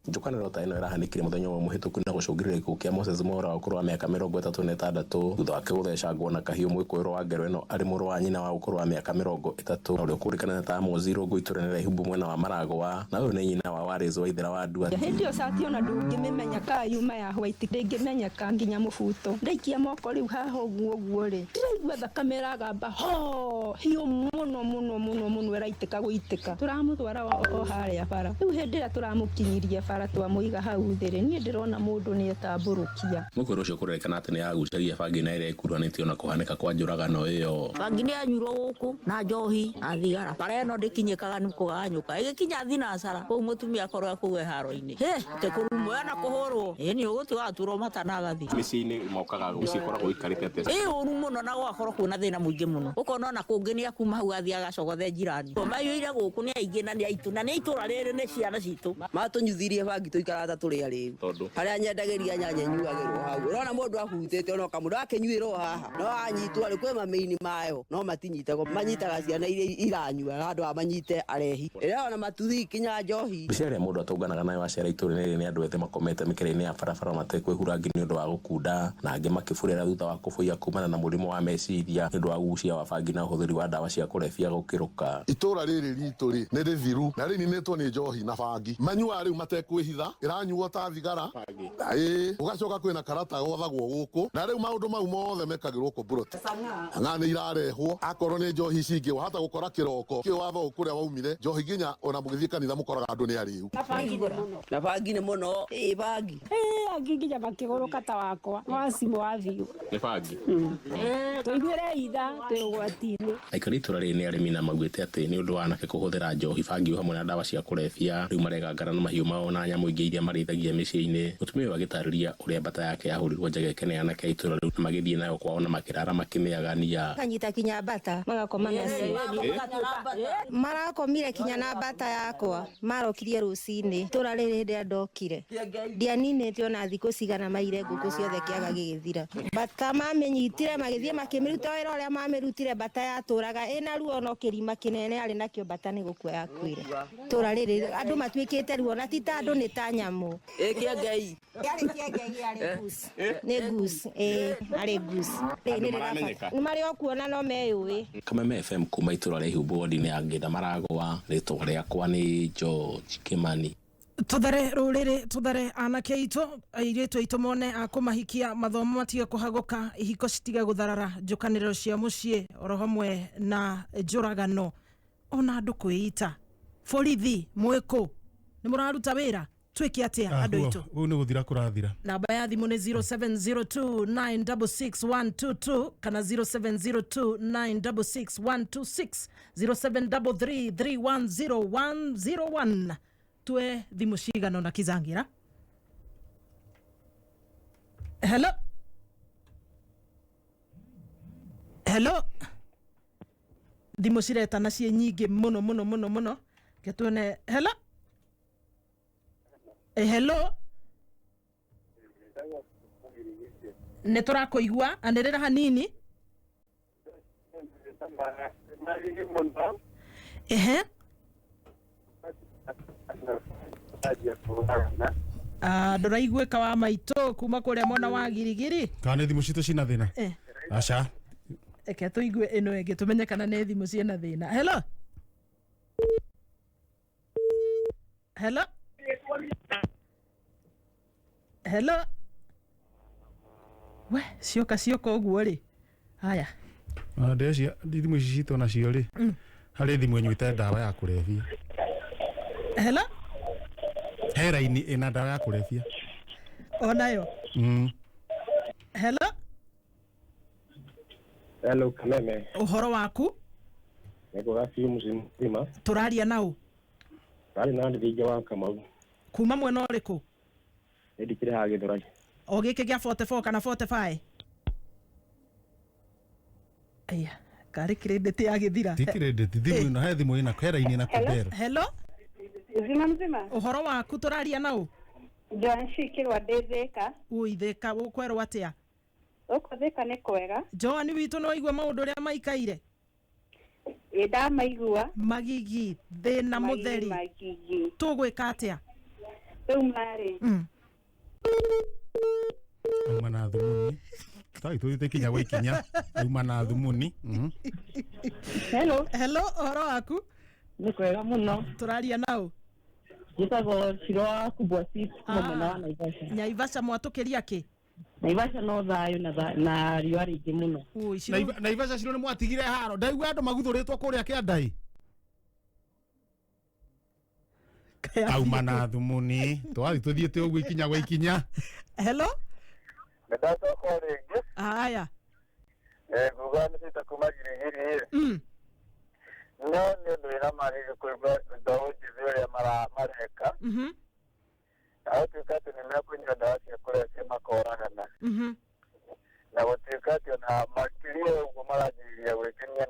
Njũkanĩrĩro ta ĩno ĩrahanĩkire mũthenya ũmwe mũhĩtũku na gũcũngĩrĩria gĩkuũ kĩa Moses Mwaura wa ũkũrũ wa mĩaka 36 thutha wake gũthecangwo na kahiũ mwĩkũĩrwo wa ngero ĩno arĩ mũrũ wa nyina wa ũkũrũ wa mĩaka 30 na ũrĩa ũkũrĩkana ta Amos Irũngũ itũũra-inĩ rĩa Ihumbu mwena wa Maragwa, na ũyũ nĩ nyina wa Wallace Waithera wa Nduati. Hĩndĩ ĩyo cati ona ndũngĩmĩmenya kana yuma ya white, ndĩngĩmenyeka nginya mũbuto. Ndaikia moko rĩu haha ũguo ũguo rĩ, ndĩraigua thakame ĩragamba ho hiũ mũno mũno mũno mũno, ĩraitĩka gũitĩka. Tũramũtwara o harĩa bara. Rĩu hĩndĩ ĩrĩa tũramũkinyirie bara twamũiga hau thĩ rĩ, niĩ ndĩrona mũndũ nĩ etambũrũkia. Mwĩkũĩrwo ũcio kũrerĩkana atĩ nĩ agucagia bangi na ĩrĩa ĩkuruhanĩtio na kũhanĩka kwa njũragano ĩyo. Bangi nĩ yanyuirwo gũkũ na njohi na thigara. Bara ĩno ndĩkinyĩkaga nĩ kũganyũka, ĩgĩkinya thinacara kũu mũtumia akorwo kũu e haro-inĩ. Hĩ, te kũrumwo na kũhũrwo. Ĩ nĩ ũgũtua waturwo mata na agathi. Mĩciĩ-inĩ mokaga mĩciĩ ĩkoragwo ĩikarĩte atĩa? Ĩ ũru mũno na gũgakorwo kwĩna thĩna mũingĩ mũno. Ũkona ona kũngĩ nĩ akuma hau athiĩ agacogothe njirani. Maiyũire gũkũ nĩ aingĩ na nĩ aitũ na nĩ itũra rĩrĩ nĩ ciana citũ. Matũnyuthirie bangi tũikaraga ta tũrĩ arĩu. Harĩa nyendagĩria nyanya nyuagĩrwo hau. Ũrona mũndũ ahutĩte ona ũkamũndũ akĩnyuĩrwo haha. No anyitwo rĩ, kwĩ mamĩini mayo no matinyitagwo, manyitaga ciana iria iranyua handũ ha manyite arehi. Ĩrĩa ona matuthi kinya njohi. Mbica ĩrĩa mũndũ atũnganaga nayo acera itũũra-inĩ rĩrĩ nĩ andũ ethĩ makomete mĩkĩra-inĩ ya barabara matekwĩhura ngi nĩ ũndũ wa gũkunda, na angĩ makĩburĩra thutha wa kũbũiya kumana na mũrimũ wa meciria nĩ ũndũ wa ũgucia wa bangi na ũhũthĩri wa ndawa cia kũrebia gũkĩrũka. Itũũra rĩrĩ ritũ rĩ nĩ rĩthiru na rĩninĩtwo nĩ njohi na bangi. Manyuaga rĩu matekwĩhitha, ĩranyuo ta thigara. Ĩĩ, ũgacoka kwĩna karata gothagwo gũkũ na rĩu maũndũ mau mothe mekagĩrwo kũmburoti. Ng'a nĩ irarehwo, akorwo nĩ njohi ici ingĩ wahota gũkora kĩroko kĩu watho kũrĩa waumire njohi nginya ona mũgĩthiĩ kanitha mũkoraga andũ nĩ arĩu. Na bangi nĩ mũno. Ĩĩ bangi. Ĩĩ angĩ nginya makĩgũrũka ta wakwa wacimũ wathiũ. Nĩ bangi. Tũiguĩre itha twĩ ũgwati-inĩ. Aikari itũũra rĩrĩ nĩ arĩmi na maugĩte atĩ nĩ ũndũ wa anake kũhũthĩra njohi, bangi hamwe na ndawa cia kũrebia rĩu maregangara na mahiũ mao na nyamũ ingĩ iria marĩithagia mĩciĩ-inĩ. Mũtumia ũyũ agĩtarĩria ũrĩa mbata yake yahũrirwo njegeke nĩ anake a itũũra rĩu na magĩthiĩ nayo kwao na makĩrara makĩmĩagania. Kanyita kinya mbata magakoma nacio. Marakomire kinya na mbata yakwa, marokirie rũcinĩ. Itũũra rĩrĩ hĩndĩ ĩrĩa ndokire ndianinĩte ona thikũ cigana maire ngũkũ ciothe kĩaga gĩgĩthira. Mbata mamĩnyitire magĩthiĩ makĩmĩruta wĩra ũrĩa mamĩrutire, mbata yatũraga ĩna ruo no kĩrima kĩnene arĩ nakĩo, mbata nĩ gũkua yakuire. Itũũra rĩrĩ andũ matuĩkĩte ruo na ti ta andũ nĩ ta nyamũ. Ĩ kĩengei. Yarĩ kĩengei, yarĩ goose. Nĩ goose, ĩ, arĩ goose. Nĩ marĩ o kuona no meyũĩ. Kameme FM kuma itũũra rĩa Ihumbu ward-inĩ ya Ngĩtha Maragwa, rĩtwa rĩakwa nĩ George Kimani. Tũthare rũrĩrĩ, tũthare anake aitũ, airĩtu aitũ mone a kũmahikia, mathomo matige kũhagũka, ihiko citige gũtharara, njũkanĩrĩro cia mũciĩ oro hamwe na njũragano ona andũ kwĩita. Borithi mwĩkũ, nĩ mũraruta wĩra, twĩke atĩa andũ aitũ? Ũguo nĩ gũthira kũrathira. Namba ya thimũ nĩ 0702966122 kana 0702966126, 0733310101. Tue thimũ cigana na kizangira. Hello. Hello. Thimũ ciretana ciĩ nyingĩ mũno mũno mũno mũno. Ke tuone. Hello. Hello. Nĩ tũrakũigua, anĩrĩra hanini. Ehe. Ndũraiguĩka wa maitũ kuma kũrĩa mwena wa Girigiri. Kana nĩ thimũ citũ cina thĩna? Aca. Eke tũigue ĩno ĩngĩ tũmenye kana nĩ thimũ ciĩna thĩna. Hello. Hello. Hello. We, cioka cioka ũguo rĩ. Haya. Na ndĩreciria thimũ ici citũ nacio rĩ, harĩ thimũ ĩnyuĩte ndawa ya kũrebia. Hello. He raini ĩna ndawa ya kũrebia. Onayo. Hello. Hello, Kameme. Ũhoro waku? Nĩkuga biũ mũciĩ mũgima. Tũraria naũ? Rarĩ na ndĩthĩinje wa Kamau. Kuma mwena ũrĩkũ? Nĩ ndikĩrĩ haha Gĩthũrai. O gĩkĩ gĩa 44 kana 45? Aya, karĩ credit yagĩthira. Ti credit, thimũ ĩno, he thimũ ĩna, he raini ĩna kũndero. Hello. Mzima mzima. Ũhoro waku? Tũraria naũ? Joan Shikirwa ndĩ Thĩka. Ui, Thĩka ũkwerwo atĩa? Gũkũ Thĩka nĩ kwega. Joan witũ nĩ waigua maũndũ ũrĩa maikaire? Ĩ, ndamaigua. Magigi, thĩna mũtheri. Magigi. Tũgwĩka atĩa? Rĩu marĩ. Auma na thumuni. Tai tũthiĩte ikinya gwa ikinya. Auma na thumuni. Hello. Hello, ũhoro waku? Nĩ kwega mũno. Tũraria naũ? Njĩtagwo Ciro wa Kubwa Seeds kuma mwena wa Naivasha. Naivasha mwatũkĩria kĩ? Naivasha no thayũ na riũa rĩingĩ mũno. Ui, Ciro. Naivasha Ciro nĩ mwatigire haro. Ndaigua andũ maguthũrĩtwo kũrĩa kĩandai. Auma na thumuni. Twathi tũthiĩte ũguo ikinya gwa ikinya. Hello. Nĩndacoka o rĩngĩ. Haya. Nguga nĩ cita kuma Girigiri. No nĩ ũndũ wĩna magigi kũigua mbeũ njĩthĩ ũrĩa mareka. Na gũtuĩka atĩ nĩ mekũnyua ndawa cia kũrebia makoragana. Na gũtuĩka atĩ ona makĩria ũguo maranjĩrĩria gwĩkenia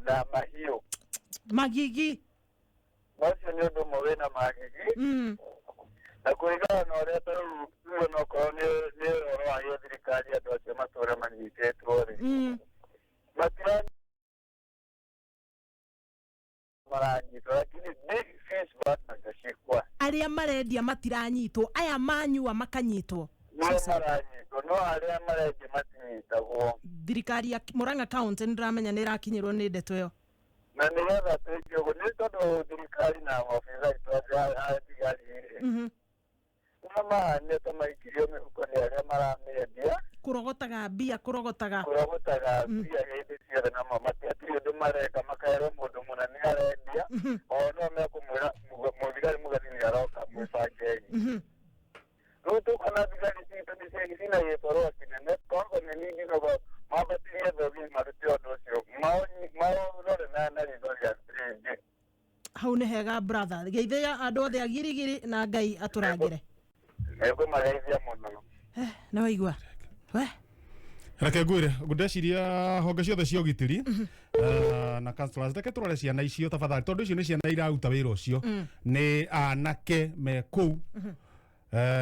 na mahiũ. Magigi. Na ũcio nĩ ũndũ ũmwe wĩna magigi. Na kũringana na ũrĩa ta rĩu tuge onokorwo nĩ ũhoro wa gĩthirikari andũ acio matũre manyitĩtwo rĩ. Matira maranyitwo lakini big fish bado hajashikwa. Arĩa marendia matiranyitwo, aya manyua makanyitwo. Nĩo maranyitwo, no arĩa marendia matinyitagwo. Thirikari ya Murang'a County nĩndĩramenya nĩ ĩrakinyĩrwo nĩ ndeto ĩyo. Na nĩgetha twĩke ũguo nĩ tondũ thirikari na maobitha aitũ a thigari rĩ, nĩo mahanĩte maikirio mĩhuko nĩ arĩa maramĩendia. Kũrogotaga mbia, kũrogotaga. Kũrogotaga mbia hĩndĩ ciothe na matiatirĩ ũndũ mareka, makerwo mũndũ mũna nĩ arendia, o no mekũmwĩra mũthigari mũgeni nĩ aroka mwĩbangei. Rĩu tũkona thigari citũ nĩ cina gĩbarũa kĩnene, koguo nĩ niĩ nginagwo mambatirie thogi marute ũndũ ũcio, maũrore na ritho rĩa rĩngĩ. Hau nĩ hega brother, geithia andũ othe a Girigiri na Ngai atũrangĩre. Nĩngũmageithia mũno. Nĩ waigua? We. Reke ngwĩre, ndeciria honge ciothe cia ũgitĩri na councillors, reke tũrore ciana icio tafadhali, tondũ icio nĩ ciana iraruta wĩra ũcio. Nĩ anake me kũu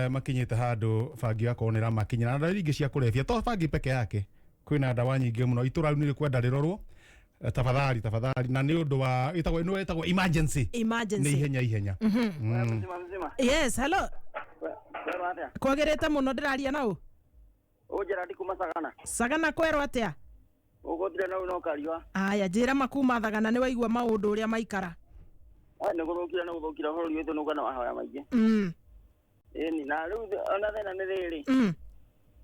makinyĩte handũ bangi gakorwo nĩ ĩramakinyĩra na ndawa ingĩ cia kũrebia, to bangi peke yake, kwĩna ndawa nyingĩ mũno. Itũra rĩu nĩ rĩkwenda rĩrorwo tafadhali, tafadhali, na nĩ ũndũ wa ĩtagwo ĩno ĩtagwo emergency. Emergency. Nĩ ihenya ihenya. Mzima mzima. Yes, hello. Kwerwo atĩa? Kwagĩrĩte mũno, ndĩraria naũ? Ũnjĩra kuma Sagana. Sagana kwerwo atĩa? Ũgũthire na no kariũa. Aya, njĩra makuma Thagana nĩ waigua maũndũ ũrĩa maikara. Nĩ gũthũkire, nĩ gũthũkire bũrũri witũ nĩ ũgana mahoya maingĩ. Ĩni, na rĩu ona thĩna nĩ rĩrĩ.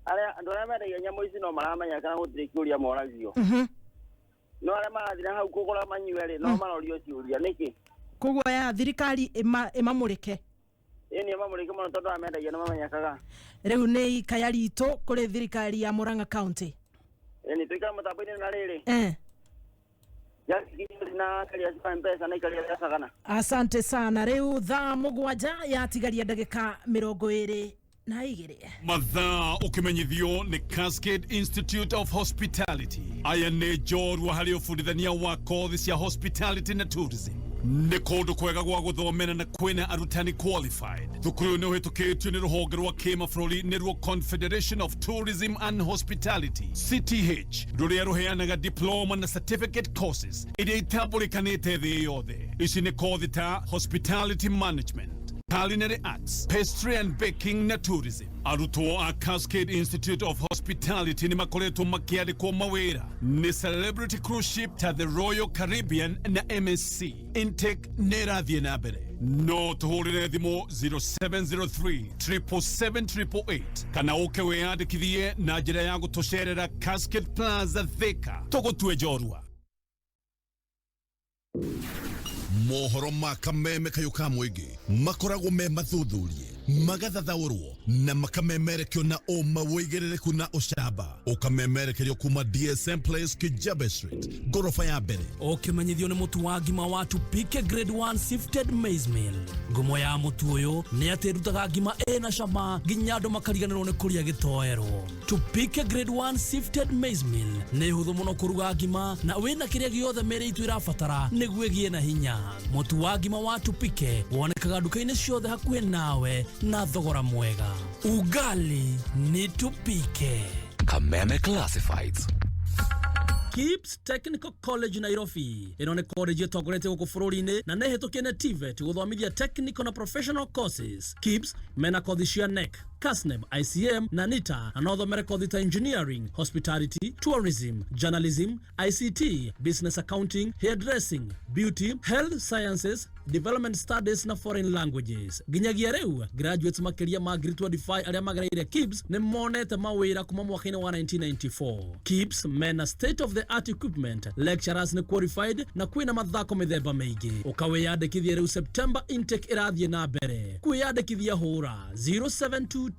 Arĩa andũ arĩa mendagia nyamũ ici no maramenya kana gũtirĩ kĩũria moragio. No arĩa marathiĩ na hau kũgũra manyue rĩ, no marorio ciũria nĩkĩ? Koguo ya thirikari ĩmamũrĩke. Ĩni, ĩmamũrĩke mũno tondũ arĩa mendagia nĩ mamenyekaga. Rĩu nĩ ikaya ritũ kũrĩ thirikari ya Murang'a County. Ĩni, tũikare mũtambo-inĩ na rĩrĩ. Na karia cia M-Pesa na ikaria cia Sagana. Asante sana. Rĩu thaa 7 yatigaria ndagĩka 22. Mathaa ũkĩmenyithio nĩ Cascade Institute of Hospitality. Aya nĩ njorua harĩ ũbundithania wa kothi cia hospitality na tourism. Nĩ kũndũ kwega gwa gũthomera na kwĩna arutani qualified. Thukuru ũyũ nĩ ũhĩtũkĩtio nĩ rũhonge rwa kĩmabũrũri nĩruo Confederation of Tourism and Hospitality CTH, rũrĩa rũheanaga diploma na certificate courses iria itambũrĩkanĩte thĩ yothe. Ici nĩ kothi ta hospitality management, Culinary Arts, Pastry and Baking na Tourism. Arutwo a Cascade Institute of Hospitality nĩ makoretwo makĩandĩkwo mawĩra nĩ Celebrity Cruise Ship ta the Royal Caribbean na MSC. Intake nĩ ĩrathiĩ na mbere. No tũhũrĩre thimũ 0703 777 kana ũke wĩyandĩkithie na njĩra ya gũtũcerera Cascade Plaza Thika. Tũgũtue njorua. Mohoro ma kameme kayũ ka mũingĩ makoragwo me mathuthurie, magathathaũrwo na makamemerekio na ũma, wĩigĩrĩrĩku na ũcamba, ũkamemerekerio kuma DSM Place, Kijabe Street, ngoroba ya mbere. Ũkĩmenyithio nĩ mũtu wa ngima wa Tupike Grade 1 Sifted Maize Meal. Ngumo ya mũtu ũyũ nĩ atĩ ĩrutaga ngima ĩna cama nginya andũ makariganĩrwo nĩ kũrĩa gĩtoero. Tupike Grade 1 Sifted Maize Meal nĩ hũthũ mũno kũruga ngima na wĩna kĩrĩa gĩothe mĩĩrĩ itũ ĩrabatara nĩguo ĩgĩe na hinya. Mũtu wa ngima wa Tupike wonekaga nduka-inĩ ciothe hakuhĩ nawe na thogora mwega. Ugali ni Tupike. Kameme Classifieds. Kips Technical College Nairobi ĩno nĩ college ĩtongoretie gũkũ bũrũri-inĩ na nĩ hĩtũkie nĩ TVET gũthomithia technical na professional courses. Kips mena kothi cia KNEC, KASNEB, ICM na NITA, na no thomere kothi ta engineering, hospitality, tourism, journalism, ICT, business accounting, hairdressing, beauty, health sciences, development studies na foreign languages. Nginyagia rĩu graduates makĩria ma 25,000 arĩa magereire KIBS nĩ monete mawĩra kuma mwaka-inĩ wa 1994. KIBS mena state of the art equipment, lecturers nĩ qualified na kwĩna mathako mĩthemba mĩingĩ. Ũkawĩyandĩkithia rĩu, September intake ĩrathiĩ na mbere. Kwĩyandĩkithia hũra 0722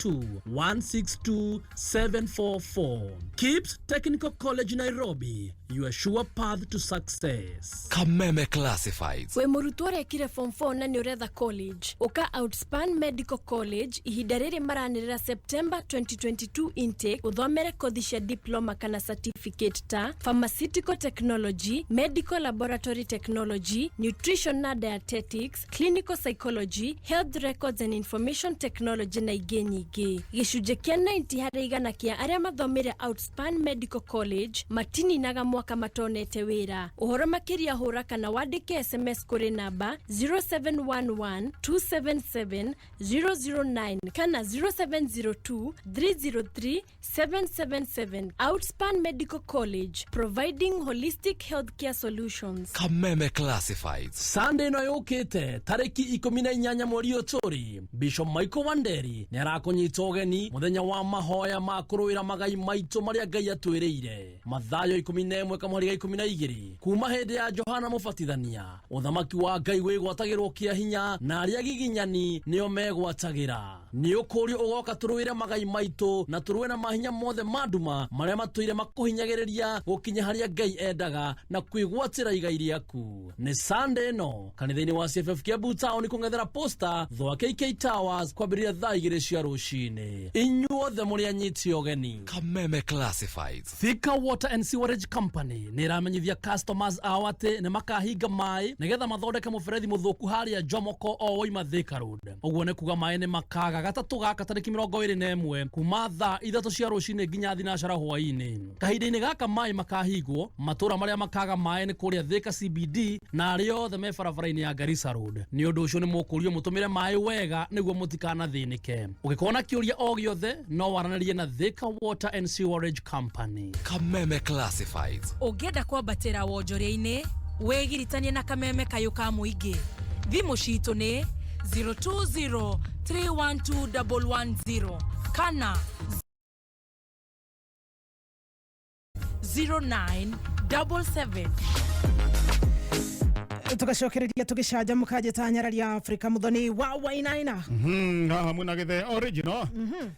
162 744. KIBS Technical College Nairobi, your sure path to success. Kameme Classifieds. Wĩ mũrutwo ũrekire form 4 na nĩ ũretha college, ũka Outspan Medical College. Ihinda rĩrĩ maranĩrĩra September 2022 intake, ũthomere kothi cia diploma kana certificate ta pharmaceutical technology, medical laboratory technology, nutrition na dietetics, clinical psychology, health records and information technology na ingĩ nyingĩ. Gĩcunjĩ kĩa 90 harĩ igana kĩa arĩa mathomire Outspan Medical College matininaga mwaka matonete wĩra. Ũhoro makĩria hũra kana wandĩke SMS kũrĩ namba 0711 277 009 kana 0702 303 777. Outspan Medical College, providing holistic healthcare solutions. Kameme Classifieds. Sunday ĩno yũkĩte tarĩki 18 mweri ũyũ tũrĩ, Bishop Michael Wanderi nĩ arakũnyita ũgeni mũthenya wa mahoya ma kũrũĩra magai maitũ marĩa Ngai atwĩrĩire. Mathayo 11 kamũhari ga 12: kuma hĩndĩ ya Johana Mũbatithania, ũthamaki wa Ngai wĩgwatagĩrwo kĩa hinya na arĩa giginyani nĩo megwatagĩra. Nĩ ũkũrio ũgoka tũrũĩre magai maitũ na tũrũe na mahinya mothe ma nduma marĩa matũire makũhinyagĩrĩria gũkinya harĩa Ngai endaga na kwĩgwatĩra igai rĩaku. Nĩ Sunday ĩno kanitha-inĩ wa CFF Kiambu Town, kũng'ethera Posta thwa KK Towers, kwambĩrĩria thaa 2 cia rũcinĩ. Inyuothe mũrĩ anyiti ũgeni. Kameme Classifieds. Thika Water and Sewerage Company nĩ ĩramenyithia customers ao atĩ nĩ makahinga maĩ nĩgetha mathondeke mũberethi mũthũku harĩa Jomoko o woima Thika Road. Ũguo nĩ kuga maĩ nĩ makaga gatatũ gaka tarĩki 21 kuma thaa 3 cia rũcinĩ nginya thinacara hwaĩ-inĩ. Kahinda-inĩ gaka maĩ makahingwo, matũra marĩa makaga maĩ nĩ kũrĩa Thika CBD na arĩa othe me barabara-inĩ ya Garissa Road. Nĩ ũndũ ũcio nĩ mũkũrio mũtũmĩre maĩ wega nĩguo mũtikanathĩnĩke. Ũngĩkorwo na kĩũria o gĩothe no waranĩrie na Thika Water and Sewerage Company. Kameme Classifieds. Ũngĩenda kwambatĩra wonjoria-inĩ, wĩgiritanie na kameme kayũ ka mũingĩ. Thimũ citũ nĩ 020 312 110 kana 0977. Tugacokereria tugicanjamuka njĩta Afrika Muthoni wa Wainaina. Haha mwena githe original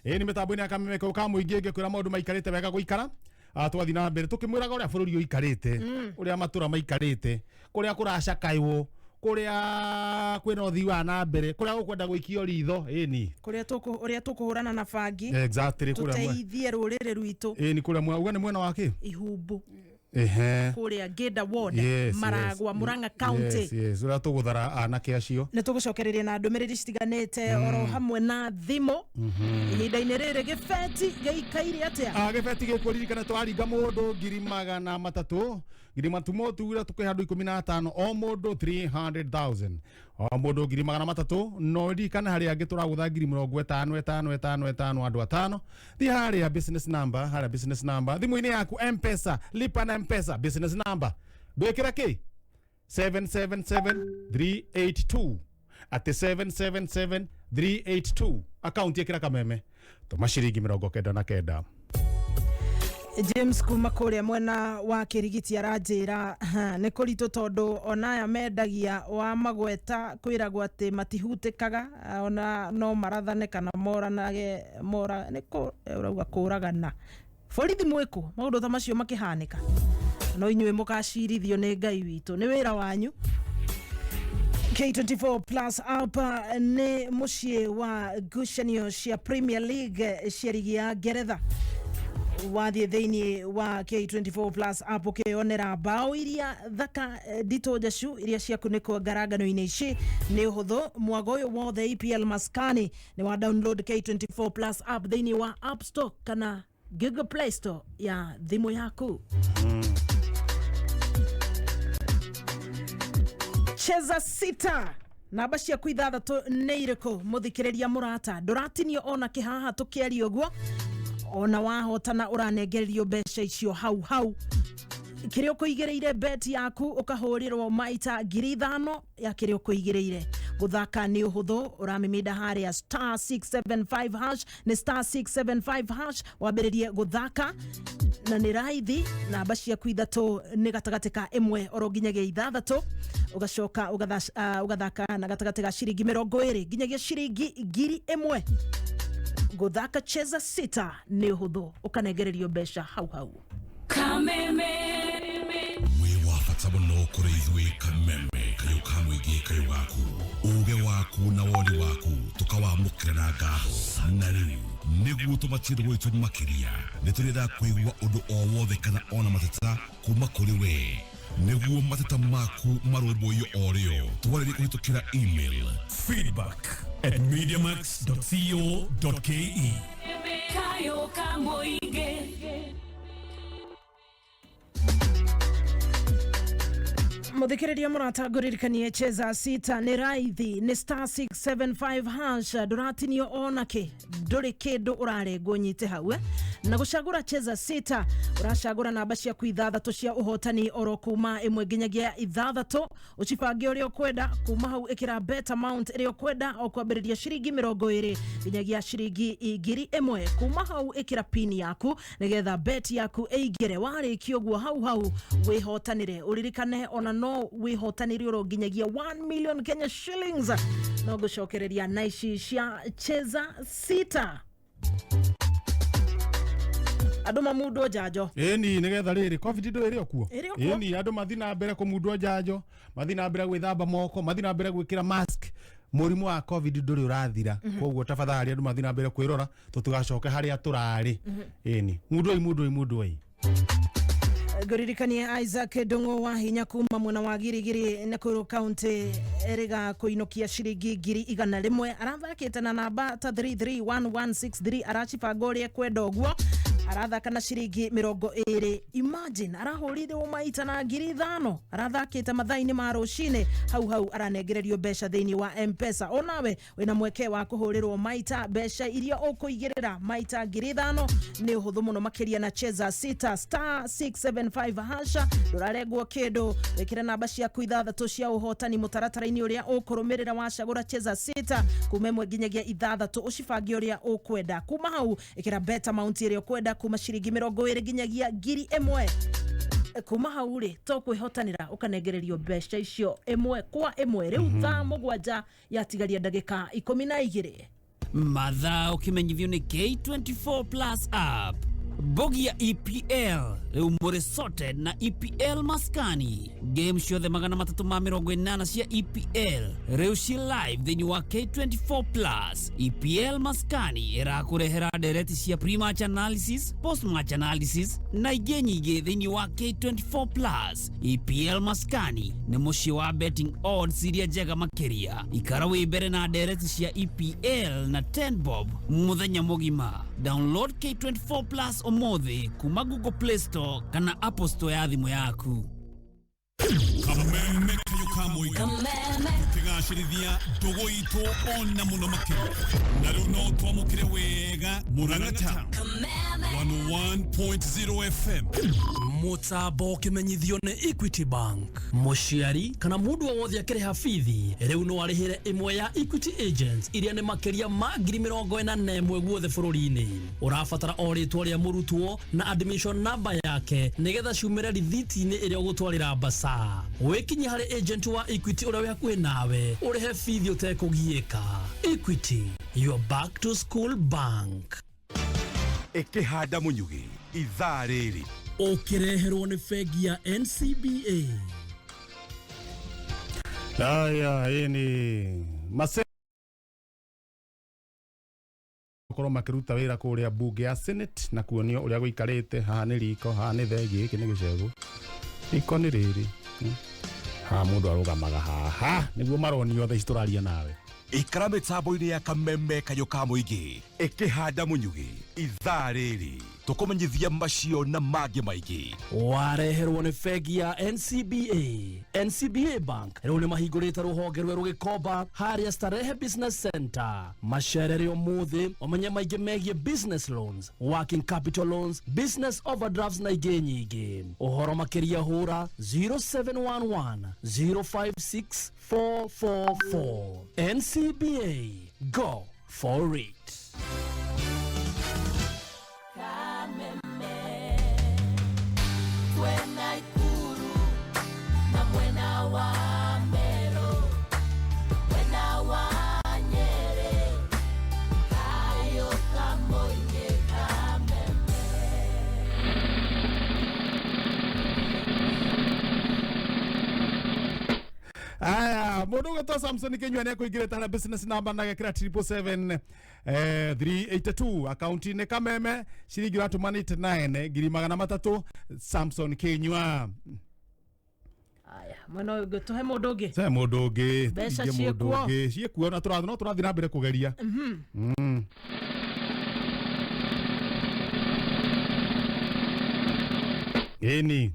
ĩ nĩ mĩtambo-inĩ ya kameme kau ka mũingĩ, ngĩkwĩra maũndũ maikarĩte wega gũikara. Twathiĩ na mbere tũkĩmwĩraga ũrĩa bũrũri ũikarĩte, ũrĩa matũra maikarĩte, kũrĩa kũracakaywo, kũrĩa kwĩna ũthii wa na mbere, kũrĩa gũkwenda gũikio ritho ĩni. Kũrĩa tũkũ ũrĩa tũkũhũrana na bangi. Exactly, kũrĩa tũteithie rũrĩrĩ rwitũ. Ĩni, kũrĩa uga nĩ mwena wa kĩ? Ihumbu. Ehe. Kũrĩa Ngĩnda ward, Yes, Maragwa, yes. Murang'a County. Yes, ũrĩa tũgũthara anake acio. Nĩ tũgũcokereria na ndũmĩrĩri citiganĩte oro hamwe na thimũ. Ihinda-inĩ rĩrĩ gĩbeti gĩikaire atĩa? Ah, gĩbeti gĩkũririkana twaringa mũndũ 300,000, ngiri matumo tugira tukĩ handũ 15, o mũndũ 300,000, o mũndũ 300,000. No ririkana harĩa angĩ tũragũtha 50,000 ĩtano ĩtano ĩtano, andũ atano. Thiĩ harĩa business number, harĩa business number thimũ-inĩ yaku, Mpesa, lipa na Mpesa, business number ndwĩkĩra kĩ 777382, atĩ 777382, akaunti ĩkĩra Kameme, tũma ciringi 99. James kuma kũrĩa mwena wa Kĩrigiti aranjĩra ha, nĩ kũritũ tondũ ona aya mendagia wa magweta kwĩragwo atĩ matihutĩkaga, ona no marathane kana moranage mora nĩ kũ ũrauga kũragana borithi mwĩkũ maũndũ ta macio makĩhanĩka, no inyuĩ mũkacirithio nĩ Ngai witũ, nĩ wĩra wanyu. K24 Plus app nĩ mũciĩ wa ngucanio cia Premier League cia rigi ya Ngeretha. Wathiĩ thĩinĩ wa K24 Plus app ũkĩonera bao iria thaka, nditũ njacu iria ciakunĩkwo ngarangano-inĩ ici nĩ ũhũthũ. Mwago ũyũ wothe EPL maskani nĩ wa download K24 Plus app thĩinĩ wa App Store kana Google Play Store ya thimũ yaku. Cheza sita, namba ciaku ithathatũ nĩ irĩkũ? Mũthikĩrĩria mũrata, ndũratinio ona kĩhaha tũkĩaria ũguo, ona wahotana ũranengererio mbeca icio hau hau. Kĩrĩa ũkũigĩrĩire bet yaku ũkahũrĩrwo maita 5,000 ya kĩrĩa ũkũigĩrĩire. Gũthaka nĩ ũhũthũ, ũramĩmĩnda harĩa *675 hash, nĩ *675 hash wambĩrĩrie gũthaka, na nĩ raithi. Namba ciaku ithatũ nĩ gatagatĩ ka ĩmwe oro nginyagia ithathatũ, ũgacoka ũgathaka na gatagatĩ ga ciringi 20 nginyagia ciringi 1,000. Gũthaka cheza sita nĩ ũhũthũ, ũkanengererio mbeca hau hau. Kameme. Wĩ wa bata mũno kũrĩ ithuĩ Kameme kayũ ka mũingĩ, kayũ gaku, uge waku na woni waku tũkawamũkĩra na ngatho. Na rĩu nĩguo tũmatie gwitũ makĩria, nĩ tũrenda kũigua ũndũ o wothe kana ona mateta kuma kũrĩ we, nĩguo mateta maku marũmbũiyo o rĩo. Twarĩrie kũhĩtũkĩra email feedback@mediamax.co.ke. Kayo ka mũingĩ. Muthikiriria murata, ngũririkanie cheza sita nĩ raithi, nĩ *675 hash, ndũratinio onake, ndũrĩ kĩndũ ũrarengwo nyite hau, eh? Na gũcagũra cheza sita ũracagũra namba ciaku ithathatũ cia ũhotani oro kuma ĩmwe nginyagia ithathatũ, ũcibange ũrĩa ũkwenda. Kuma hau ĩkĩra bet amount ĩrĩa ũkwenda, o kwambĩrĩria ciringi 20 nginyagia ciringi 1,000. Kuma hau ĩkĩra pin yaku nĩgetha bet yaku ĩingĩre. Warĩkia ũguo hau hau wĩhotanĩre. Ũririkane ona no wĩhotanĩre oro nginyagia 1 million Kenya shillings. No ngũcokereria na ici cia cheza sita, andũ mamundwo njanjo. Ĩni nĩgetha rĩrĩ COVID ndũ ĩrĩ o kuo. Ĩrĩ o kuo. Ĩni andũ mathi na mbere kũmundwo njanjo, mathi na mbere gwĩthamba moko, mathi na mbere gwĩkĩra mask. Mũrimũ wa COVID ndũrĩ ũrathira, koguo tafadhali andũ mathi na mbere kwĩrora tũtigacoke harĩa tũrarĩ. Ĩni mundwoi mundwoi mundwoi. Ngũririkanie Isaac Ndung'u wa hinya kuma mwena wa Girigiri Nakuru County erĩga kũinũkia ciringi 100,000. Arathakĩte na namba ta 331163, aracibanga ũrĩa ekwenda ũguo, arathaka na ciringi 20. Imagine, arahũrirwo maita na 5,000. Arathakĩte mathaa-inĩ ma rũcinĩ, hau hau aranengererio mbeca thĩinĩ wa Mpesa. Onawe wĩna mweke wa kũhũrĩrwo maita mbeca iria ũkũigĩrĩra maita 5,000. Nĩ ũhũthũ mũno makĩria na cheza sita *675 hasha, ndũrarengwo kĩndũ. Wĩkĩre namba ciaku ithathatũ cia ũhotani mũtaratara-inĩ ũrĩa ũkũrũmĩrĩra wacagũra cheza sita, kuma ĩmwe nginyagia ithathatũ, ũcibange ũrĩa ũkwenda. Kuma hau ĩkĩra bet amount ĩrĩa ũkwenda, kuma ciringi 20 nginyagia 1,000. Kuma hau rĩ to kwĩhotanĩra ũkanengererio mbeca icio ĩmwe kwa ĩmwe. Rĩu thaa 7 yatigaria ndagĩka 12. Mathaa ũkĩmenyithio nĩ K24 Plus app. Mbogi ya EPL rĩu mũrĩ sorted na EPL maskani. Game ciothe 380 cia EPL rĩu ci live thĩinĩ wa K24 Plus. EPL maskani ĩrakũrehera ndereti cia pre-match analysis, post-match analysis na ingĩ nyingĩ thĩinĩ wa K24 Plus. EPL maskani nĩ mũciĩ wa betting odds iria njega makĩria. Ikara wĩ mbere na ndereti cia EPL na 10 bob mũthenya mũgima. Download K24 Plus ũmũthĩ kuma Google Play Store kana Apple Store ya thimũ yaku. Kameme kayo ka mũingĩ tũkĩgacĩrithia ndũgũ itũ ona mũno makĩria na rĩu no twamũkĩre wega Murang'a Town 101.0 FM. Mũtambo ũkĩmenyithio nĩ Equity Bank. Mũciari kana mũndũ o wothe akĩrĩha bithi rĩu no arĩhĩre ĩmwe ya Equity Agents iria nĩ makĩria ma 41,000 guothe bũrũri-inĩ. Ũrabatara o rĩtwa rĩa mũrutwo na admission number yake nĩgetha ciumĩre rithiti-inĩ ĩrĩa ũgũtwarĩra mbaca. Wĩkinye harĩ agent wa Equity ũrĩa wĩ hakuhĩ nawe ũrĩhe bithi ũtekũgiĩka. Equity, your back to school bank. Ĩkĩhanda mũnyugĩ ithaa rĩrĩ Ũkĩreherwo nĩ bengi ya NCBA. Aya, hii ni mase korwo makiruta wira kuria bunge ya Senate na kuonio uria guikarite. Haha ni riko, haha ni thegi, giki ni gicegu, riko ni riri. Haha mundu arugamaga haha niguo maronio thaa ici turaria nawe. Ikara mĩtambo-inĩ ya Kameme kayũ ka mũingĩ ĩkĩhanda mũnyugĩ ithaa rĩrĩ tũkũmenyithia macio na mangĩ maingĩ. Wareherwo nĩ bengi ya NCBA. NCBA Bank rĩu nĩ mahingũrĩte rũhonge rwerũ Gĩkomba harĩa Starehe Business Center. Macerere ũmũthĩ ũmenye maingĩ megiĩ business loans, working capital loans, business overdrafts na ingĩ nyingĩ. Ũhoro makĩria hũra 0711 056 444. NCBA, go for it. Twena Ikuru na mwena wa Meru, mwena wa Nyeri, kayo kamoinge Kameme. Aya, mundu ugwitwo Samson Kinyua ni akuingirite harĩa business number na gekira 777 382 akaunti-inĩ Kameme ciringi ũratũma 99 ngiri magana matatũ. Samson Kinyua. Aya, mwena ũyũ ũngĩ tũhe mũndũ ũngĩ. Ce mũndũ ũngĩ, Mbeca tũringie mũndũ ciĩkuo. ũngĩ ciĩkuo na tũrathiĩ no tũrathiĩ na mbere kũgeria. Ĩni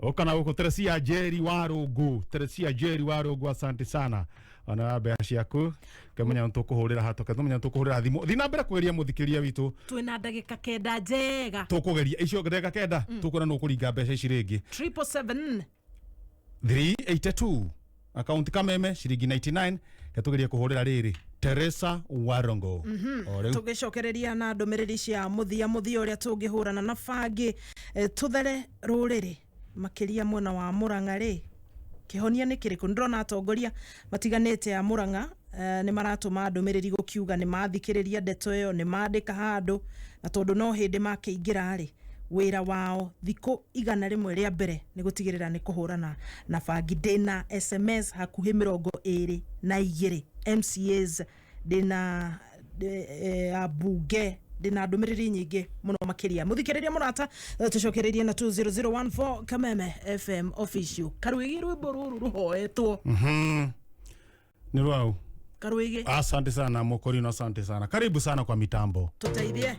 ũka na gũkũ Teresia Njeri wa Rũngũ, Teresia Njeri wa Rũngũ, asante sana ona mbeca ciaku kemenya nĩtũkũhũrĩra hato kemenya nĩtũkũhũrĩra thimũ. Thiĩ na mbere kũgeria mũthikĩria witũ. Twĩna ndagĩka 9 njega. Tũkũgeria icio ndagĩka 9 tũkuona nũ ũkũringa mbeca ici rĩngĩ. 777 382 akaunti Kameme ciringi 99 ketũgerie kũhũrĩra rĩrĩ Teresa Warongo. O rĩu Tũgĩcokereria na ndũmĩrĩri cia mũthia mũthia ũrĩa tũngĩhũrana na bangi, tũthere rũrĩrĩ makĩria mwena wa Murang'a rĩ, kĩhonia nĩ kĩrĩkũ? Nĩndĩrona atongoria matiganĩte a Murang'a nĩ maratũma ndũmĩrĩri gũkiuga nĩ mathikĩrĩria ndeto ĩyo, nĩ mandĩka handũ, na tondũ no hĩndĩ makĩingĩra rĩ, wĩra wao thikũ 100 rĩa mbere nĩ gũtigĩrĩra nĩ kũhũrana na bangi. Ndĩna SMS hakuhĩ 22 MCAs, ndĩna ambunge, ndĩna ndũmĩrĩri nyingĩ mũno makĩria. Mũthikĩrĩria mũrata, tũcokererie na 20014 Kameme FM official. Karuigi rwĩmbo rũrũ rũhoetwo. Ni rwau Karuigi. Asante sana Mokorino, asante sana, karibu sana kwa mitambo. Tuteithie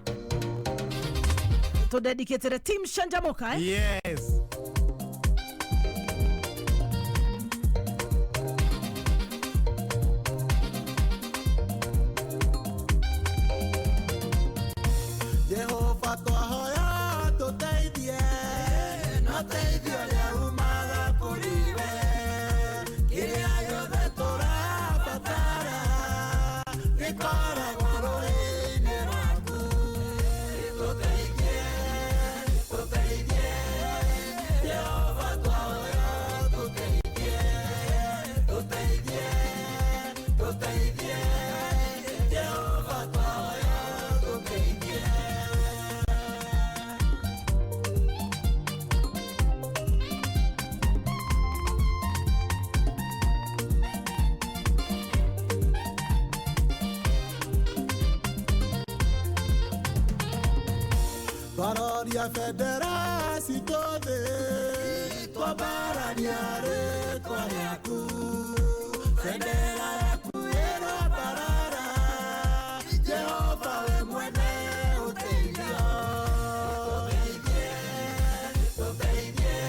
tudedicatire team Shanjamoka, eh? Yes. Jehova twahoya tuteithie na teithio ũrĩa umaga kũrĩ we, kĩrĩa gĩothe tũrabatara gĩkoragwo rũĩ-inĩ rwaku. Tũteithie, tũteithie, Jehova twahoya tũteithie, tũteithie, tũteithie, Jehova twahoya tũteithie. Twambararia bendera citũ thĩ, twambararia rĩtwa rĩaku. Bendera yaku ĩrambarara, Jehova we mwene ũteithio. Tũteithie, tũteithie,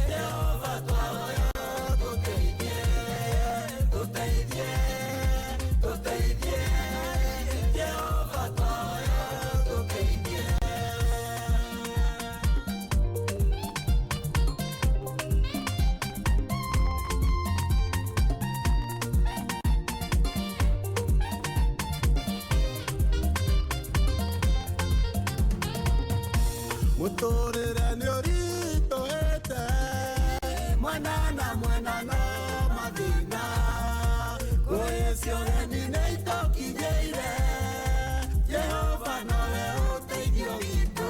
Jehova twahoya tũteithie, tũteithie, tũteithie, Jehova twahoya tũteithie. Mũtũrĩre nĩ ũritũhĩte, mwena na mwena no mathĩna. Ngũĩ ũgeni nĩ itũkinyĩire, Jehova nowe ũteithio witũ.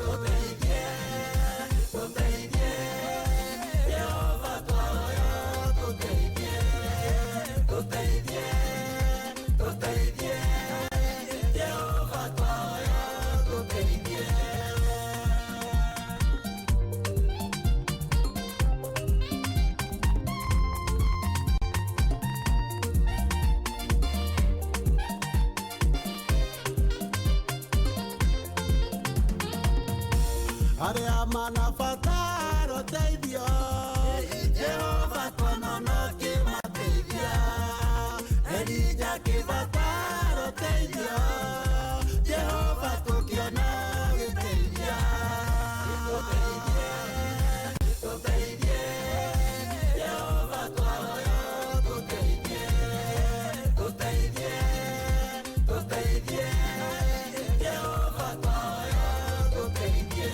Tũteithie, tũteithie, Jehova twahoya tũteithie, tũteithie, tũteithie, Jehova twahoya tũteithie. Arĩa manabatara ũteithio, Jehova tuonana ũkĩmateithia. Elija akĩbatara ũteithio, Jehova tũkĩona ũgĩteithia. Tũteithie, tũteithie, Jehova twahoya tũteithie, tũteithie, tũteithie, Jehova twahoya tũteithie.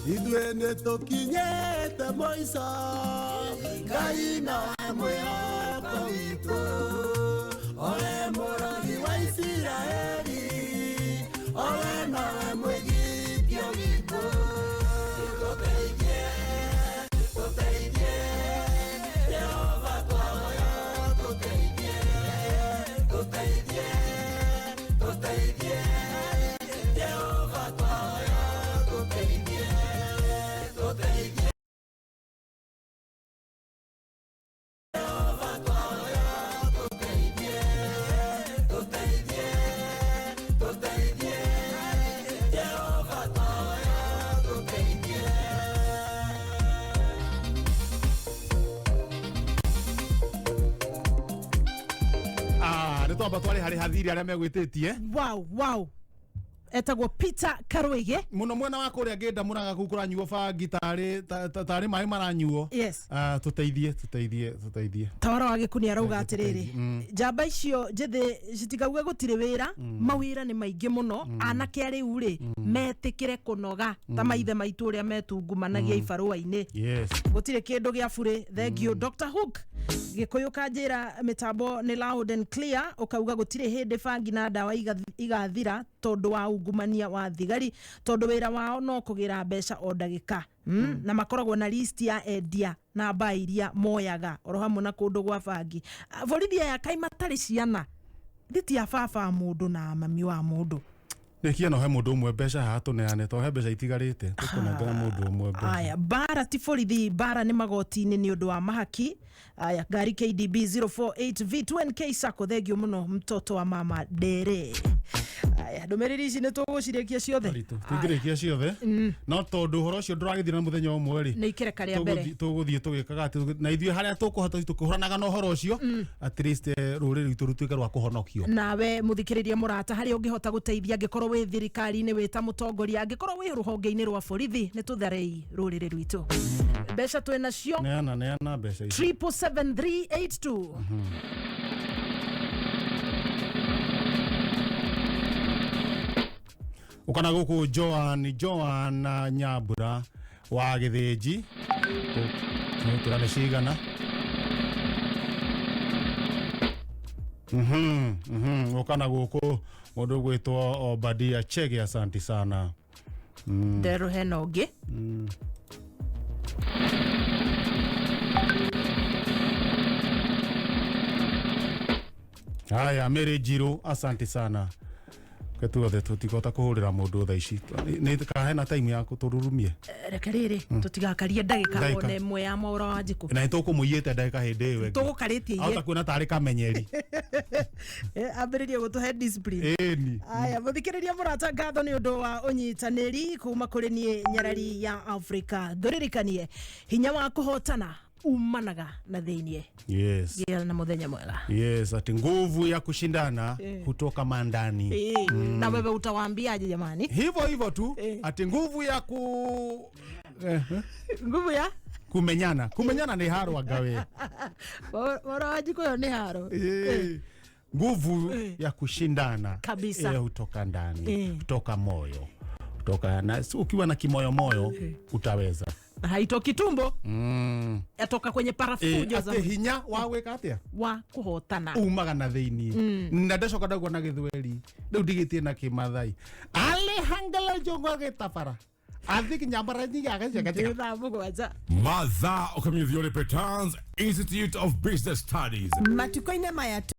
Ithuĩ nĩ tũkinyĩte mũico, Ngai nowe mwĩhoko witũ, owe mũrori wa Isiraeli, owe nowe mwĩgitio witũ. Tũteithie, tũteithie, Jehova twahoya tũteithie, tũteithie, tũteithie, Jehova twahoya tũteithie, tũteithie. Jehova twahoya tũteithie, tũteithie, tũteithie, Jehova twahoya tũteithie. Ah, nĩ twamba twarĩ harĩ hathiri arĩa megwĩtĩtie. Wow, wow, etagwo Peter Karwige. Mũno mwena wa kũrĩa ngĩnda mũraga kũu kũranyuo bangi tarĩ tarĩ maĩ maranyuo. Yes. Ah, tũteithie, tũteithie, tũteithie. Tawara wa gĩkuni arauga atĩrĩrĩ, njamba icio njĩthĩ citikauge gũtirĩ wĩra, mawĩra nĩ maingĩ mũno. Anake a rĩu rĩ, metĩkĩre kũnoga ta maithe maitũ ũrĩa metungumanagia ibarũa-inĩ. Yes. Gũtirĩ kĩndũ gĩa burĩ. Thank you, Dr Hook. Gĩkũyũ kanjĩra mĩtambo nĩ loud and clear. Ũkauga gũtirĩ hĩndĩ bangi na ndawa igathira tondũ wa ungumania wa thigari, tondũ wĩra wao no kũgĩra mbeca o ndagĩka. Na makoragwo na list ya endia na mbaa iria moyaga oro hamwe na kũndũ gwa bangi. Ah, borithi aya kaĩ matarĩ ciana thiti ya baba wa mũndũ na mami wa mũndũ. Rĩkia no he mũndũ ũmwe mbeca haha tũneane, to he mbeca itigarĩte tũkũnengera mũndũ ũmwe mbeca. Aya, mbara ti borithi, mbara nĩ magoti-inĩ nĩ ũndũ wa mahaki. Aya, ngari KDB 048 V2NK Sacco, thengio mũno mtoto wa mama Ndere. Aya, ndũmĩrĩri ici nĩ tũgũcirĩkia ciothe. Tũngĩrĩkia ciothe, no tondũ ũhoro ũcio ndũragĩthira na mũthenya ũmwe rĩ, Nĩ ikereka rĩa mbere. Tũgũthiĩ tũgĩkaga atĩ na ithuĩ harĩa tũkũhota tũkĩhũranaga na ũhoro ũcio, at least rũrĩrĩ rwitũ rũtuĩke rwa kũhonokio. Nawe muthikiriria mũrata, harĩa ũngĩhota gũteithia, angĩkorwo wĩ thirikari-inĩ, wĩ ta mũtongoria, angĩkorwo wĩ rũhonge-inĩ rwa borithi, nĩ tũtharei rũrĩrĩ rwitũ. Mbeca twĩ nacio. Neana, neana mbeca ici. 777382. Ũkana gũkũ Joan, Joan Nyambura wa Gĩthĩnji, tũra nĩ cigana. Ũka na gũkũ mũndũ gwĩtwo Obadia Chege, asanti sana. Nderwo hena ũngĩ. Haya, Mary Njirũ, asanti sana. Ke tuothe tũtigota kũhũrĩra mũndũ thaa ici nĩ kahena time ya tũrurumie. Reke rĩrĩ, tũtigakarie ndagĩka Ndagĩka. ona ĩmwe ya Mwaũra wa Njikũ. Na nĩ tũkũmũiyĩte ndagĩka hĩndĩ ĩyo ĩngĩ. Tũgũkarĩtie. Ahota kuona tarĩ kamenyeri. Ambĩrĩrie gũtũhe discipline. Ĩni. Aya, mũthikĩrĩria mũrata, ngatho nĩ ũndũ wa ũnyitanĩri kuma kũrĩ niĩ nyarari ya Afrika. Ngũririkanie, hinya wa kũhotana umanaga na thĩiniĩ. Yes. Gĩa na mũthenya mwega. Yes, ati nguvu ya kushindana hutoka mandani. Na wewe utawaambiaje jamani? Hivyo hivyo tu, ati nguvu ya ku nguvu ya kumenyana nĩ haro angawe. Mwaũra wa Njikũ, ĩyo nĩ haro. Nguvu ya kushindana Kabisa. hutoka ndani, hutoka moyo, hutoka na ukiwa na kimoyomoyo utaweza. Na haitoki tumbo, yatoka kwenye parafujo za Atĩ hinya wa gwĩka atĩa? Wa kũhotana. Umaga na thĩiniĩ. Na ndacoka ndaigua na gĩthweri rĩu ndigĩtie na kĩmathai alehangala njongo agĩtabara athi kinyambara nyingi agacekaca. Thaa 7. Mathaa ũkamenyithio nĩ Petans Institute of Business Studies. Matukũ-inĩ maya.